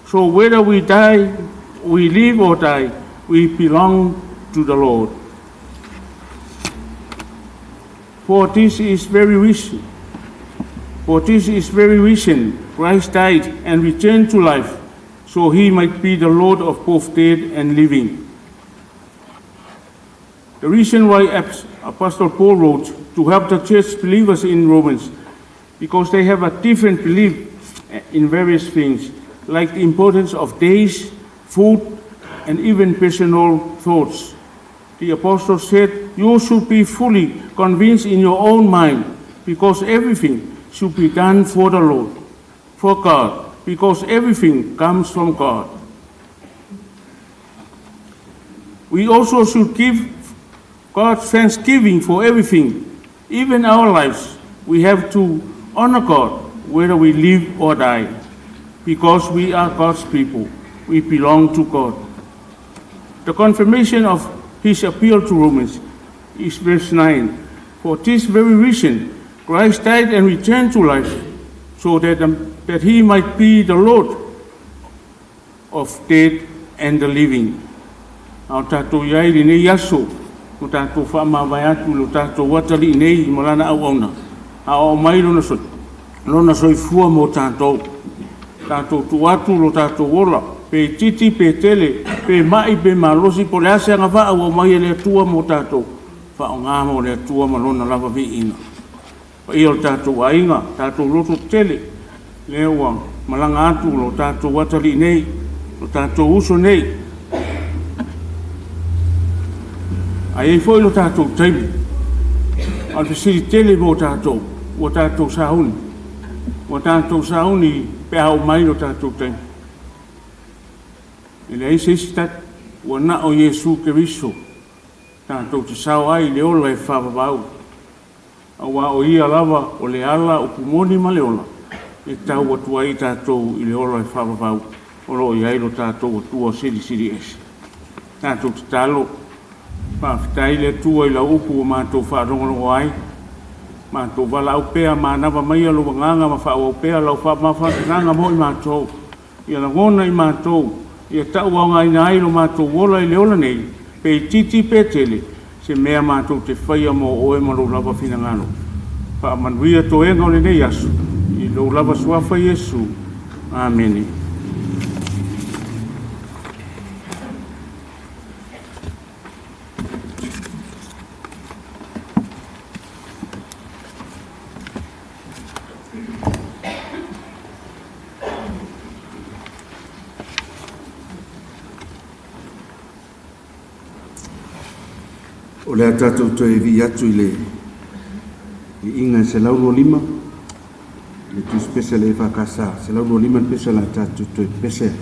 S1: So whether we die, we live or die, we belong to the Lord. For this is very reason. For this is very reason Christ died and returned to life, so he might be the Lord of both dead and living. The reason why Apostle Paul wrote to help the church believers in Romans, because they have a different belief in various things, like the importance of days, food, and even personal thoughts. The apostle said, You should be fully convinced in your own mind, because everything should be done for the Lord, for God, because everything comes from God. We also should give God thanksgiving for everything, even our lives. We have to honor God whether we live or die, because we are God's people. We belong to God. The confirmation of his appeal to Romans is verse 9. For this very reason, Christ died and returned to life, so that, that he might be the Lord of dead and the living. A o tatou i ai lenei aso, ua tatou faamavae atu i lo tatou atalii nei ma lana auauna, a o aumai lona, so, lona soifua mo tatou. Tatou tuu atu lo tatou ola, pe itiiti pe tele, pe ma'i pe malosi, po o le a se agavaa ua aumai e le Atua mo tatou, faaaoga mo le Atua ma lona lava viiga. Paia o le tatou aiga, tatou loto tetele, lea ua malaga atu lo tatou atalii nei, lo tatou uso nei. Ae i ai foi lo tatou taimi, a o le fesili tele mo tatou, ua tatou sauni, ua tatou sauni pe a oo mai lo tatou taimi. E leai se isi tali, ua na o Iesu Keriso tatou te sao ai i le ola e faavavau. Aua o Ia lava o le ala, upu moni ma le ola, e tau atu ai tatou i le ola e faavavau o lo o i ai lo tatou Atua Silisili Ese. Tatou tatalo, faafetai le Atua i lau upu ua matou faalogologo ai, matou valaau pea manava maia lou agaga ma faaauau pea lau faamafanafanaga mo i matou. Ia lagona i matou, ia tauaogaina ai lo matou ola i le ola nei, pe itiiti pe tele, se mea matou te faia mo oe ma lou lava finagalo. Faamanuia toega o lenei aso, i lou lava suafa Iesu. Amene.
S17: O le a tatou toe vi'i atu i le viiga e 125, le tusipese a le EFKS, 125 le pese o le a tatou toe pepese ai.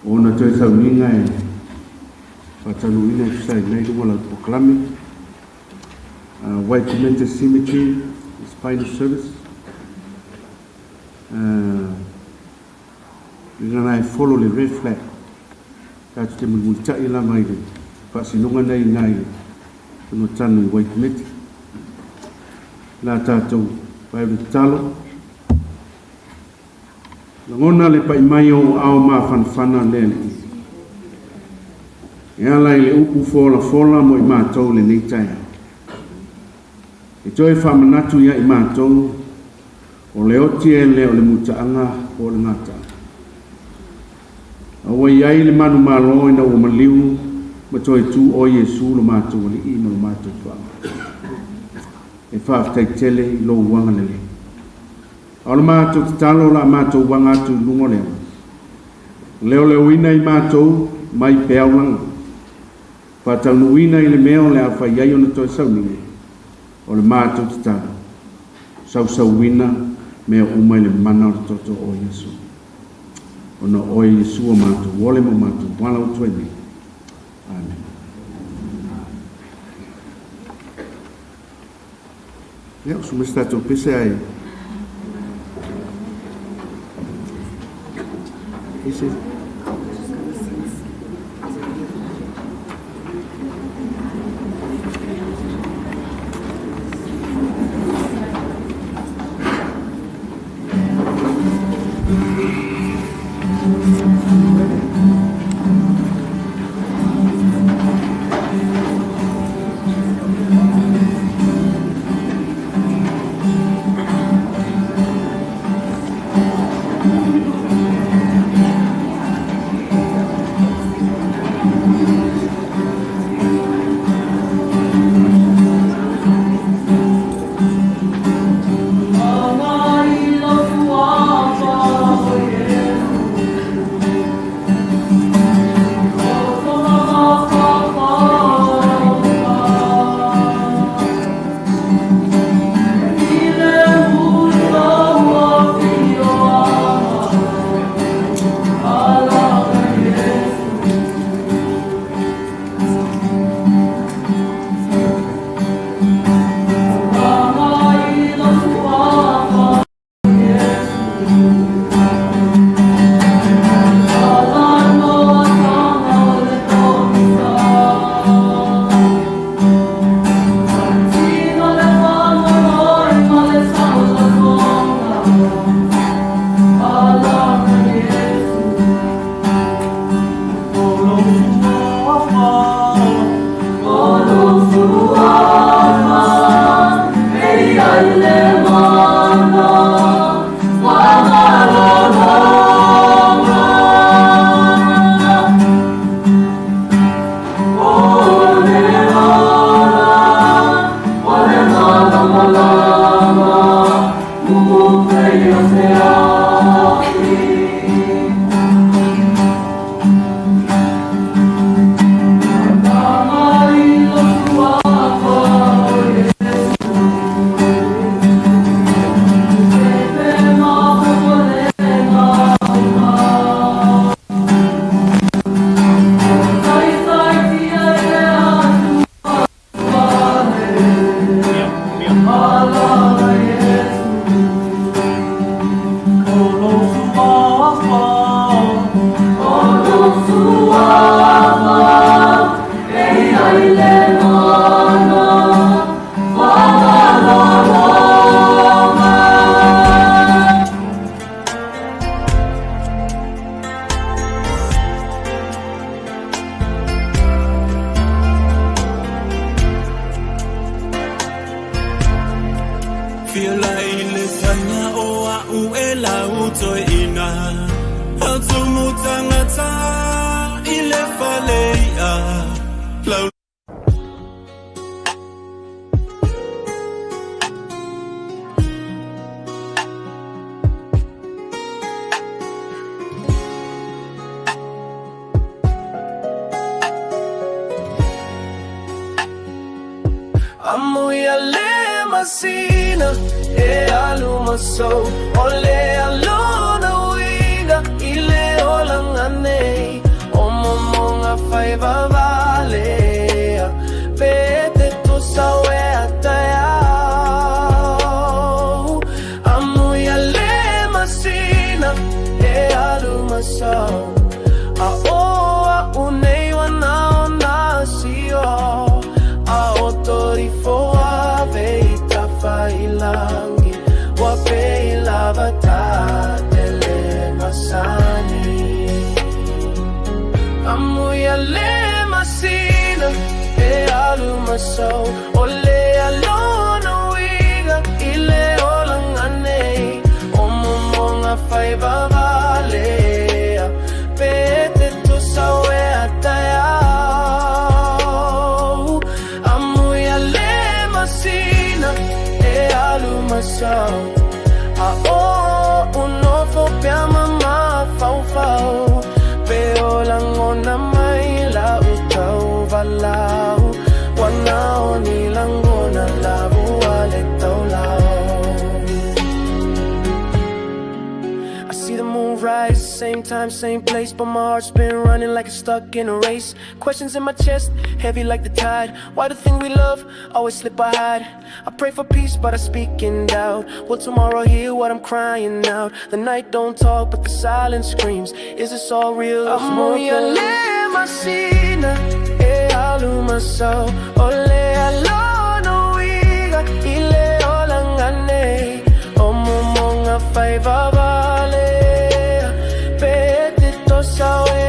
S17: O ona toe sauniga e faataunuuina e tusa ai nei luga o lau polokalame. Waikumete Cemetery is final service. Lena e follow le red flag. Tatou te mulimulita'i lava i le faasinoga nei i ina i le fanua tanu i Waikumete. La tatou vae o le tatalo. Lagona le pai mai o ou aao mafanafana le Alii. E ala i le upu folafola mo i matou i lenei taeao. E toe faamanatu ia i matou, o le oti e le o le mutaaga po o le gataaga. A ua i ai le manumalo ina ua maliu ma toe tu oe Iesu lo matou Alii ma lo matou Faaola. E faafetai tele i lou agalelei. A o le matou tatalo o le a matou aga atu i luga o le ala, leoleoina i matou mai peau laga, faataunuuina i le mea o le a fai ai ona toe sauniga, o le matou tatalo, sausauina mea uma i le mana o le toto o Iesu. Ona o oe Iesu o matou ole ma o matou ala ua tuai nei. Amen. Ia, usu mai se tatou pese ae Ese.
S6: Masina e alu masau o le alona. Masau A o unofo pea mama faufau Pe o langona mai la utau valau Wana o ni langona lavu ale taulau. I see the moon rise, same time, same place, but my heart's been running like it's stuck in a race. Questions in my chest, heavy like the tide. Why the thing we love always slip by hide? I pray for peace, but I speak in doubt. Will tomorrow hear what I'm crying out? The night don't talk, but the silence screams. Is this all real? Amuia le masina, e alu masau, ole alono iga, ile olangane, o mumonga fai vavale, pe te tosa e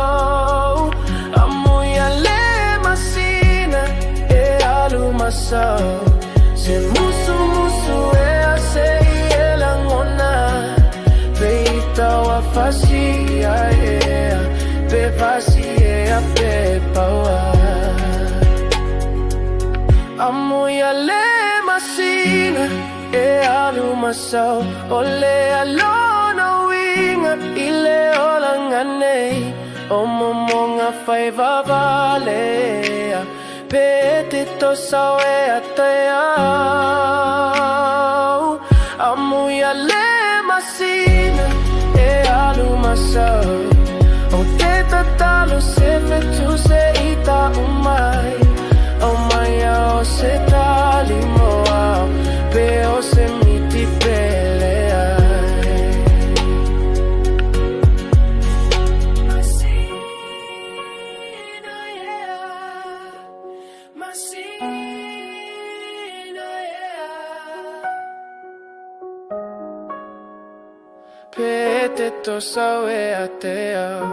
S6: atayau. Amuia le masina, e alu masau, se musu musu e ase i e langona, pe ita wa fasia e pe fasi e a pe paua. Amuia le masina, e alu masau, ole alona winga, ile olangane, o momonga fai vavale, pe te tosa e atayau. Amuia le masina, e alu masau, o te tatalo se fetu se ita umai, o mai o se tali moa, pe o se miti pele ai. Masina, yeah. Masina, yeah. Pe te tosa e ate au.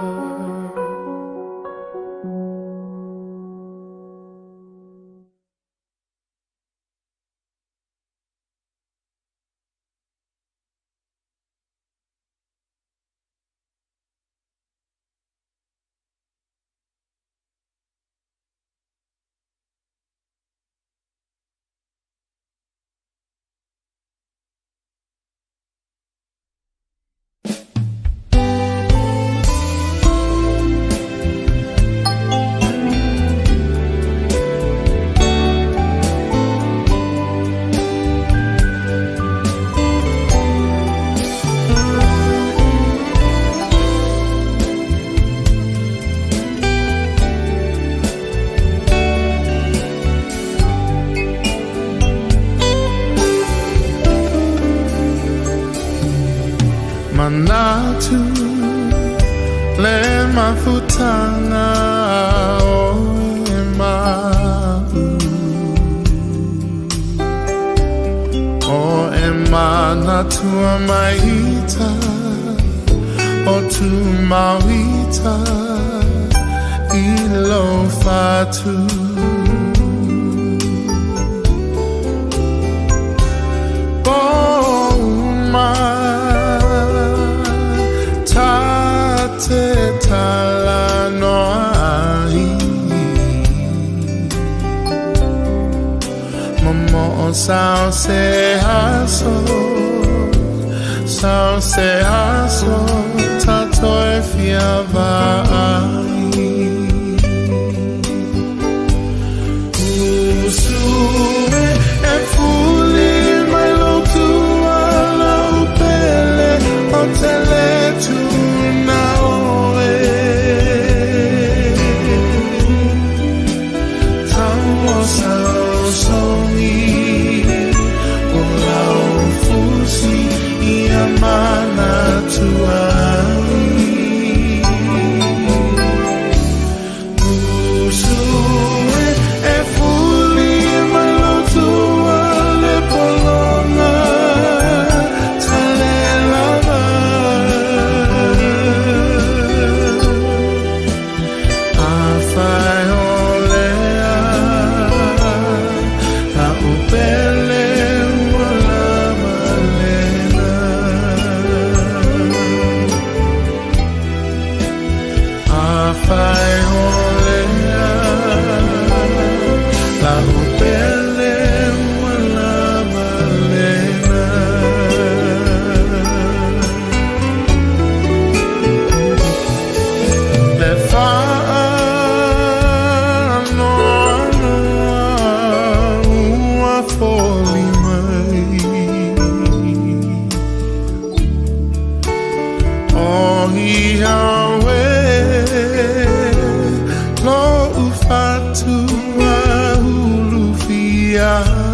S7: Manatu le mafutanga o e mau O e manatua maita o tu mauita i lo fatu Poma ta te tala noa ai Momo o sao se aso, sao se aso, ta toe fia vaai. Usu e fuli mai lo tua lau pele o te le tuna oe. Tau o sao songi, o lau fusi i a mana tuai. Usu e fuli mai lo tua le polonga, tale lava. A whai o lea,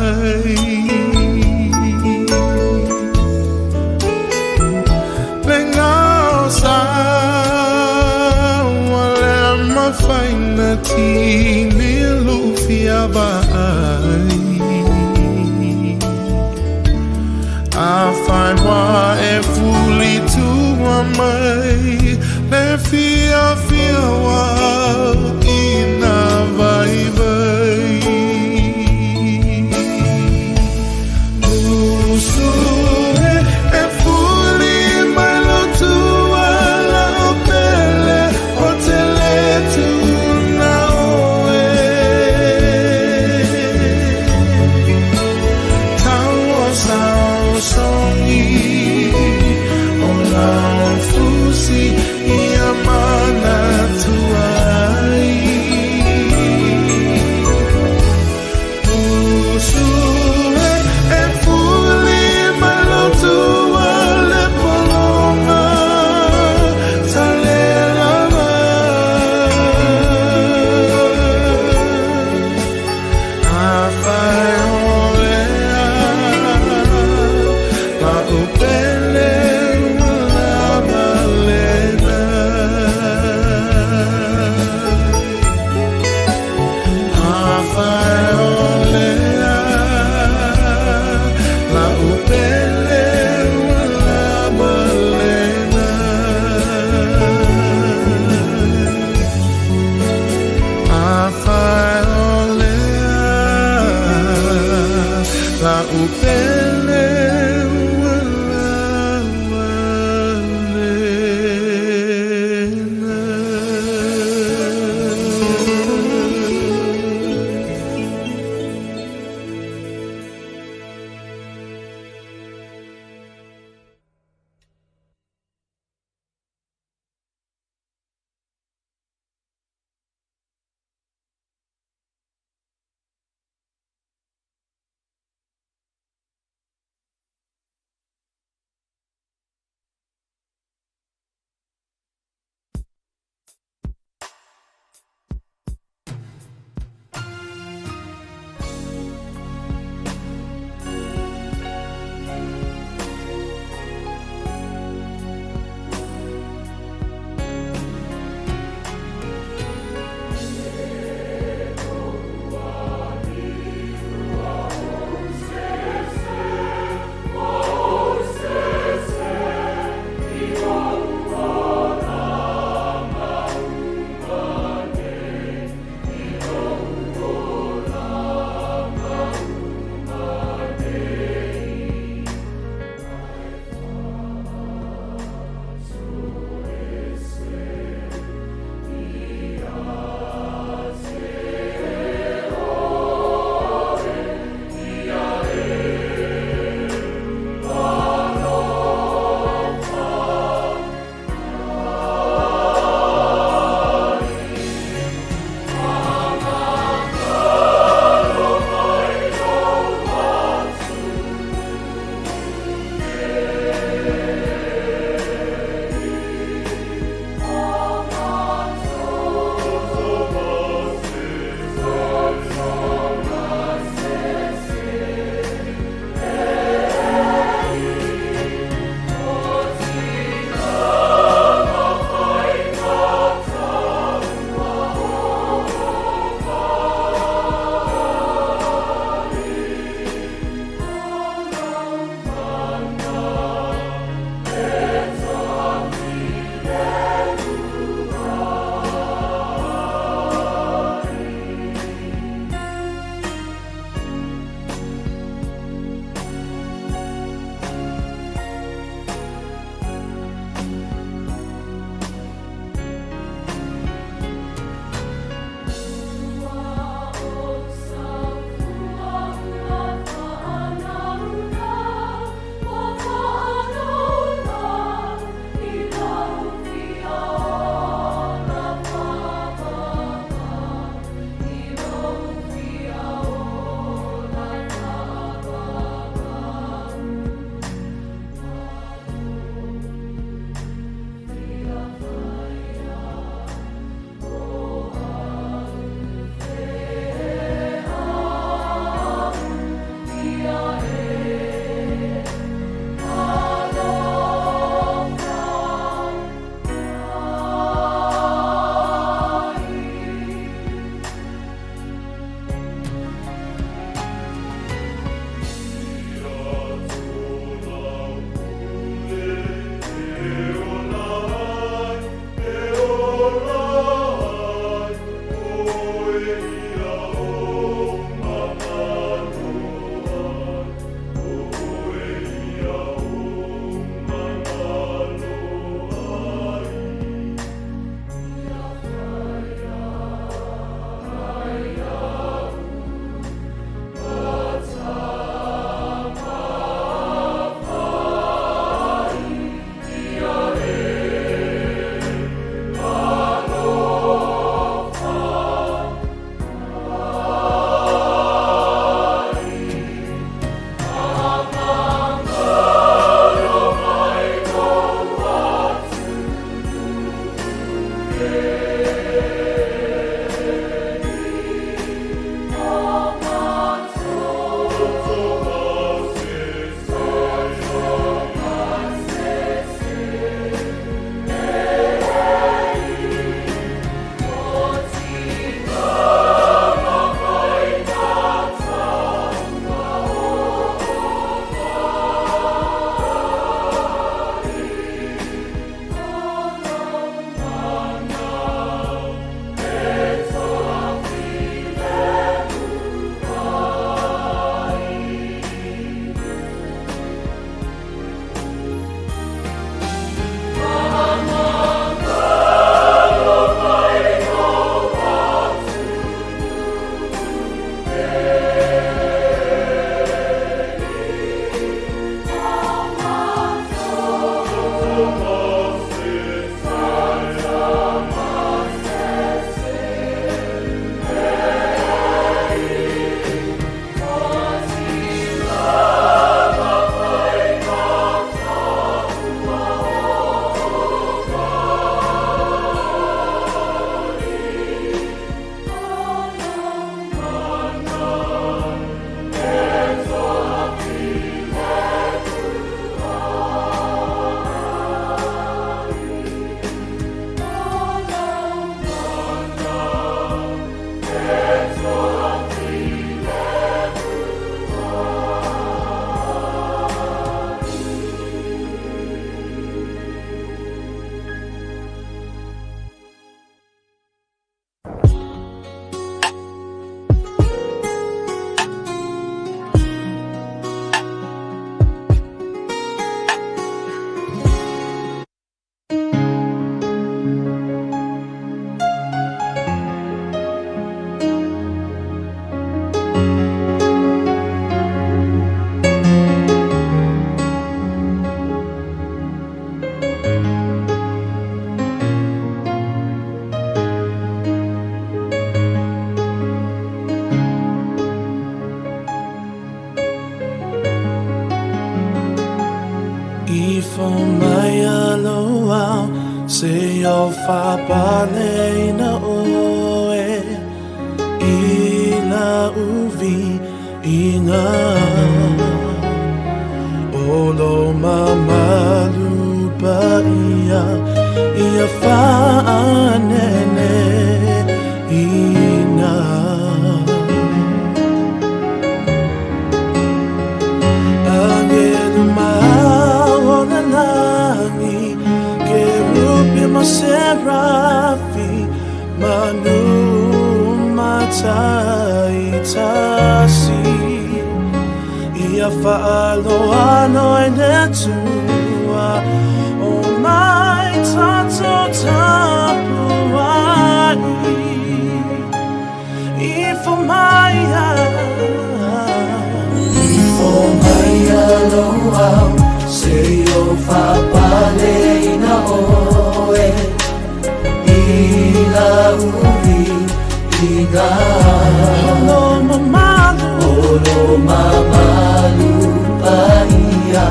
S7: mai. Le ngao sa ua le mafaina tini lufia vaai. A fai wa e fuli tua mai, le fia fia wa ina vai vai. Usu e fuli mai lo tua la o pele o te le tu na oe. Tau o sao songi o la o fusi ia mana tuai. Usu e fuli mai lo tua le polonga tale lava. A fai o lea la upele ua lava lena. A fai o lea la upele ua lava lena. A fai o lea la upele ua lava lena. Ifo mai alo au se o whapale na oe i la uvi inga o lo mamalu pa ia ia whaanene ina. Angelu maona langi kerubi ma serafi manu matai tasi ia whaaloalo e le tua o mai tato tapuai ifo mai
S18: ifo mai alo au se o whapale ina oe i la uvi inga
S7: Olo mamalu
S18: Olo mamalu pa ia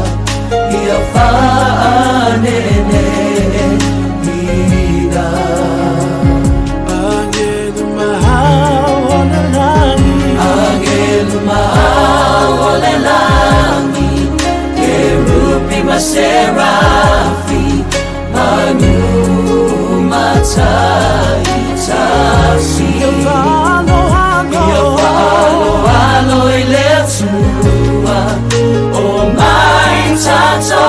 S18: ia whaanene ina.
S7: Angelu mahau o le langi
S18: Angelu mahau o le langi Kerubi ma serafi manu matai tasi
S7: Ia whaaloalo
S18: Ia whaaloalo i le Atua o mai tato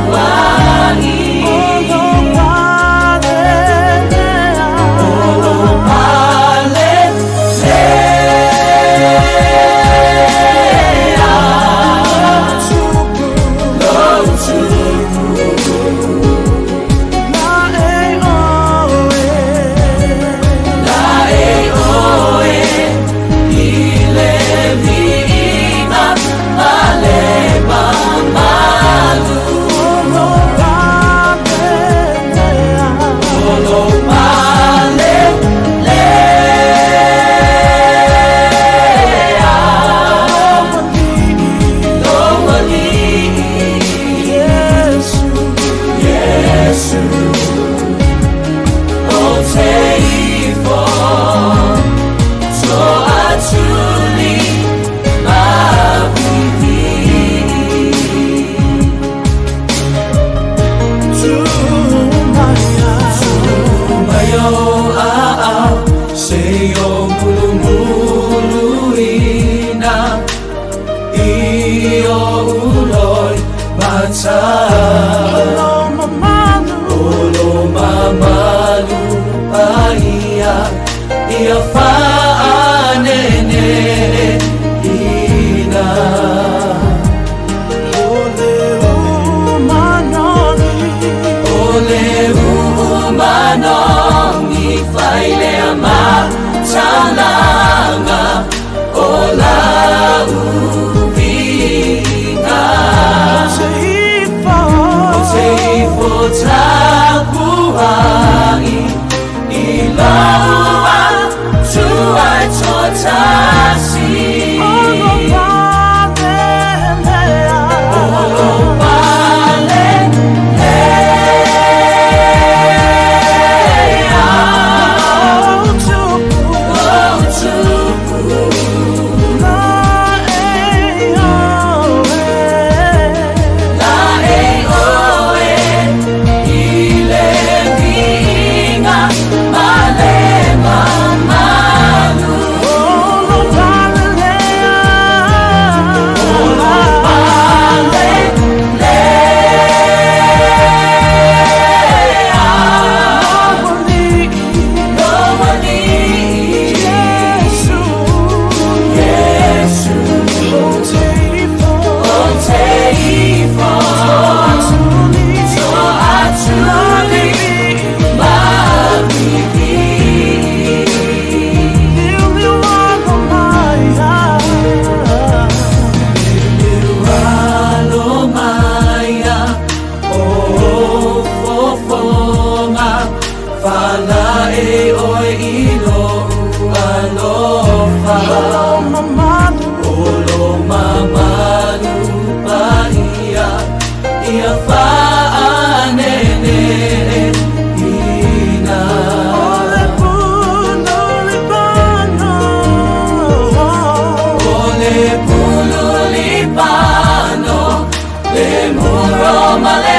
S18: tapuai
S7: Olo pale lea
S18: Olo pale lea
S7: Lo
S18: Lo tupu
S7: La e oe
S18: La e oe i le viiga ma le mamalu
S7: Olo pale lea
S18: Olo pale lea Lo ali'i
S7: Yesu
S18: Yesu O te ifo To atuli mawili
S7: Tumaya
S18: Tumayo a au se o mulumulu ina i o uloi mata
S7: Olo mamalu
S18: Olo mamalu pa ia ia whaanene ina.
S7: Ole umanoni
S18: Ole umanongi whailea matalanga o la uvinga
S7: Te ifo
S18: O te ifo tapuai i lau atu.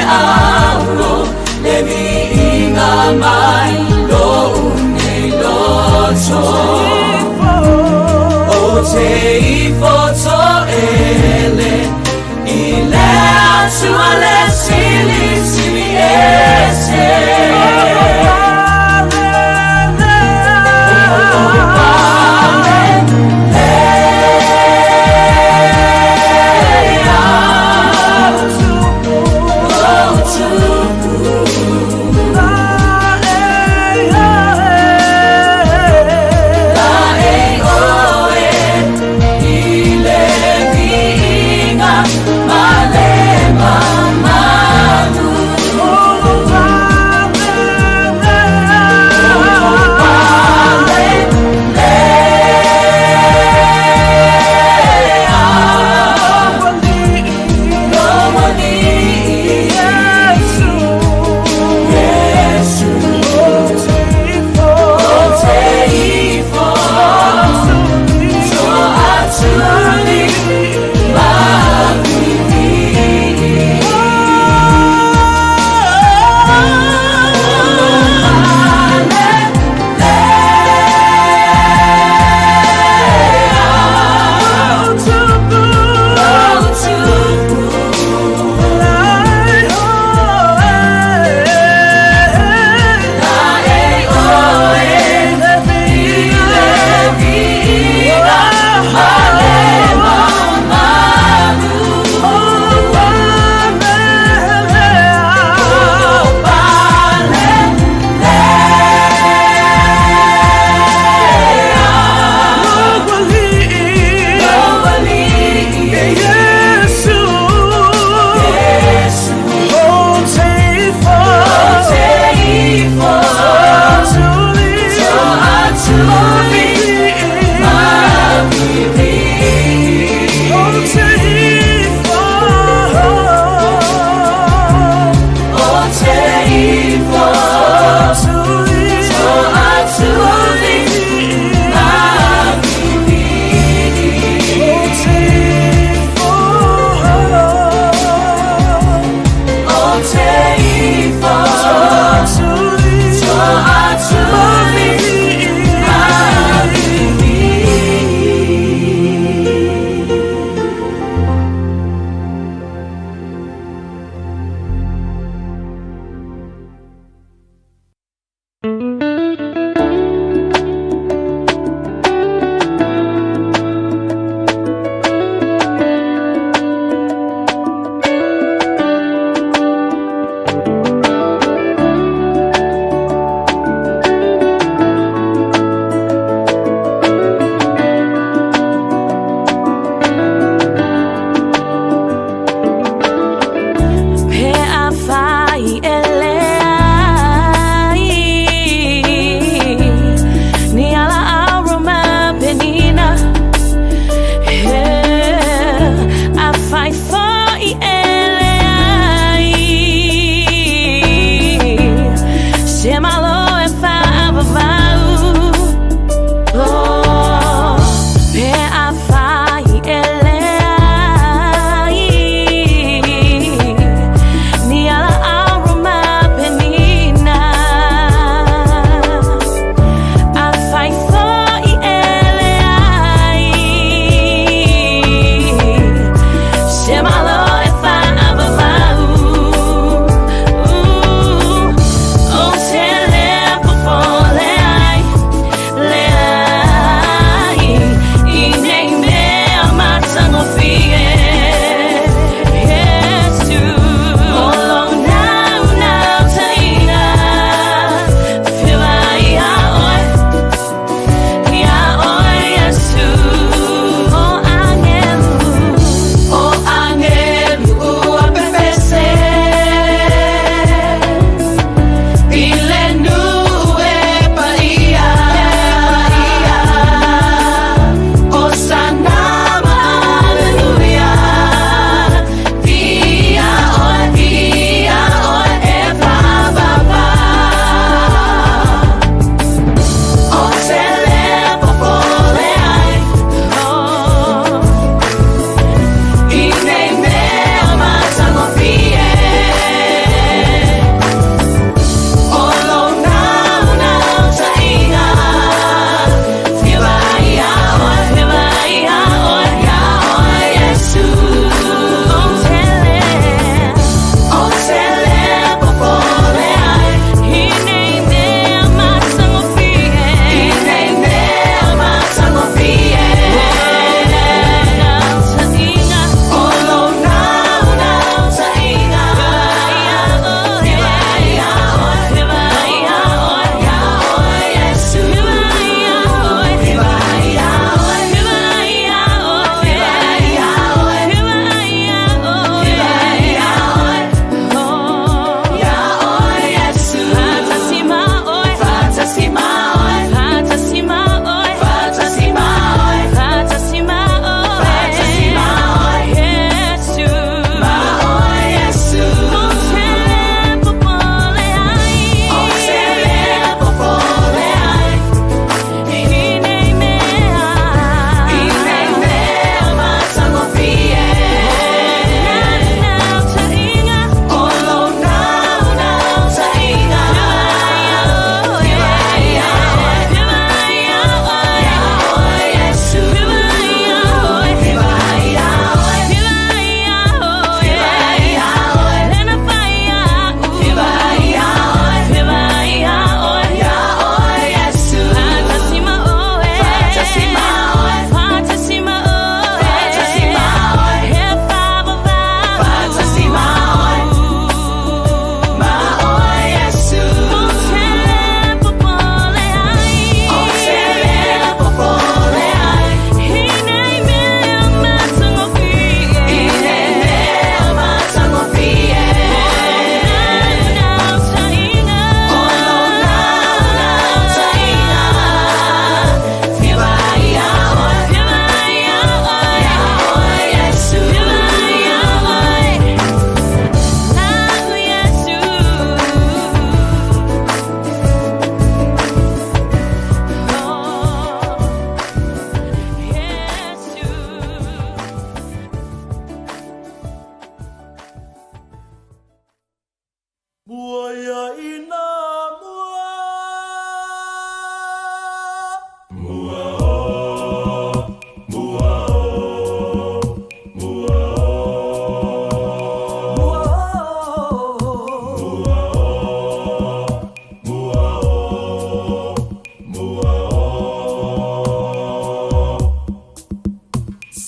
S18: auro le viiga mai lo'u nei loto. Ou te ifo to'ele i le Atua le Silisili Ese.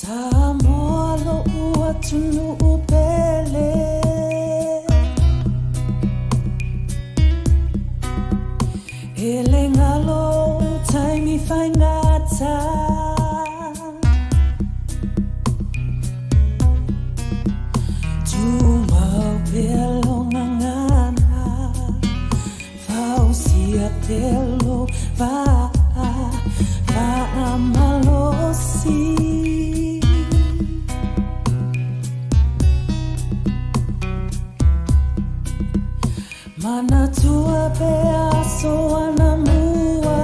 S18: Samoa lo'u atunuu pele. E le galo ou taimi faigata. Tumau pea lou gagana. Fausia pea lou vaa. Faamalosi. Manatua pea aso anamua.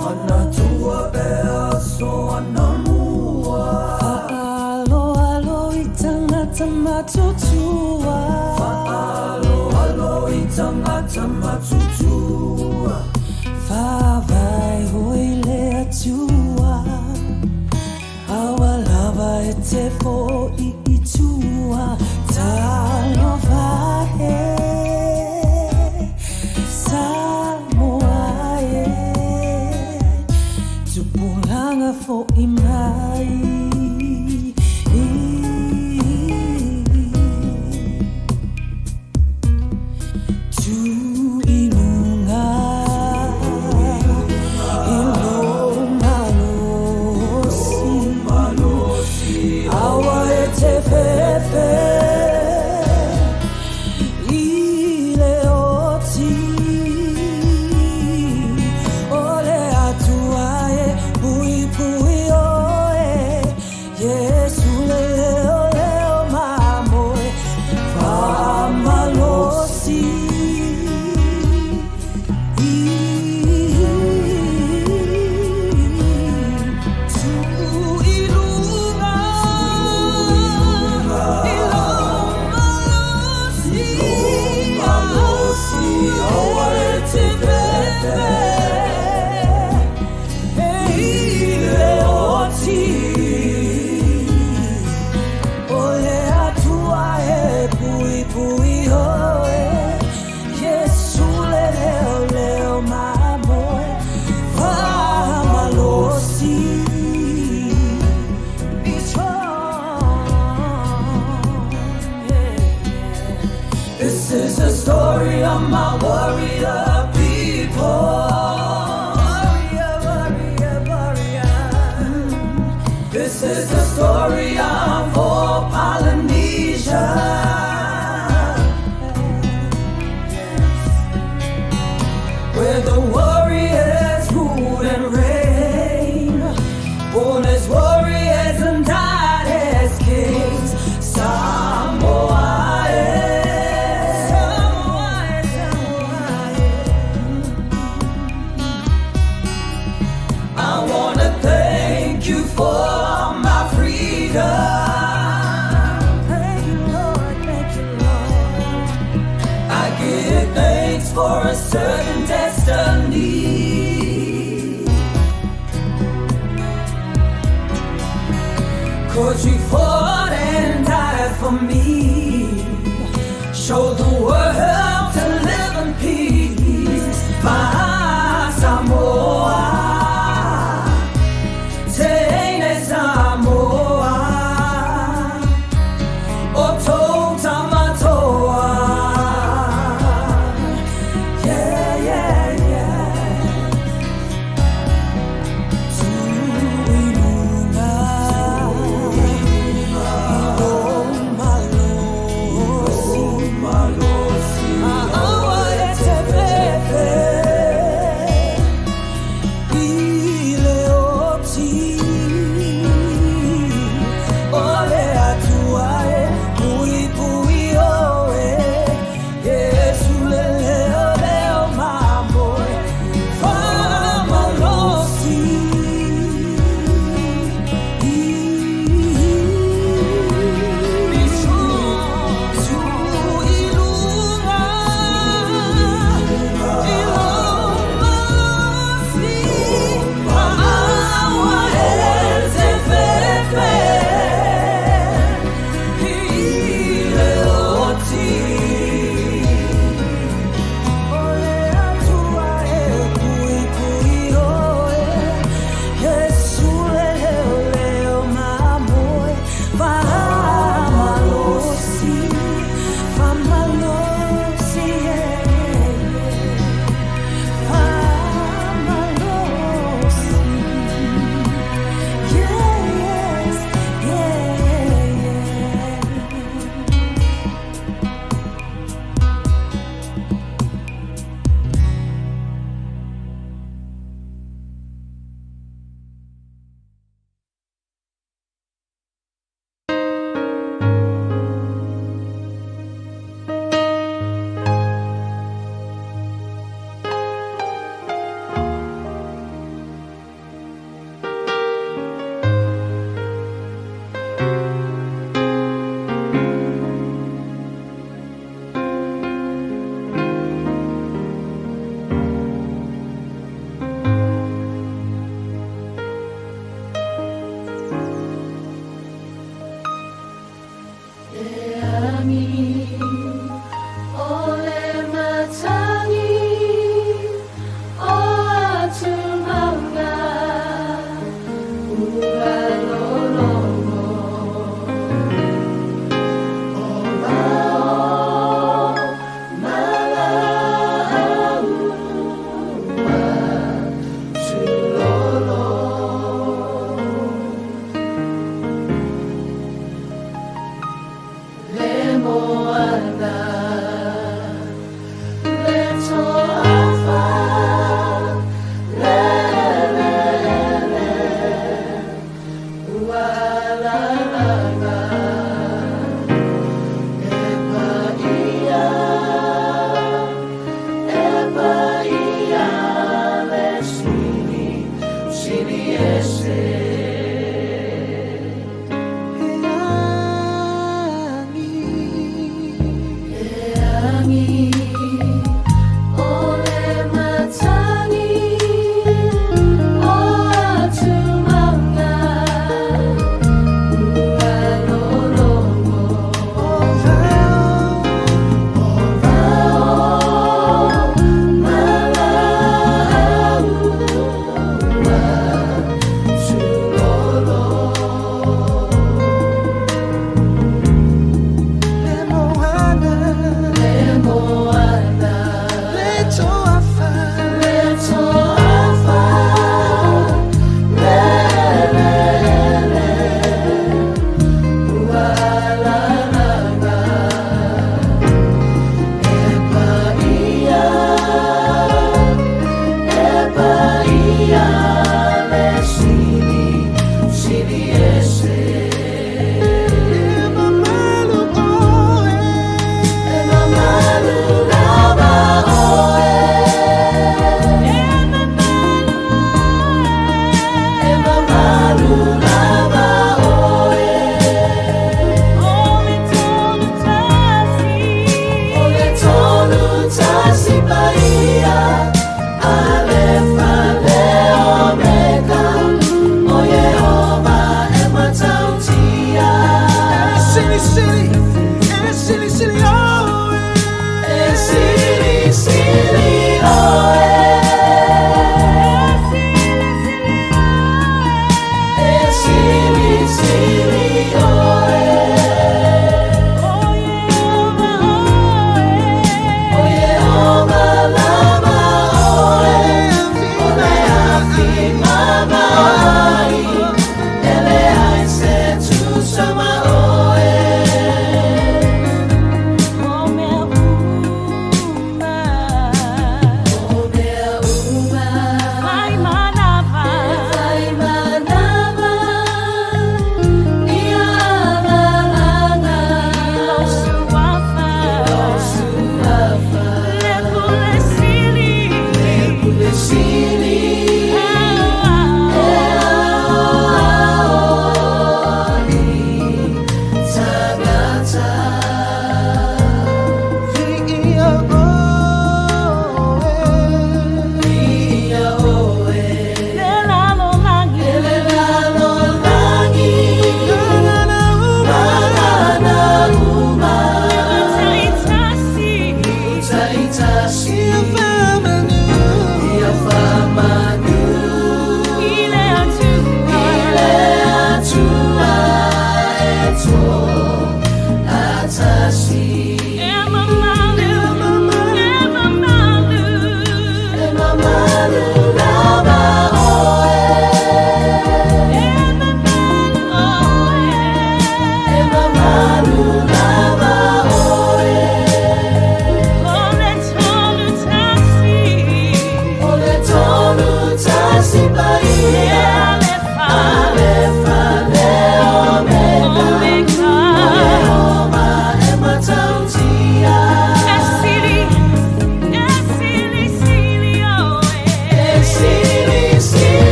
S18: Manatua pea aso anamua. Fa'aloalo i tagata matutua. Fa'aloalo i tagata matutua. Faavae hoi le Atua. Aua lava e te fo'i i tua. Talofa e. Samoa e. Tupulaga fo'i mai. Tu i luga i lou malosi. Aua e te fefe i le oti. O le Atua e puipui oe. Iesu le leo leo mamoe. Faamalosi. Tu i luga i lou malosi. Aua e te fefe i le oti. O le Atua e puipui oe. Iesu le leo leo mamoe. Faamalosi. Be strong. Yeah. This is the story of my warrior people. Warrior, warrior, warrior. This is the story of all Polynesia. Where the warriors rule and reign, born as warriors and died as kings. Samoa, eh. Samoa, Samoa, eh. I wanna thank you for my freedom. Thank you, Lord, thank you, Lord. I give thanks for a certain destiny. 'Cause you fought and died for me. Show the world to live in peace. My Samoa. Teine Samoa. O Tautamatoa. Yeah, yeah, yeah. Tuiluga i lou malosi.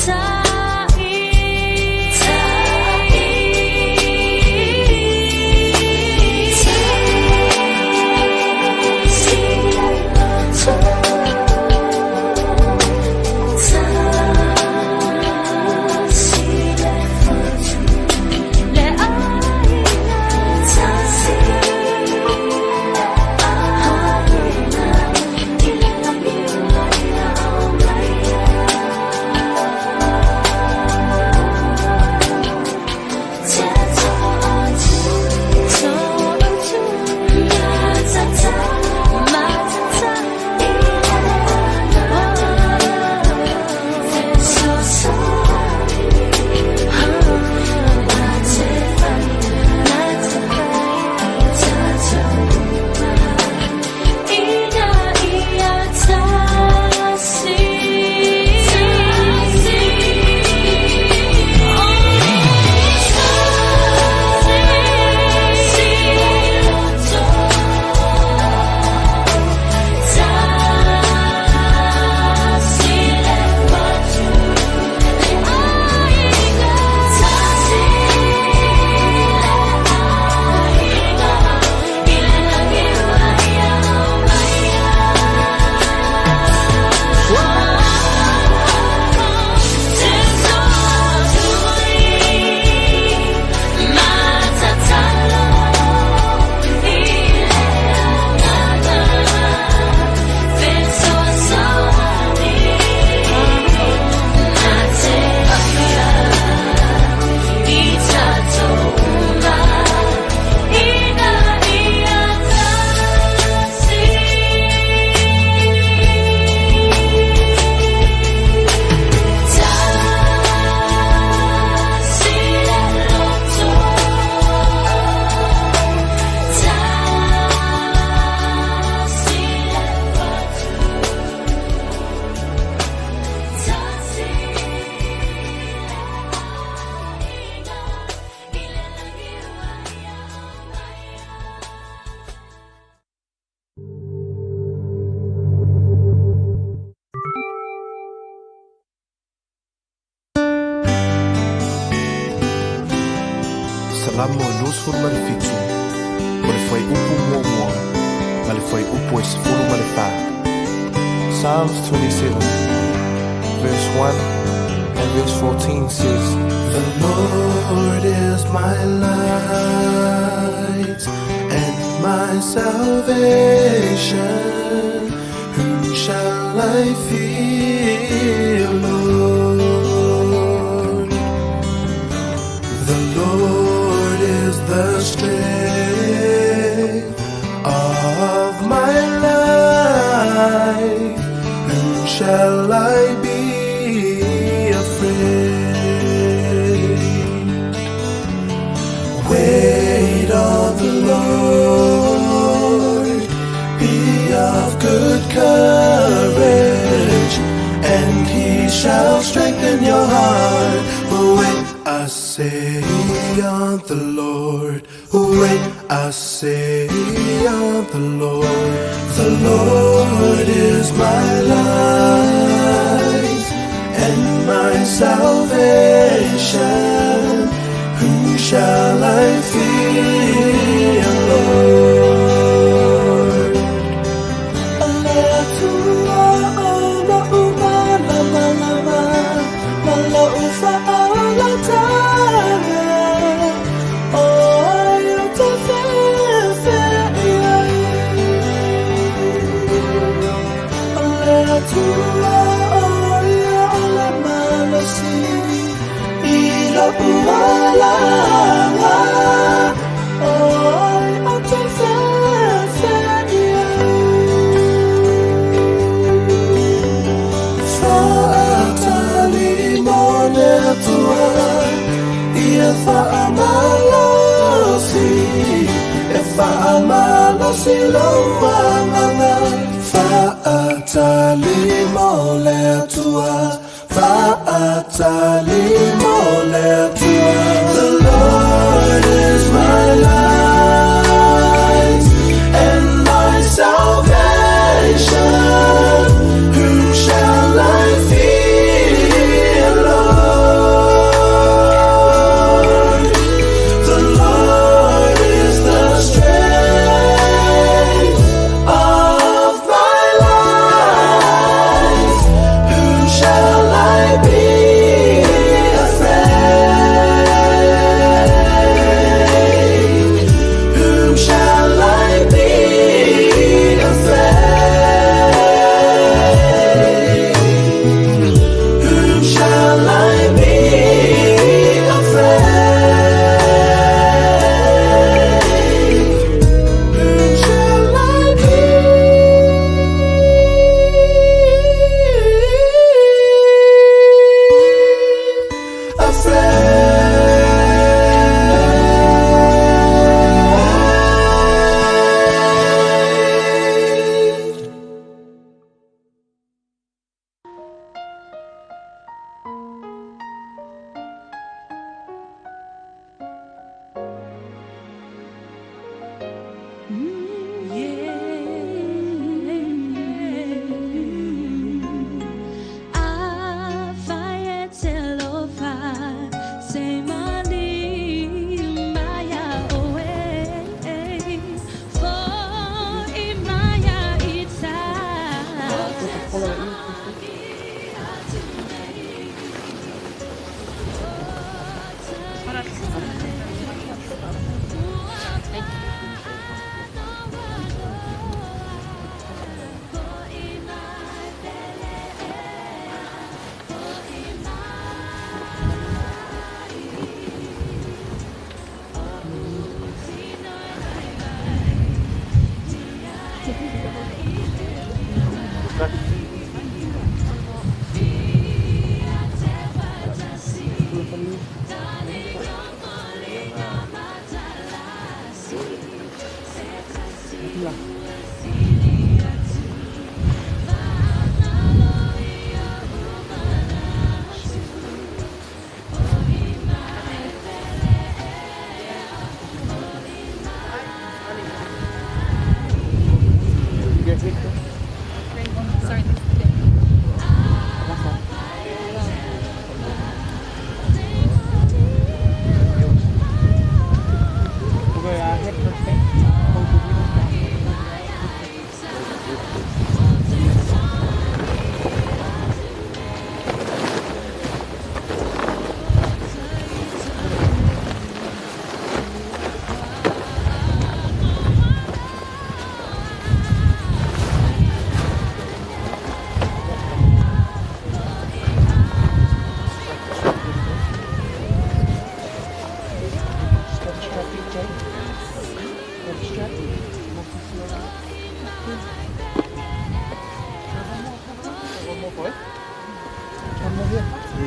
S19: Ta Salamo e 27, o le fuaiupu muamua ma le fuaiupu e 14. Psalms 27, verse 1 and verse 14 says,
S7: The Lord is my light and my salvation. Whom shall I fear, Lord? The Lord is the strength of my life. Whom shall I be afraid? Wait on the Lord, be of good courage, and he shall strengthen your heart. Wait, I say on the Lord. Wait, I say on the Lord. The Lord is my light and my salvation. Whom shall I fear, Lord? The Lord is my light and my salvation. Whom shall I fear, Lord? The Lord is the strength of my life. Whom shall I be afraid?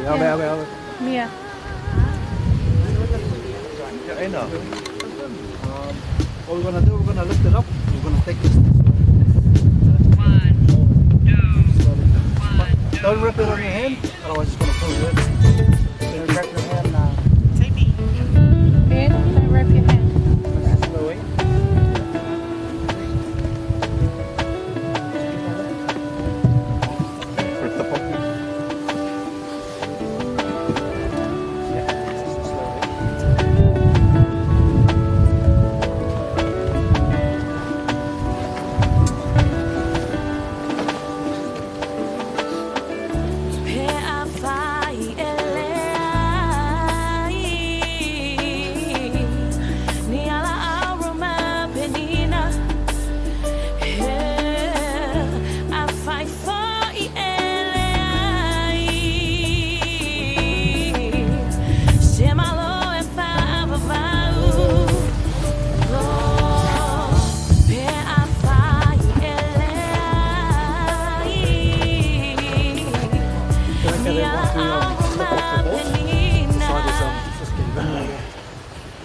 S20: Ave, ave, ave.
S12: Mia.
S20: What we're going to do, we're going to lift it up. We're going to take this.
S4: 1, 2, 1.
S20: Don't rip it on your hand, otherwise it's going to pull you in. So wrap your hand now.
S12: Ben, don't wrap your hand.
S20: Slowly.
S16: Rip the pocket.
S20: Yeah, slowly.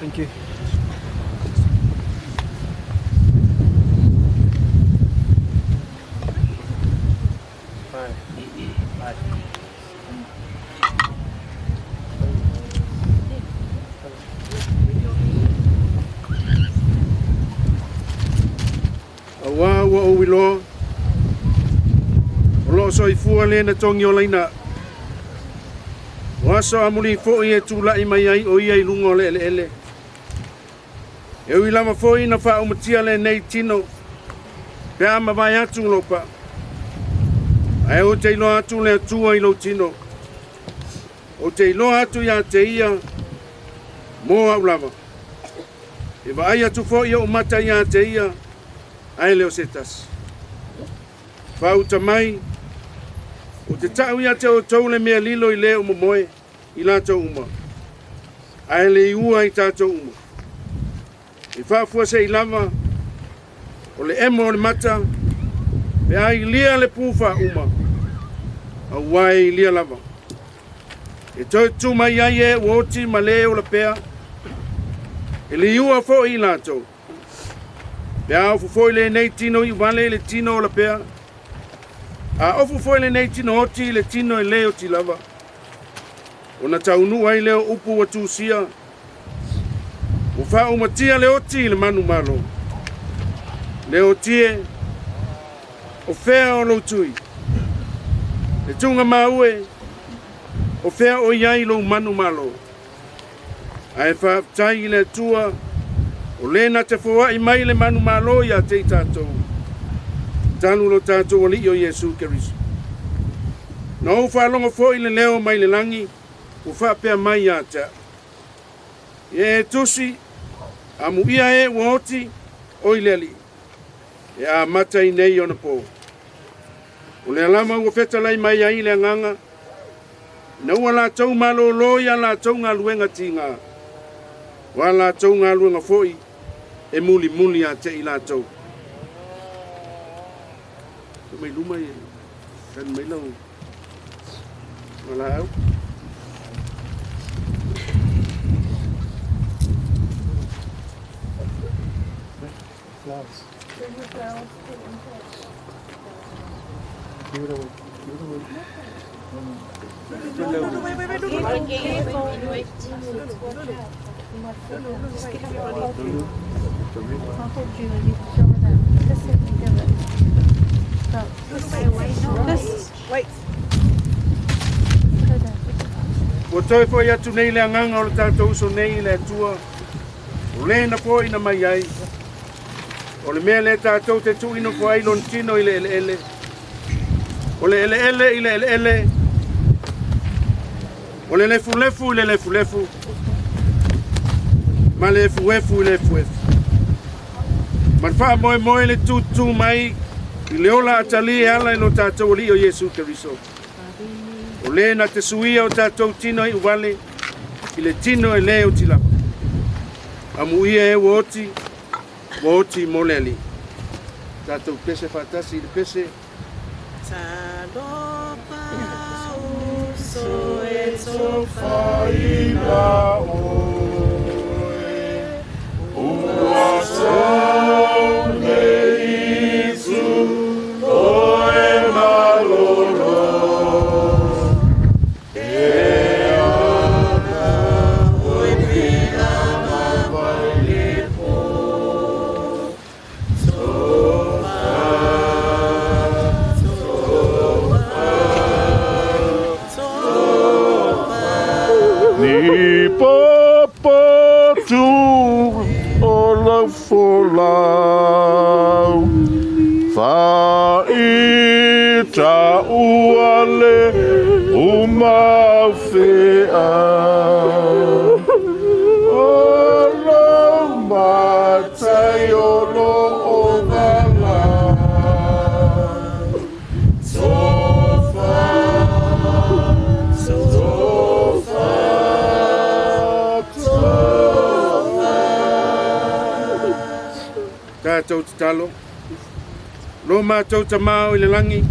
S20: Thank you. Bye. Bye.
S8: Auā ua ou iloa, o loo soifua lē na togi olaina. O aso amulī foʻi e tulaʻi mai ai o ia i luga o le eleele. E ui lava foʻi na faaumatia lenei tino, pe a mavae atu lou paʻa. Ae ou te iloa atu le Atua i lou tino. Ou te iloa atu iā te ia mo au lava. E vaai atu foʻi oʻu mata iā te ia, ae le o se tasi. Faauta mai, o te taʻu iā te outou le mea lilo i lē o momoe i latou uma, ae le iua i tatou uma. E faafuaseʻi lava, o le emo o le mata, pe a ilia le pu faauma, auā e ilia lava. E toe tu mai ai e ua oti ma lē ola pea, e liua foʻi i latou. Pe a ofu foi lenei tino i vale i le tino ola pea, a ofu foi lenei tino oti i le tino e lē oti lava. Ona taunuu ai lea o upu ua tusia, ua faaumatia le oti i le manumalo. Le oti e, o fea o lou tui. Le tuga maue, o fea o iai lou manumalo. Ae faafetai i le Atua, o lē na te foaʻi mai le manumalo iā te i tatou. Talu lo tatou Alii o Iesu Keriso. Na ou faalogo foʻi le leo mai le lagi, ua faapea mai iā te aʻu. Ia e tusi, amuia e ua oti, o i le Alii. E amata i nei ona pō. O le lava ua fetalai mai ai le agaga, ina ua latou malōlō iā latou galuega tigā. O a latou galuega foʻi e mulimuli iā te i latou. Mai luma e tani mai lau valaau.
S20: Flowers. Give it away. Give it away.
S4: Wait.
S8: Ua toe foʻi atu nei le agaga o le tatou uso nei i le Atua, o lē na foaina mai ai. O le mea lea tatou te tuuina ai lona tino i le eleele. O le eleele i le eleele, o le lefulefu i le lefulefu, ma le efuefu i le efuefu. Ma le faamoemoe le tutū mai i le ola atalī e ala i lo tatou Alii o Iesu Keriso. O lē na te suia o tatou tino i uvale i le tino e lē oti lava. Amuia e ua oti, ua oti mo le Alii. Tatou pese faatasi i le pese.
S4: Talofa uso e
S8: Alofaina oe, ua sau le Isu, oe malolo. E ana oe pea mawai le po. Tofa, tofa, tofa.
S1: Ni papatu o lau folau, Fa'ita ua le umau feau. O lau matai o lo o vala. Tofa, tofa, tofa.
S17: Tatou tatalo. Lo matou tamao i le lagi,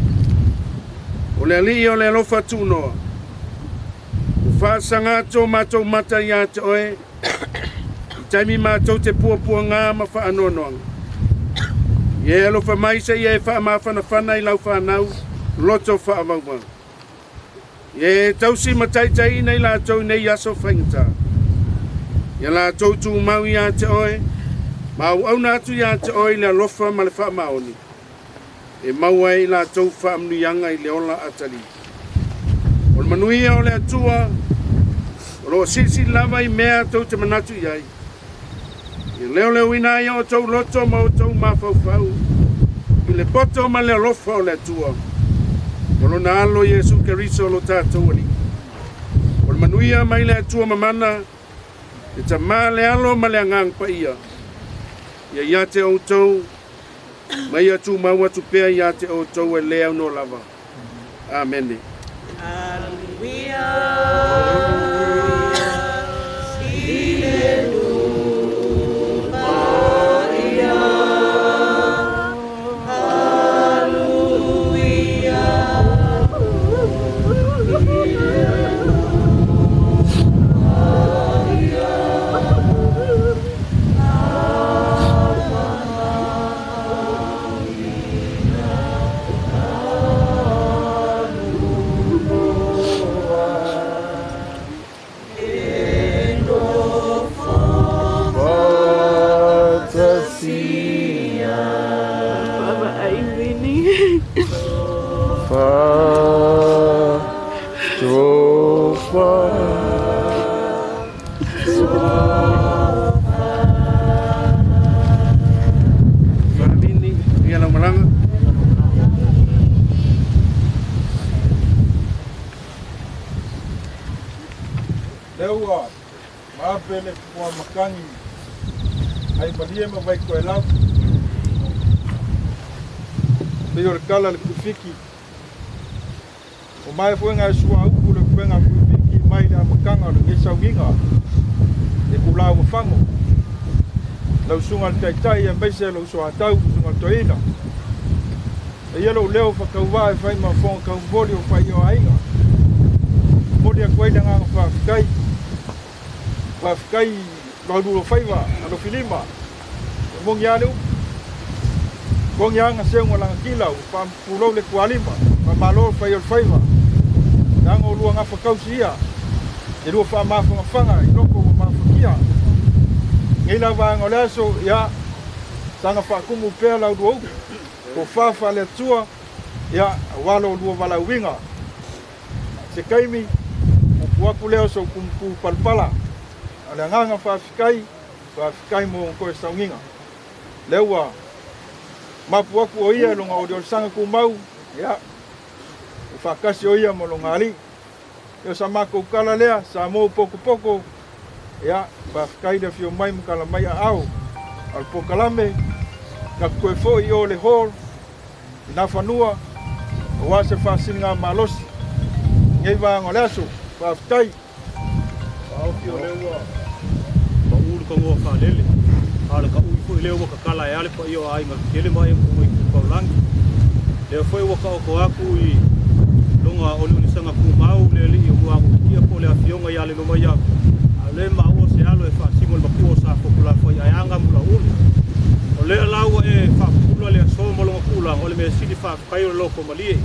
S17: o le alii o le alofa tuunoa. Ua faasaga atu o matou mata iā te oe, i taimi matou te puapuagā ma faanoanoaga. Ia e alofa mai seia e faamafanafana i lau fanau, loto faavauvau. Ia e tausi ma taitaiina i latou i nei aso faigata. Ia latou tumau iā te oe, ma auauna atu iā te oe i le alofa ma le faamaoni. E maua ai i latou faamanuiaga i le ola atalii. O le manuia o le Atua, o loo silisili lava i mea tou te manatu i ai. Ia leoleoina ai o outou loto ma outou mafaufau i le poto ma le alofa o le Atua. O lona alo Iesu Keriso lo tatou Alii. O le manuia mai le Atua mamana, le Tamā le Alo ma le Agaga Paia. Ia ia te outou, ma ia tumau atu pea ia te outou e le aunoa lava. Amene.
S4: Baba ai Vini.
S1: Fa, tofa.
S17: Faamini, ia lau malaga.
S8: Lea ua maape le pua makani ai malie ma vai koe lau. Pei o le kala le kuifiki. O mai fuenga e sua upu le fuenga kuifiki mai le amakanga o le ngesaugiga. E kula ua fango. Lau sunga le taitai e meise lau soa tau sunga le toina. E ia lou leo whakauwa e whai ma whonga kaumoli o whai o ainga. Moli a koe na nganga whawhikai. Whawhikai lau whaiwa, alo filima. E mongi ale upu. Kongi anga seunga langa kila, u whampulou le kualima. Whamalo whai o whaiwa. Nanga o lua ngawha kausi ia. E lua wha mawhanga i loko wa mawhakia. Ngei la waanga o le aso, ia, sanga whakumu pea lau lua upu. Ko whawha le atua, ia, walo lua wala uinga. Se kaimi, o puaku leo so kumpu palpala. A le nganga whawhikai, whawhikai mo koe saunginga. Leua, mapu aku o ia longa o le sanga kumau, ia, o whakasi o ia mo longa ali. Ia sa mako ukala lea, sa mou poko poko, ia, whawhikai le whio mai mukala mai a au. Al pokalame, ka koe fo i o le hall, i nā whanua, o wā se whasilinga malosi. Ngei waanga o le aso, whawhitai.
S21: Whaoki o leua, ma ulu ka ngoa whalele. A le ka ui fo i leo waka kala e ale pa i o ainga kele mai mo i kupaulangi. Lea foi waka o ko aku i longa o le unisanga kumau le li i mua aku kia po le afionga susuga ia Lenomaiau, a o lea e maua se alo e faasino i le matua o Safotulafai ae a Gamulaulu. O lea la ua e faapupula le aso ma lona tulaga, o le mea sili faafetai o le loto malie.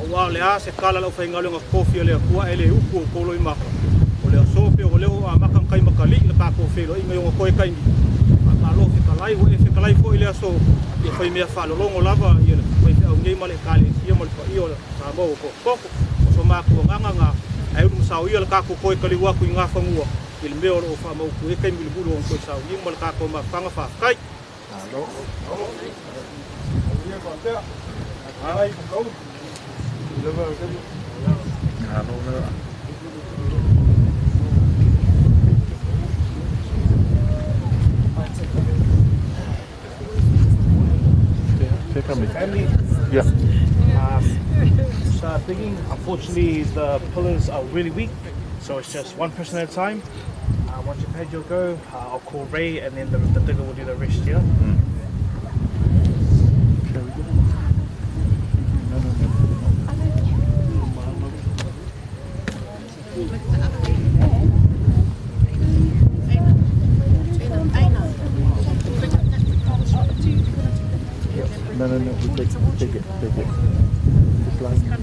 S21: Aua o le a se tala a le aufaigaluega totofi a le Atua ae le utu outou loimata, o le aso pei o lea ua amata ona taimatalii le tatou feiloaiga i ona toe taimi. Faamalo fetalai, ua e fetalai foi i le aso, ia fai mea faalologo lava ia le faifeau nei ma le Ekalesia ma le paia o Samoa ua potopoto. O so matou agaga na, ae ulu ma sao ia le tatou toe taliu atu i Nafanua i le mea o lo o faamautu ai taimi mulimuli o ona toe sauniga ma le tatou mafutaga. Faafetai.
S13: Family.
S16: Yeah.
S13: Start digging. Unfortunately, the pillars are really weak, so it's just one person at a time. Once you've had your go, I'll call Ray, and then the digger will do the rest. Yeah.
S16: Shall we go? No, no, no. No, no, no, we take it, take it. Just like...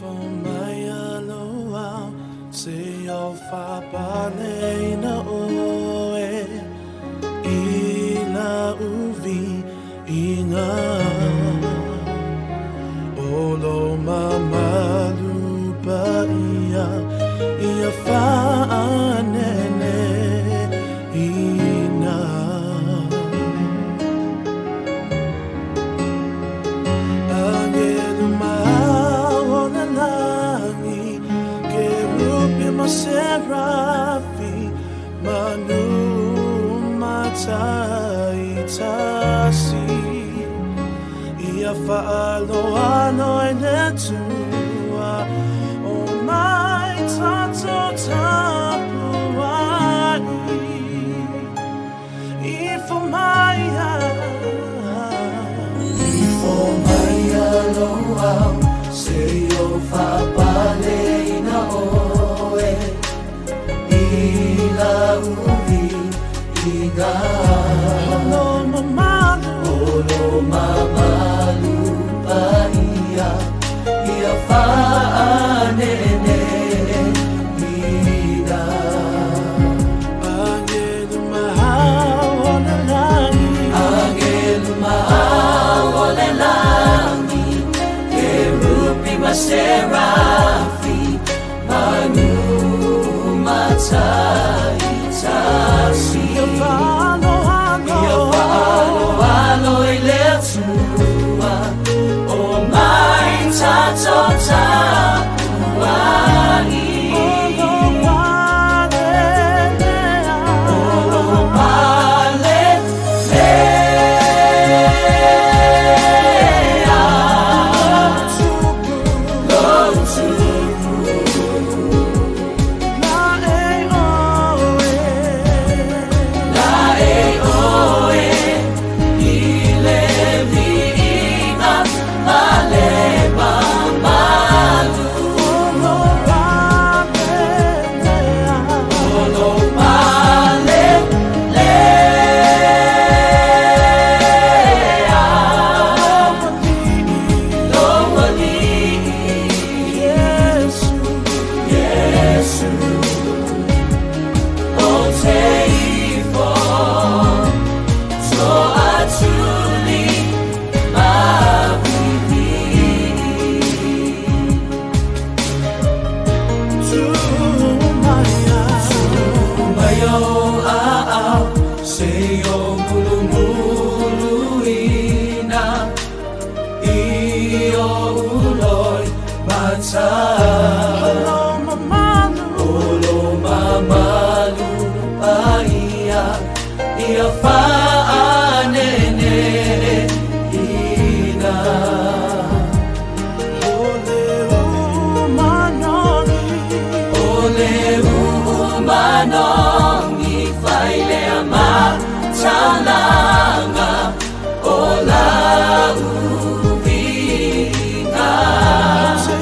S7: Ifo mai aloa se o whapale na oe i la uvi inga o lo mamalu pa ia ia whaanene ina Angelu maona langi Kerubi ma serafi Manu matai tasi Ia whaaloalo i le tua O mai tato tapuai Ifo mai
S18: Ifo mai aloa se o whapale ina oe I la uvi inga
S7: Olo mamalu
S18: Olo mamalu pa ia Ia whaanene ina
S7: Angelu mahau o le langi
S18: Angelu mahau o le langi Kerubi ma serafi Manu matai tasi
S7: Ia whaaloalo
S18: Ia whaaloalo i le Atua O mai tato tapuai
S7: Olo palelea
S18: Olo palelea
S7: Lo
S18: tupu
S7: La e oe
S18: La e oe i le viiga ma le mamalu
S7: Olo palelea
S18: Olo palelea Lo alii
S7: Yesu
S18: Yesu O te ifo To atuli ma
S7: Tumaya
S18: Mai o a au se o mulu mulu ina I o uloi mata
S7: Olo mamalu
S18: Olo mamalu pa ia Ia whaanene ina
S7: Ole umanoni
S18: Ole umanongi whailea matalanga O la uvinga
S7: Te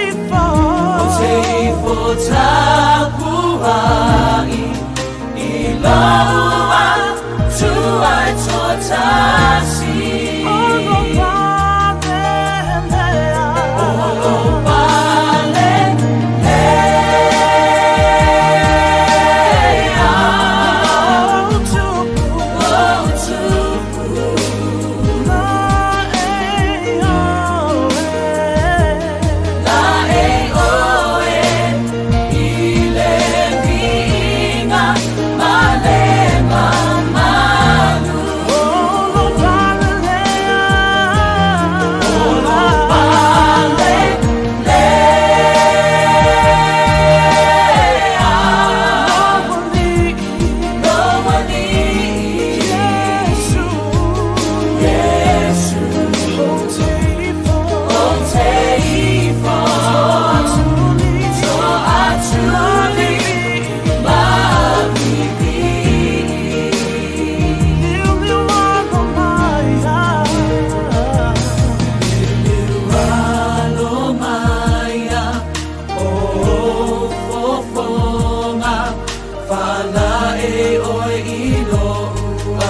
S7: ifo
S18: O te ifo tapuai I laua tuai tōtasi
S7: Olo palelea
S18: Olo palelea
S7: Lo tupu
S18: Lo tupu
S7: La e oe
S18: La e oe i le viiga ma le mamalu
S7: Olo palelea
S18: Olo palelea
S7: Lo
S18: Lo alii
S7: Yesu
S18: Yesu
S7: O te ifo
S18: O te ifo
S7: Atuli
S18: To atuli ma vivi
S7: Liu alo maia
S18: Alo maia o fofonga Fala e oe i lo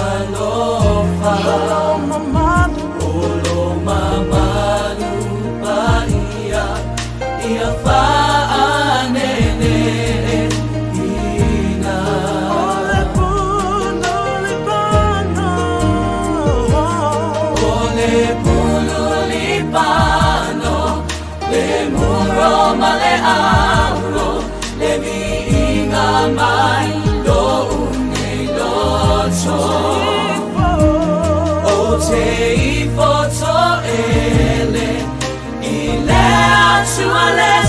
S18: alofa
S7: Olo mamalu
S18: Olo mamalu pa ia mai lo'u nei loto. O te ifo to'ele i le Atua le.